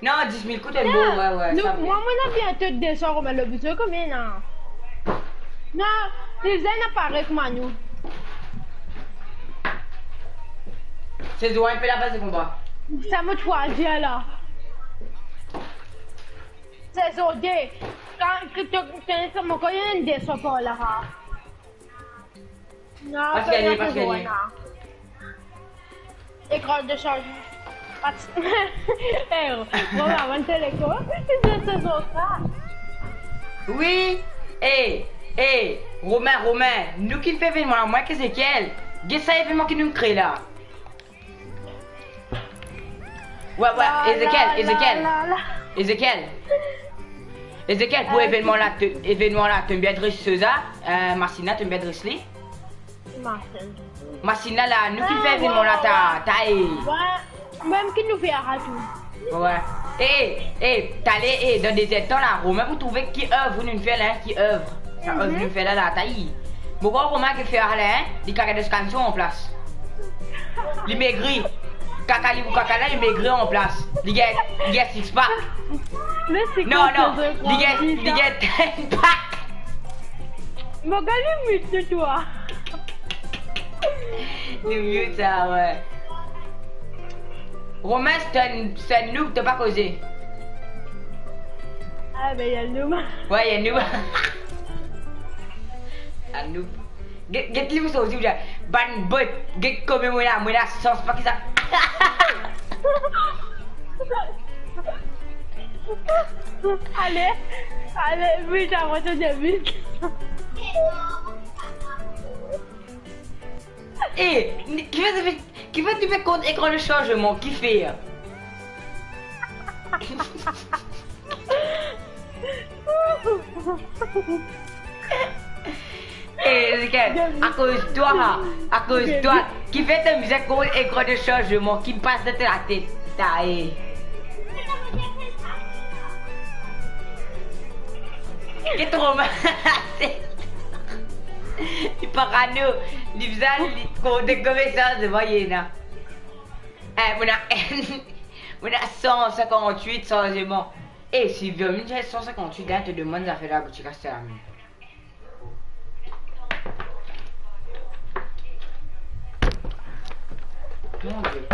Non, dis mil kout enn mo, we, we, sa bien. Mwa, mo ena biento de san Romain Lobizou, konbien ena? Non, li bizin ena parey kouma nou. Sezon enn pe lapas de konba. Sa mo trwaziem la. Sezon de. Kan, kan to, to, to, mo konn enn de san par la, ha. Non, pa gagne, pa gagne. Ekran de sanzman. Pas-, eh, bon, avan de lekol, se sezon trwa. Wi, eh, eh, Romain, Romain, nou ki fer evenman la, mwa ek Ezekiel. Get sa evenman ki nou kre la. Wi, wi, la, Ezekiel, la, Ezekiel. La, la. Ezekiel. Ezekiel, pou, eh, evenman la, to, evenman la, to bien dres, Souza, eh, Masina, to bien dres li. Masina. Masina la, nou ki fer evenman la, ta, ta, eh. Wi, mem ki nou fer a tou. Wi. Eh, eh, tale, eh, dan de zertan la, Romain pou trouve ki ev nou fer la, ki ev. Sa ev nou fer la, la, ta, eh. Mo krwar Romain ki fer la, hein, li kaka dan kanson an plas. Li megri. Kaka li pou kaka la, li megri an plas. Li gagn, li gagn six pack. Non, non, li gagn, li gagn ten pack. Mo gagn limit de twa. Li mute sa, wi. Romain, se enn, se enn noob, to pa koze. Ah, be, li enn noob. Wi, li enn noob. Enn noob. Get, get li, mo sorti, bann bot, get kouma mo la, mo la sans pa ki sa. Ale, ale, vit, avan to devit. Eh, ni-, ki fer, ki fer to pe kont ekran de sanzman, ki fer? Eh, Ezekiel, akoz twa, akoz twa, ki fer to bizin kont ekran de sanzman ki pas dan to latet, ta, eh. Ki troma. Li parano, li bizin, li konte kouma sanzman ena. Eh, mo ena, mo ena san sinkant-wit sanzman. Eh, si vinn san sinkant-wit, la, to demann zafer laboutik aster la mem. Mon Dieu.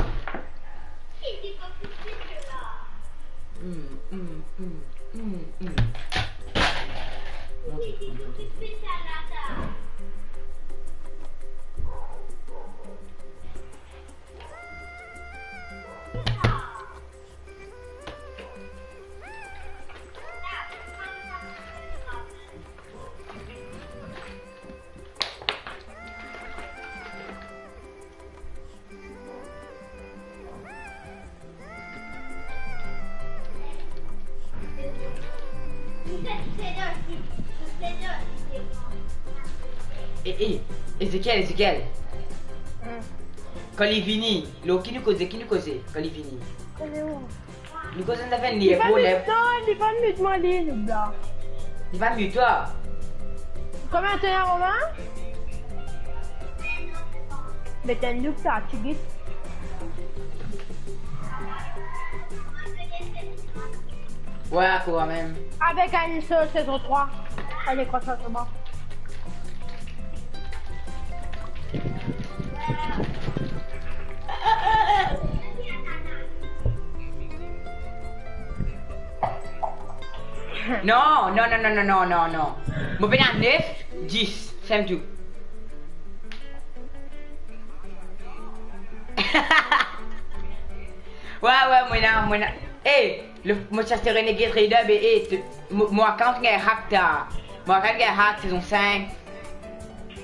Hmm, hmm, hmm, hmm, hmm. Mon Dieu. Eh, eh, Ezekiel, Ezekiel. Hmm. Kan li vini, lor ki nou koze, ki nou koze, kan li vini? Koze ou? Nou koz enn zafer, li... Li pa epol, mute, non, li pa mute mwa, li, li bla. Li pa mute twa? Kouma to ena, Romain? Met enn look sa, ti git. Wi, akoz mem. Avek enn se-, sezon trwa. Ale, konsa, se bon. Non, non, non. Mo pena nef, dis, same tou. Wi, wi, mo ena, mo ena. Eh, le, mo ti aste Renegade Raider, be, eh, te, mo, mo account gagn hack ta. Mo account gagn hack, sezon sink.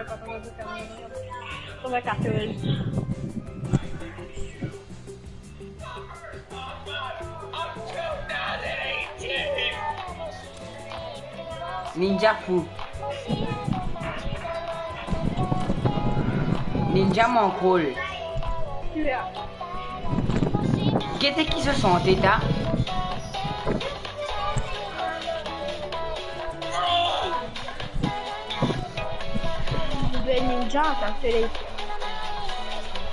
euh, quand on a dit ça, on a quatre-vingt-dix. Ninja fou. Ninja mankrol. Gete ki so sante ta. Be ninja, ta soley.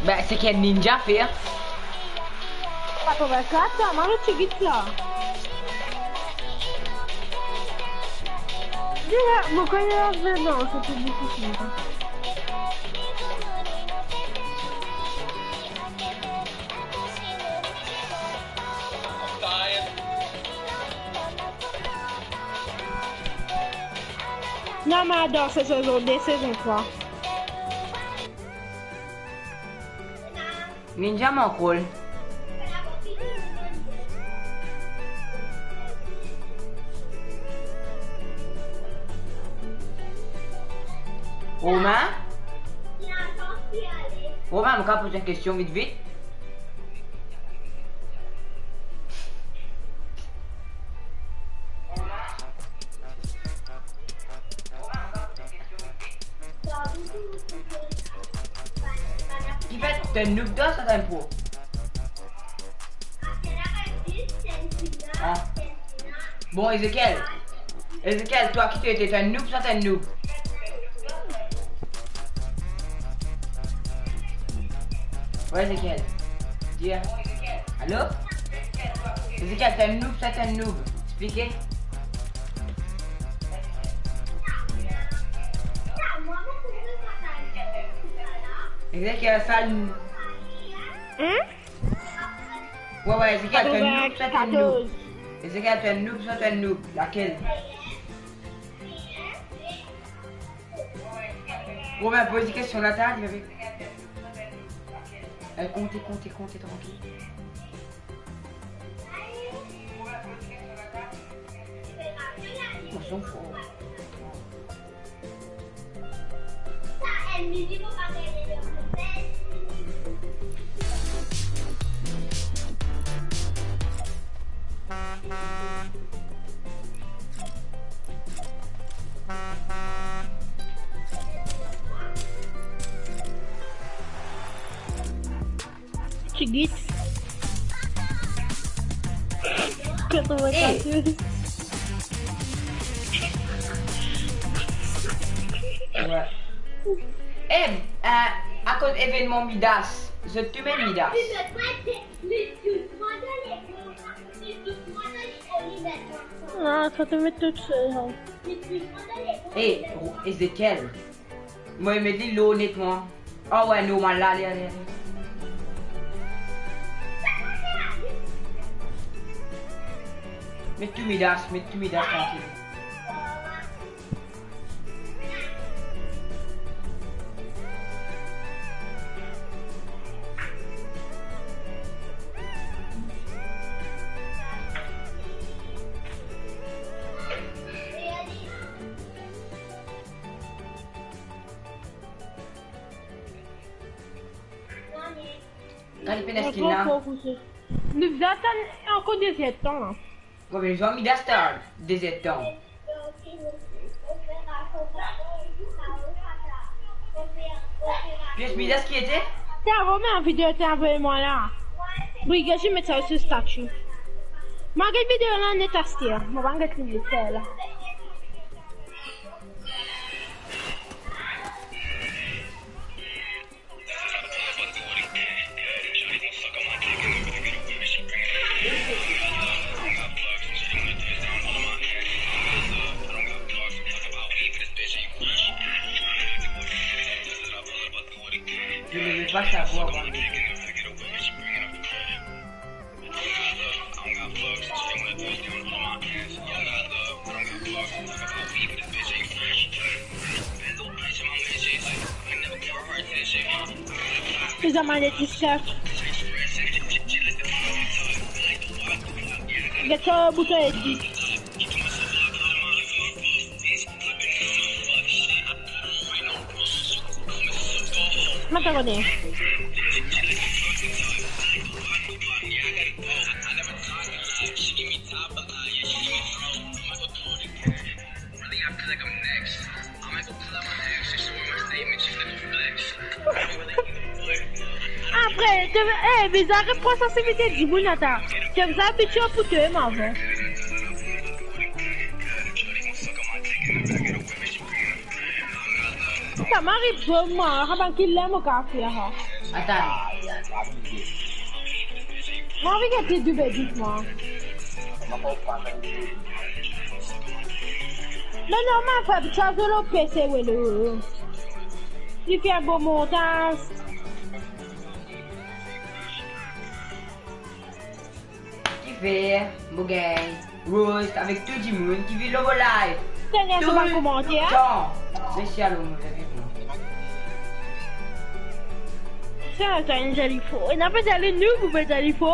Be, seki enn ninja fer? Sa konn sa, mwa, mo ti git la. Deza, mo konn la, me non, se pli difisil. Non, mo ador sezon de, sezon trwa. Ninja Mankol. Romain? Romain, mo kapav poz enn kestion vit vit? Kifer to enn noob dan sa tempo? Ah. Bon, Ezekiel. Ezekiel, twa ki to ete, to enn noob, swa to enn noob? Wi, Ezekiel. Dir. Alo? Ezekiel, to enn noob, swa to enn noob? Explike. Ezekiel, sa... Hmm? Wi, wi, Ezekiel, to enn noob, swa to enn noob? Ezekiel, to enn noob, swa to enn noob? Lakel? Bon, ben, poz li kestion la, ta, li ave. Eh, konte, konte, konte, trankil. Mo son for. Ti git. Katrovin-kataz. Wi. Eh, eh, akoz evenman Midas, zot tou mem Midas. Ah, sa to met tou sel, hein. Eh, Ezekiel. Mo met li lo net mwa. Ah wi, normal la, ale, ale, ale. Met tou Midas, met tou Midas trankil. Kan li pena skin la? Nou bizin atann ankor de zertan la. Konbien zan Midas ta de zertan? Pies Midas ki ete? Ti avoy mwa video, ti avoy mwa la. Briga, ti met sa sou stati. Mo get video la net aster. Mo pa get li net la. Je ne veux pas savoir, bande de... Peza maneti chef. Get sa bouton edi. Mata kone. Apre, to, eh, bizar repros sa, se vite dimoun ata. To bizin abitie pou to mem avan. Sa mari pou mwa, avan ki lè mo kafe, ha. Atann. Mo anvi get li doub edit, mwa. Non, non, mo fer sa zolo pese, welo. Li fer bo montaz. Kifer mo gagn roast avek tou dimoun ki vinn lor mo live. Dernie, se pa komanter. Atann. Mesi, alo, mo reviv, non. Sa, to ena zali fo. Ena pa zali nou, pou pa zali fo.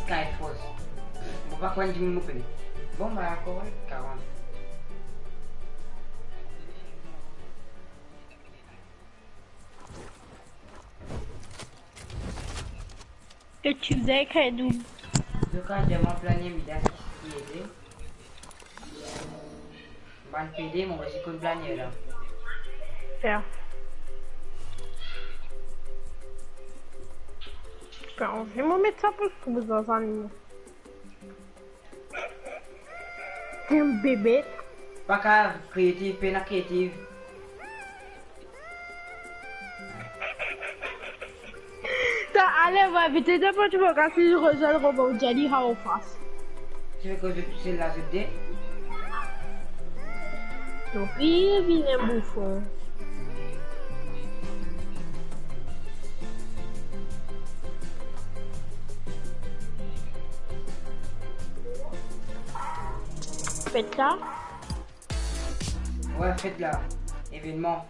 Sky Force. Mo pa konn dimoun mo pene. Bon, ba, korek, karant. To ti bizin ekrir nou. Antouleka, dir mwa plane Midas ki ete. Bann pede, mo osi konn plane la. Fer. Fer, mo met sa pou, pou bizin sa, nou. Enn bebe. Pa kav, kreatif, pena kreatif. Ta ale, va vite, depi ti mo kasi rezol robo, ou dir li, how fast. Ti ve koz de tou sel la, zot de? Donk, li vinn enn boufon. Fet la? Wi, fet la. Evenman.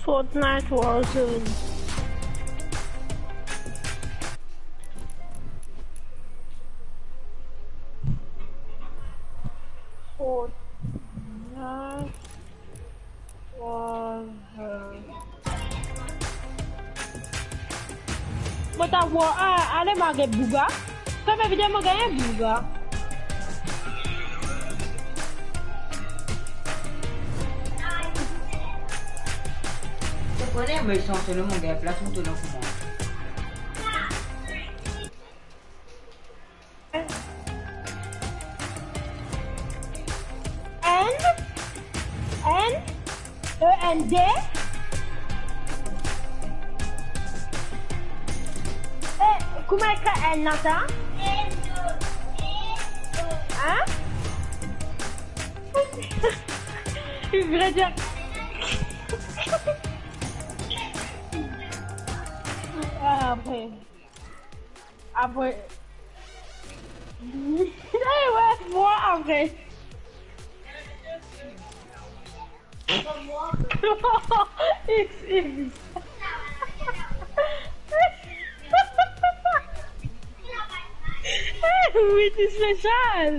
Fortnite Warzone. Fortnite. Mo ta war, ah, ale mo get bouga. Kan mo vinn mo gagn bouga. To kone mo santi mo gagn plas, mo tounen kouma. N, N, E N D. Eh, kouma ekrir N la sa? Hein? Li vre dir. Ah, apre. Apre. Eh, wi, mwa apre. X X. Wi, ti spesial.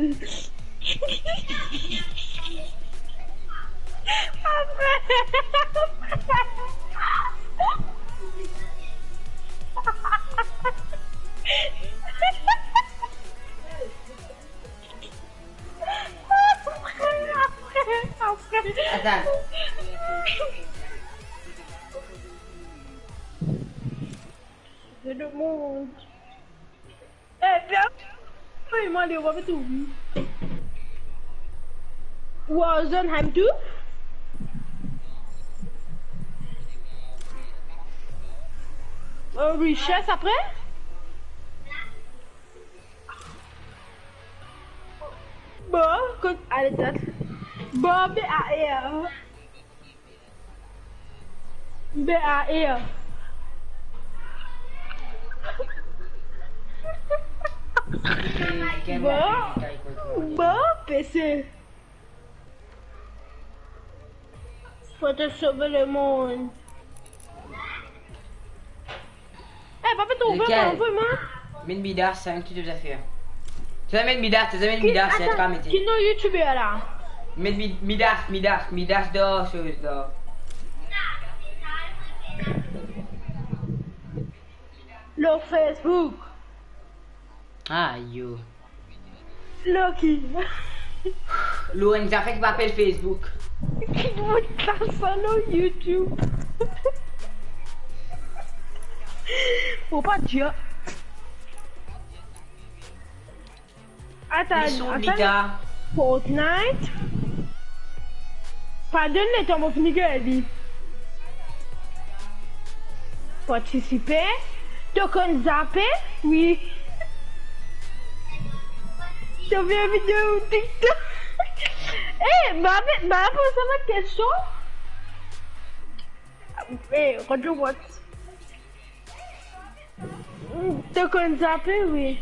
Apre. Atann. Lemonn. Eh, bien. Wi, mo ale, ou pa pe trouv. Warzone, M deux. Euh, Richesse apre. Bon, kot, ale, dat. Bon, B A R. B A R. Bon, bon, P C. Fo to sove lemonn. Eh, pa pe trouve mwa, vremem. Met Midas, sa enn tou zafer. To met Midas, to met Midas, sa enn kamete. Ki nom YouTube la? Met Mi-, Midas, Midas, Midas dan, soz dan. Lor Facebook. Ayo. Lor ki? Lor enn zafer ki pa apel Facebook. Ki nou met sa lor YouTube? Fo pa dir. Atann, atann. Fortnite. Pa donn letan mo fini gagn li. Partisipe. To konn zape? Wi. To fer video TikTok? Eh, ma, ma poz mwa kestion. Eh, what you want? To konn zape, wi.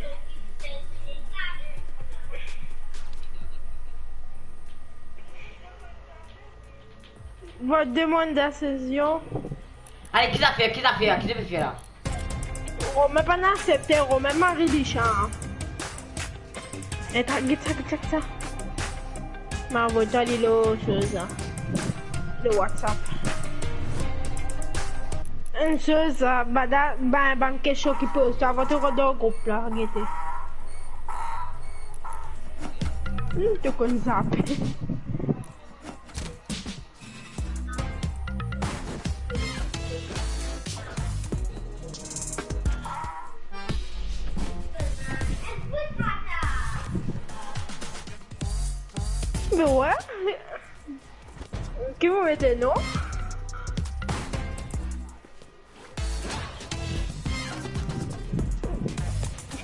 Vot demann desezion. Ale, ki zafer, ki zafer, ki zafer la? Romain pa aksepte, Romain mari li sa. E ta, get sa, get sa, get sa. Ma avoy li lor soz la. Lor WhatsApp. Enn soz la, bada, ben, bann kestion ki poz, to ava to rod dan group la, gete. Hmm, to konn zape. Me wi. Ki mo mete non?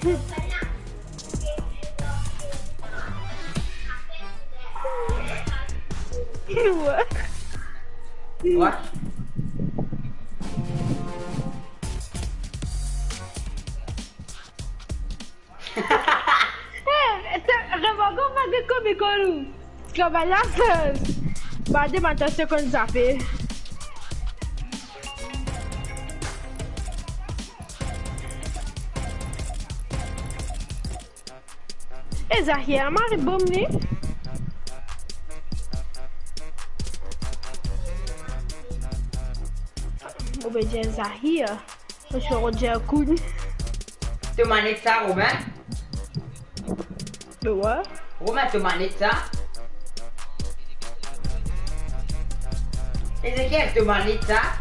Wi. Wi. Eh, remark, pa get komik ou. Travay la, eh, bade, mo to konn zape. E Zahir, mari bom li. Ou pe dir Zahir. Mo ti Roger Cool. To manet sa, Romain? Be wi. Romain, to manet sa? Ezekiel, to manet sa?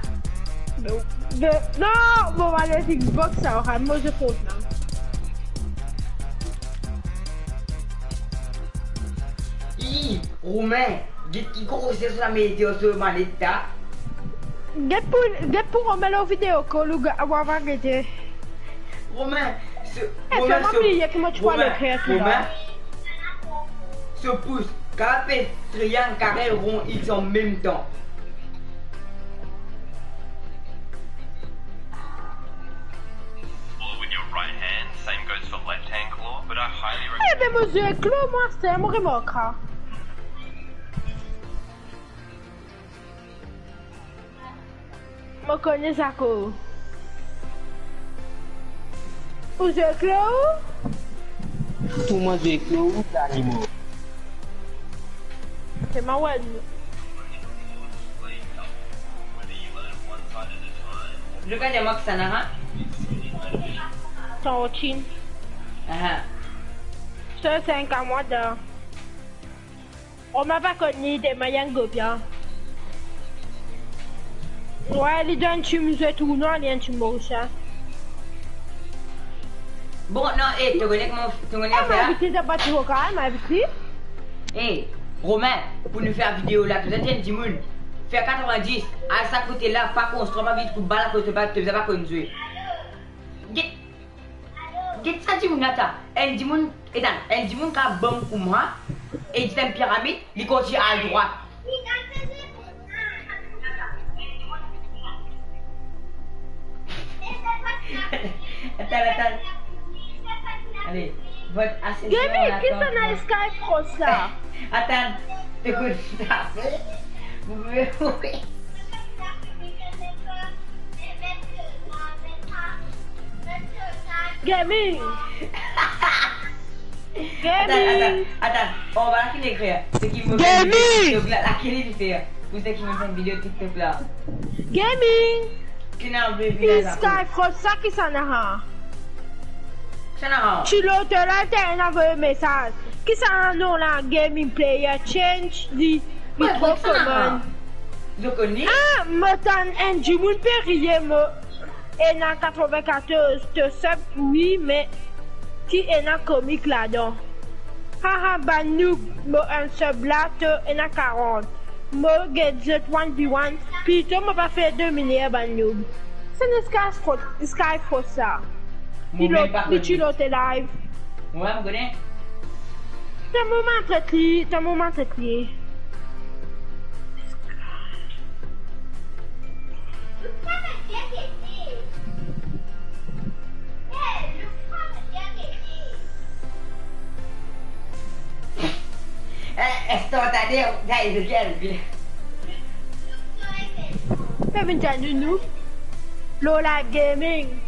Be, be, non, mo manet Xbox sa, oran, mo zwe Fortnite. Ih, Romain, get ki groser so lamerde so manet la. Get pou, get pou Romain lor video call ou ga-, ou ava gete. Romain, so, eh, Romain, so, bliye kouma ti Romain, so pous, karpe, triang, kare, ron, ils en même temps. With your right hand, same goes for left hand claw, but I highly recommend. Eh ben, mo zwe klo, mwa, se mo remark sa. Mo kone sa ko. Ou zwe klo? Tou mo zwe klo, ou Dani mo. Se ma wen. Zot gagn mwa kisannla, ha? Tantine. Aha. Se sink a mwa dan. Romain pa konn li, de mwa li enn gopia. Wi, li dan enn team zwe tournoi, li enn team Morisien. Bon, non, eh, to kone kouma, to kone... Eh, mo invit li, to pa ti vokal, mo invit li. Eh, Romain, pou nou fer video la, to bizin dir enn dimoun, fer katrevin-dis, al sa kote la, pa konstrir, mo invit kout bal akoz to pa, to bizin pa konn zwe. Get, get sa dimoun la, ta. Enn dimoun, eta, enn dimoun ka bom kouma, e li fer enn piramid, li kontign al drwat. Atann, atann. Ale, vot asezion. Gaby, kisannla Sky Cross la? Atann, to kout sa. Gaming. Atann, atann, Gaming. Atann. Anba la ki inn ekrir, seki mo fer video TikTok la, lakele li fer? Ou seki mo fer video TikTok la? Gaming. Ki ena vre vila la? Sky Cross, sa kisannla? Kisannla? Ti loto la, to inn avoy mesaz. Kisannla non la, Gaming Player Change, li, li tro komann. Zot kone? Ah, mo tann enn dimoun pe riye mo. Ena katrevin-katorz, to sub, wi, me ki ena komik ladan? Haha, bann noob, mo enn sub la, to ena karant. Mo get zot one v one, plito mo pa fer dominer bann noob. Se Sky Frost, Sky Frost sa. Li ti lor live. Mo mem pa kone. Tann mo mem tret li, tann mo mem tret li. Eh, eh, stop, tande, guys, guys, guys. Pe vinn tann nou. Lor live gaming.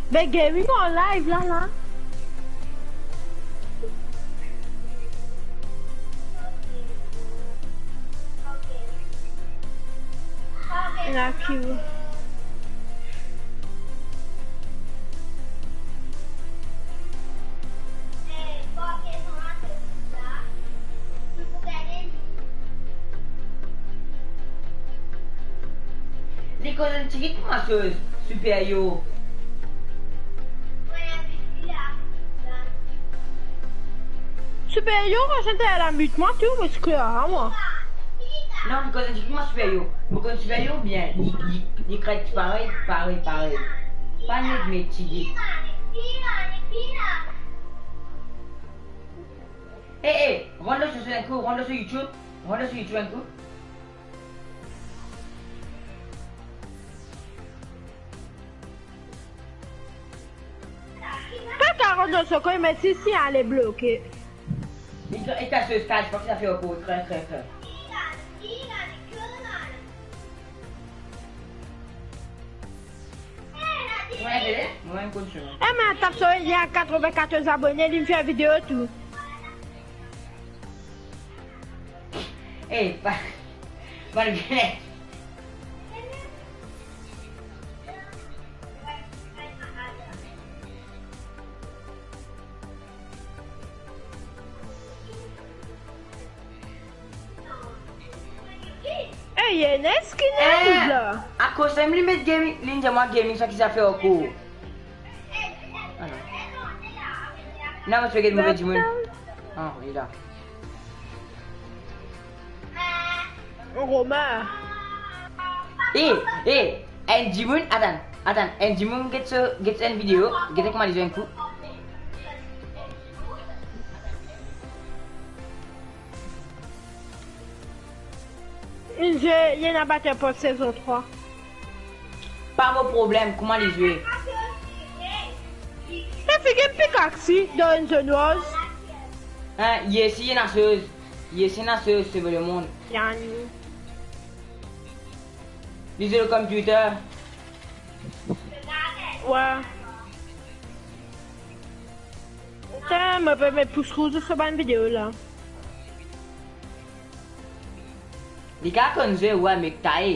Be gaming an live la, la. Ena ki ou? Li koz enn tigit kouma soz, Superior. Superior, kan zot ena lamit mwa tou, mo ti kler a mwa. Non, li koz enn tigit kouma Superior. Mo konn Superior bien, li, li, li kret parey, parey, parey. Pa met, met tigit. Eh, eh, rant lor so enn kou, rant lor so YouTube, rant lor so YouTube enn kou. Pa karan dan so koin, me si, si, ale bloke. Li ka, li ka so stad, pa ki sa fer ankor, kre, kre, kre. Mwa, vele, mwa, konn so. Eh, mwa, tap so, li ena katrevinkatorz abone, li fer video tou. Eh, pa, pa le vele. Eh, Yenes, ki ena la? Akoz sa li met gaming, li dir mwa gaming, sa ki sa fer ankor? Ah non. Non, mo ti pe get move dimoun. Ah, li la. Romain. Eh, eh, enn dimoun, atann, atann, enn dimoun get so, get enn video, get kouma li zwe enn kou. Inn zwe, li ena Battle Pass sezon trwa. Pa mo problem, kouma li zwe? Sa figir pikaksi dan enn zone wars. Hein, yes, ena soz. Yes, ena soz, sove lemond. Yann. Li zwe lor computer. Wi. Putain, mo pe met pous rouz lor so bann video la. Li kapav konn zwe, wi, me taye.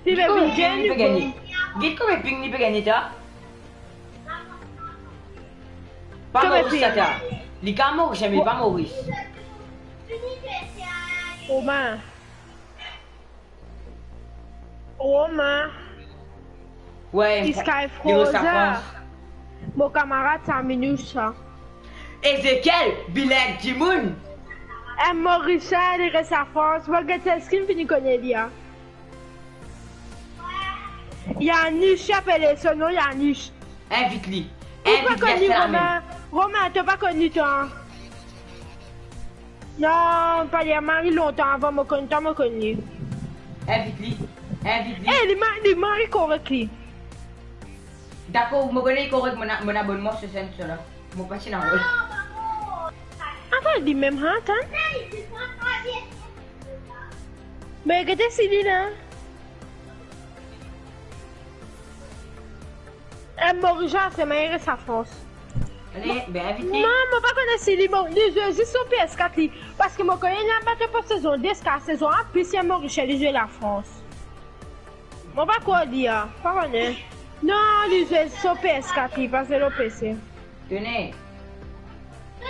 Li pe vinn gagn, li pe gagn. Get konbien ping li pe gagn, ta? Pa Moris, tata. Li ka Moris, me li pa Moris. Romain. Romain. Wi, Sky Frozen. Mo kamarad sa, Minouch sa. Ezekiel, bileng dimoun. Enn Morisien, li res Lafrans. Mo get so skin, fini kone li, a. Yannish, apel so nom Yannish. Invit li. Ou pa konn li, Romain? Romain, to pa konn li, twa? Non, pa li, mari lontan avan mo konn twa, mo konn li. Invit li. Invit li. Eh, li ma-, li mari korek li. Dakor, mo konn li korek, mo na-, mo abonman so senn la. Mo pa ti ena rod. Atann, li mem, ha, atann. Me get si li la. Eh, Morisien, se meyer sa Frans. Ale, be, invit li. Non, mo pa kone si li, mo, li zwe zis lor P S kat li. Paski mo kone li ena Battle Pass sezon de ziska sezon en, plis li enn Morisien, li zwe Lafrans. Mo pa krwar li, a, pa kone. Non, li zwe lor P S kat, li pa zwe lor P C. Tone.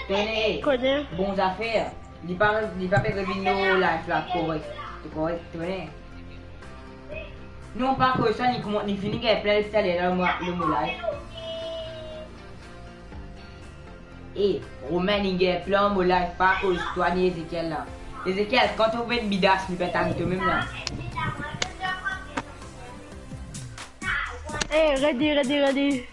Tone. Kone. Bon zafer. Li pa, li pa pe revinn lor live la korek. Korek, Tone. Non, pa koz sa, ni kouma, ni fini gagn plin depi taler la, mo, lor mo live. Eh, Romain, li gagn plin mo live, pa koz twa ni Ezekiel la. Ezekiel, kan to met Midas, li pe atak to mem la. Eh, ready, ready, ready.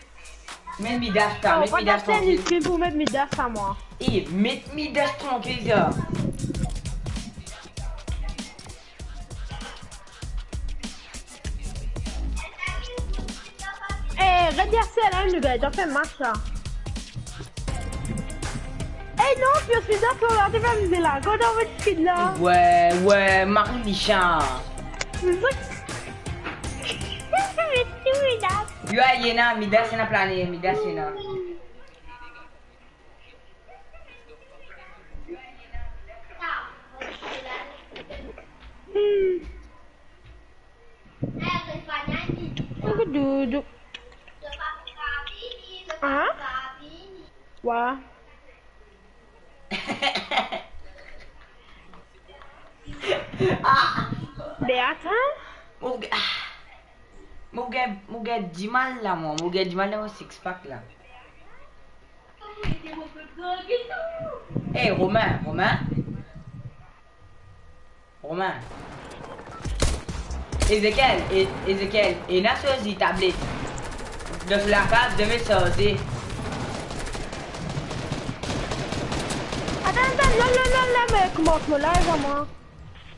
Met Midas sa, met Midas trankil. Pou met Midas sa, mwa. Eh, met Midas trankil sa. Eh, regarde ça là, le gars, t'as fait match là. Eh non, puis je suis d'accord, là, t'es pas mis là. Go dans votre speed là. Ouais, ouais, Marie Michard. C'est ça que... Mais tu es là. Yo, ena, Midas ena plane, Midas ena. Hmm. Doudou. Hein? Wa. Ah. Beata? Mo ge-, ah. Mo gagn, mo gagn dimal la, mwa. Mo gagn dimal dan mo six pack la. Eh, Romain, Romain. Romain. Ezekiel, E-, Ezekiel, ena so zi tablet. Dan so lakaz, de met sarze. Atann, atann, non, non, non, la, mo koumans mo live, mwa.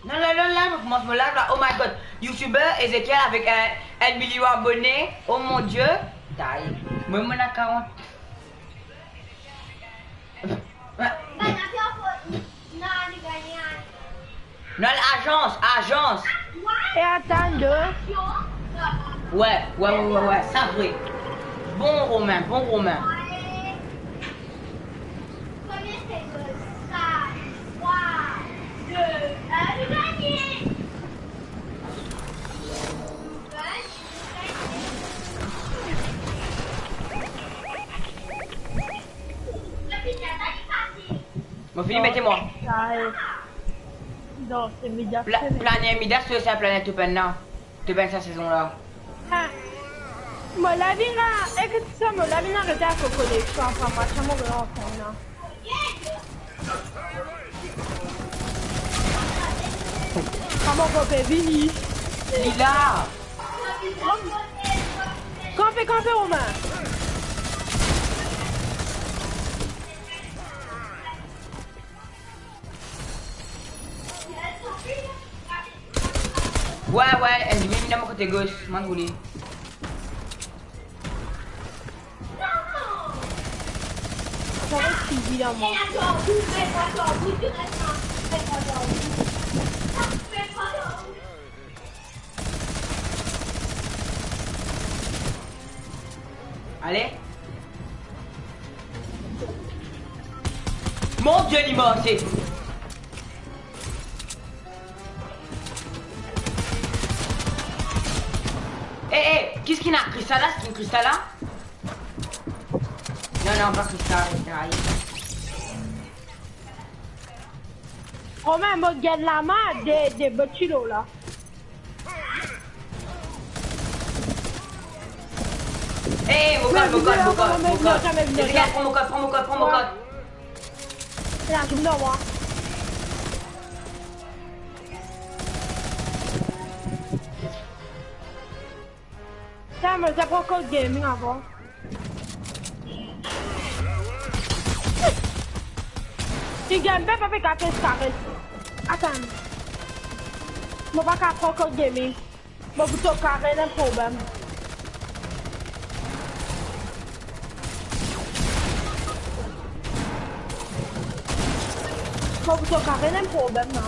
Non, non, non, la, mo koumans mo live la. Oh my God. YouTuber Ezekiel avek enn, enn milion abone. Oh mon Dieu. Tay. Mwa, mo ena karant. Non, agence, agence. E atann de. Ouais, ouais, ouais, ouais, ouais, sa vre. Bon, Romain, bon, Romain. Mo fini mete mwa. Sa, eh, non, se Midas, pla-, se Midas. Plane Midas, se sa plane Topen la. Topen sa sezon la. Ah. Mo lavi la, ek sa, mo lavi la, rete ak koneksion, anfin, machin, mo gran anfin la. Kouma mo pe vini? Li la. Kanpe, kanpe, Romain. Ouais, ouais, enn dimoun vinn dan mo kote gos, mo trouv li. Sa va tir la, mwa. Ale. Mon Die, li marse. Eh, eh, kiski ena kristal la? Skin kristal la? Non, non, pa kristal, tray. Romain, mo gagn lama de, de botilo la. Eh, eh, mo kot, mo kot, mo kot, mo kot. Ezekiel, pran mo kot, pran mo kot, pran mo kot. La, tourn dan mwa. Sa, mo ti pran kot gaming avan. Ti game pa pe kape karet. Atann. Mo pa kapav pran kot gaming. Mo pou to kare, ena problem. Mo pou to kare, ena problem la.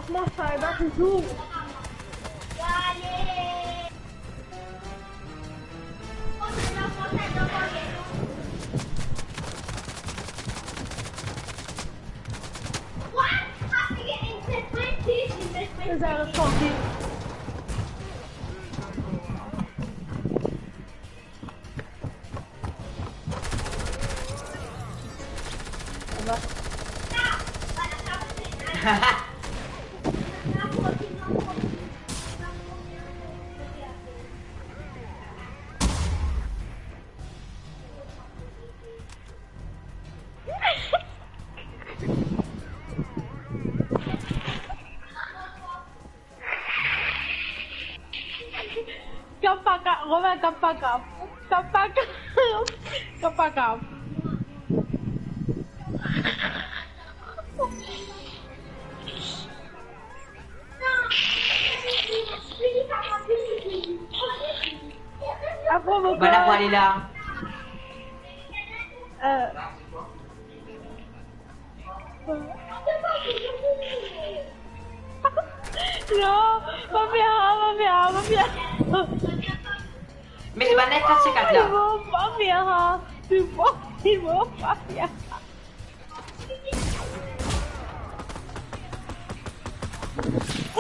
Kouma sa, ena touzour? Eza, res trankil. Eva. Romain, kap pa kap. Kap pa kap. Kap pa kap. Apre mo... Bann la pou ale la. Euh. Non, pa fer sa, pa fer sa, pa fer sa. Me se bann la ki kas se kat la. Non, pa fer sa. Se pa, non, pa fer sa.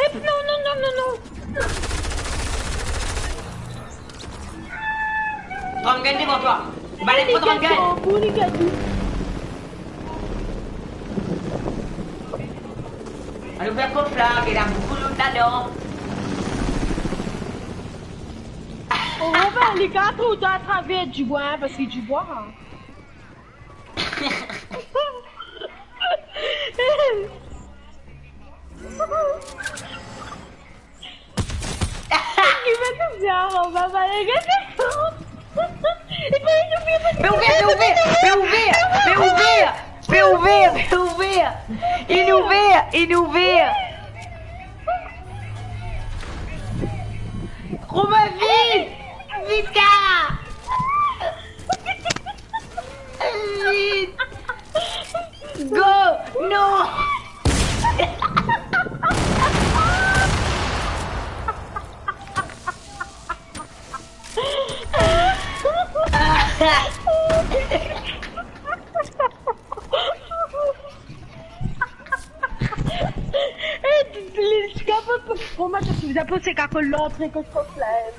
Eh, non, non, non, non, non. Tranngann devan twa. Balèt pou Tranngann. Pou li gagn. Anou fer kof la, ki ena boukou lout ladan. Oh, ben, li kapav trouv twa atraver dibwa, parski dibwa, hein. Li met bien, mon papa, li met bien. Li met bien. Pe ouver, pe ouver, pe ouver, pe ouver, pe ouver, pe ouver. Inn ouver, inn ouver. Romain, vit, vit la. Vit. Go! Non! Eh, li, li, li, kouma to trouv sa pou se kapav lantre kot kof la, eh?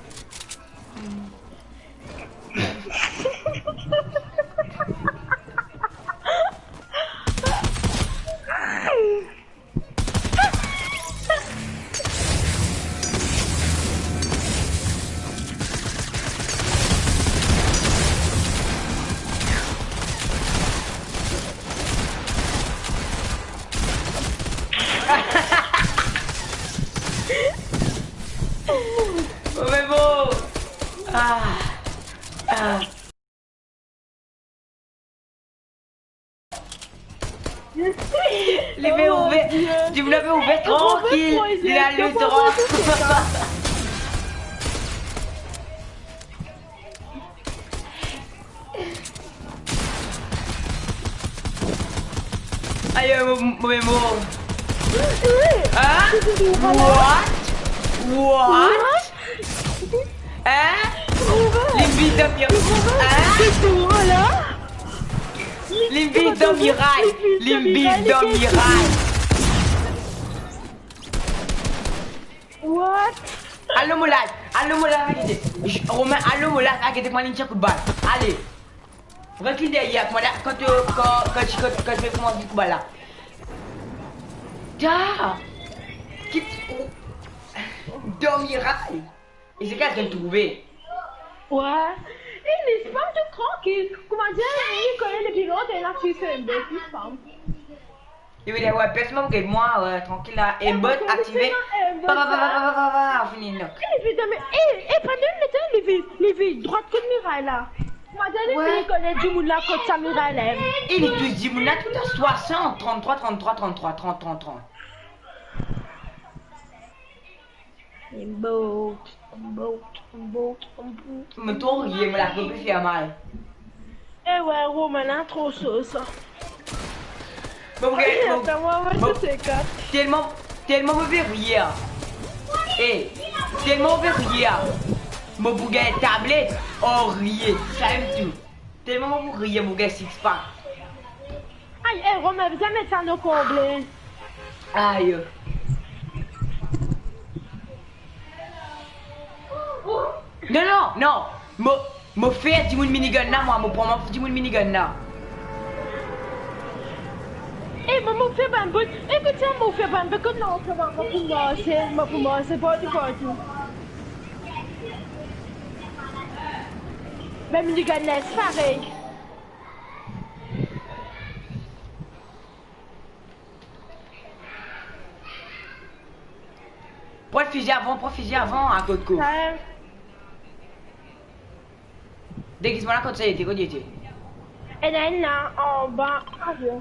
Move mo! Ah! Ah! Li pe ouver, dimoun la pe ouver trankil, li ena ledrwa. Ayo, mo, mo, mo. Hein? What? What? Hein? Li vinn dan miray. Hein? Li vinn dan miray. Li vinn dan miray. What? Al lor mo live. Al lor mo live, gete. J-, Romain, al lor mo live, gete kouma li tir kout bal. Ale. Rekil deryer, kouma la, kan to, kan, kan ti, kan, kan ti pe koumans kout bal la. Ta! Kit, dan miray. E se ki to trouve? Wi. E li fam tou trankil. Kouma dir, li kone depi lontan, li ena fis, enn bel fam. Li vinn, wi, pers mwa, get mwa, wi, trankil la. E bot aktive. Pa, pa, pa, fini, non. E li vinn, e, e, pandan letan, li vinn, li vinn drwat kot miray la. Kouma dir, li fini kone dimoun la kot sa miray la. E li tous dimoun la, tou a swasant, tranntrwa, tranntrwa, tranntrwa, trant, trant, trant. Bot, bot, bot, bot. Mo tro riye, mo lago pe fer mal. E wi, Romain la tro so sa. Mo, mo, mo, telman, telman mo pe riye. E, telman mo pe riye. Mo pou gagn tablet, o riye, sa mem tou. Telman mo pou riye, mo gagn six pack. Ay, e, Romain, bizin met sa nou konble. Ay. Non, non, non. Mo, mo fer dimoun minigun la, mwa, mo pran mo dimoun minigun la. E, mo, mo fer bann bout. Ekout sa, mo fer bann bout, kot non, mo pou marse, mo pou marse partou, partou. Me minigun la, se parey. Pran fizi avan, pran fizi avan, a kot ko. Sa, Degizman la kot sa ete, kot li ete? Ena enn la, anba avion.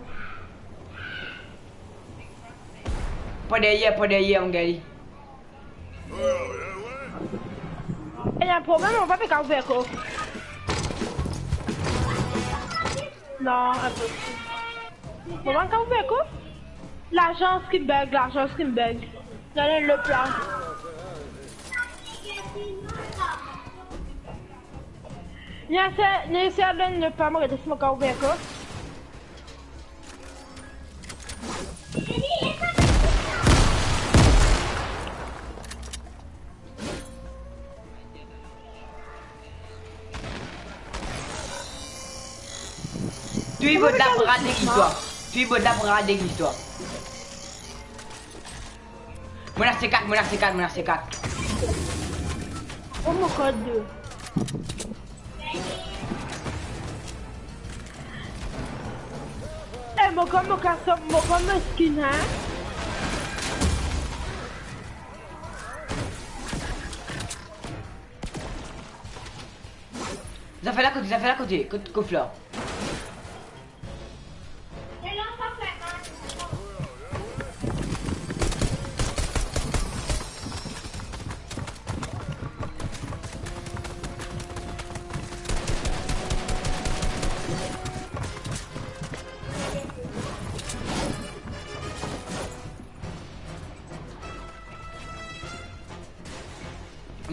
Pa deryer, pa deryer, mo gagn li. Ena problem, mo pa pe kav ouver ko. Non, inposib. Mo pa kav ouver ko. Lazans ki bug, lazans ki bug. Gade le plan. Ni ase, ni ase donn le plan, mo gete si mo kav ouver ko. Tou bot la pou rad legliz twa. Tou bot la pou rad legliz twa. Mo ena C kat, mo ena C kat, mo ena C kat. Oh, mo kod de. Eh, mo kod, mo kod, mo kod, mo skin, hein? Zafer la kote, zafer la kote, kot kof la.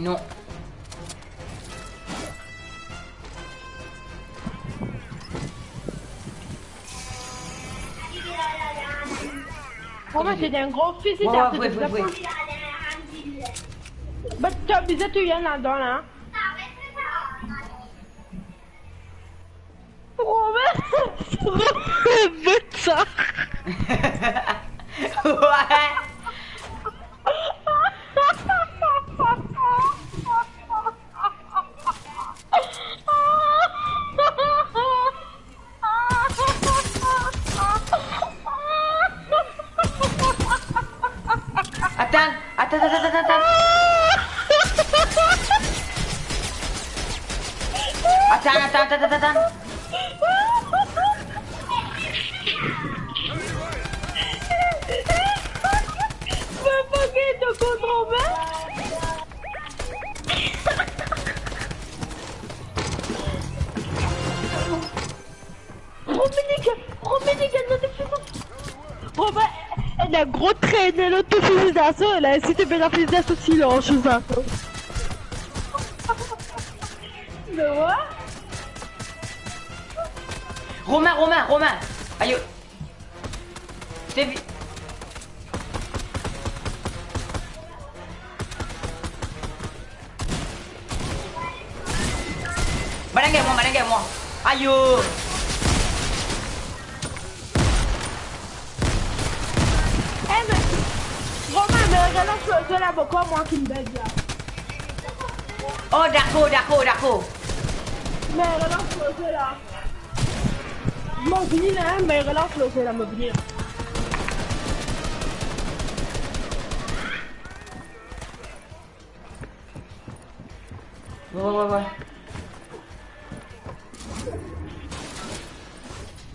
Non. Kouma se enn gro fizi, ouais, sa, ouais, se vrai, vrai, vrai. But to oblize touy enn ladan la. Romain, Romain, but sa. Ouais. Atann, atann, atann, atann, atann. Atann, atann, atann, atann, atann. Papa, get to control, man. Romain, les gars, Romain, les gars, non, c'est bon. Romain, ena gro trener lot tou fizi daso la, si to pe ena fizi daso, silans sa. Mais ouais. Romain, Romain, Romain. Ayo. Stevie. Bann la gagn mwa, bann la gagn mwa. Ayo. Eh, mais, Romain, mais regarde sur le jeu là, pourquoi moi qui me bug là? Oh, dakor, dakor, dakor. Mais regarde sur le jeu là. Mo vini la, hein, mais relans le jeu là, mo vini la. Ouais, ouais, ouais, ouais.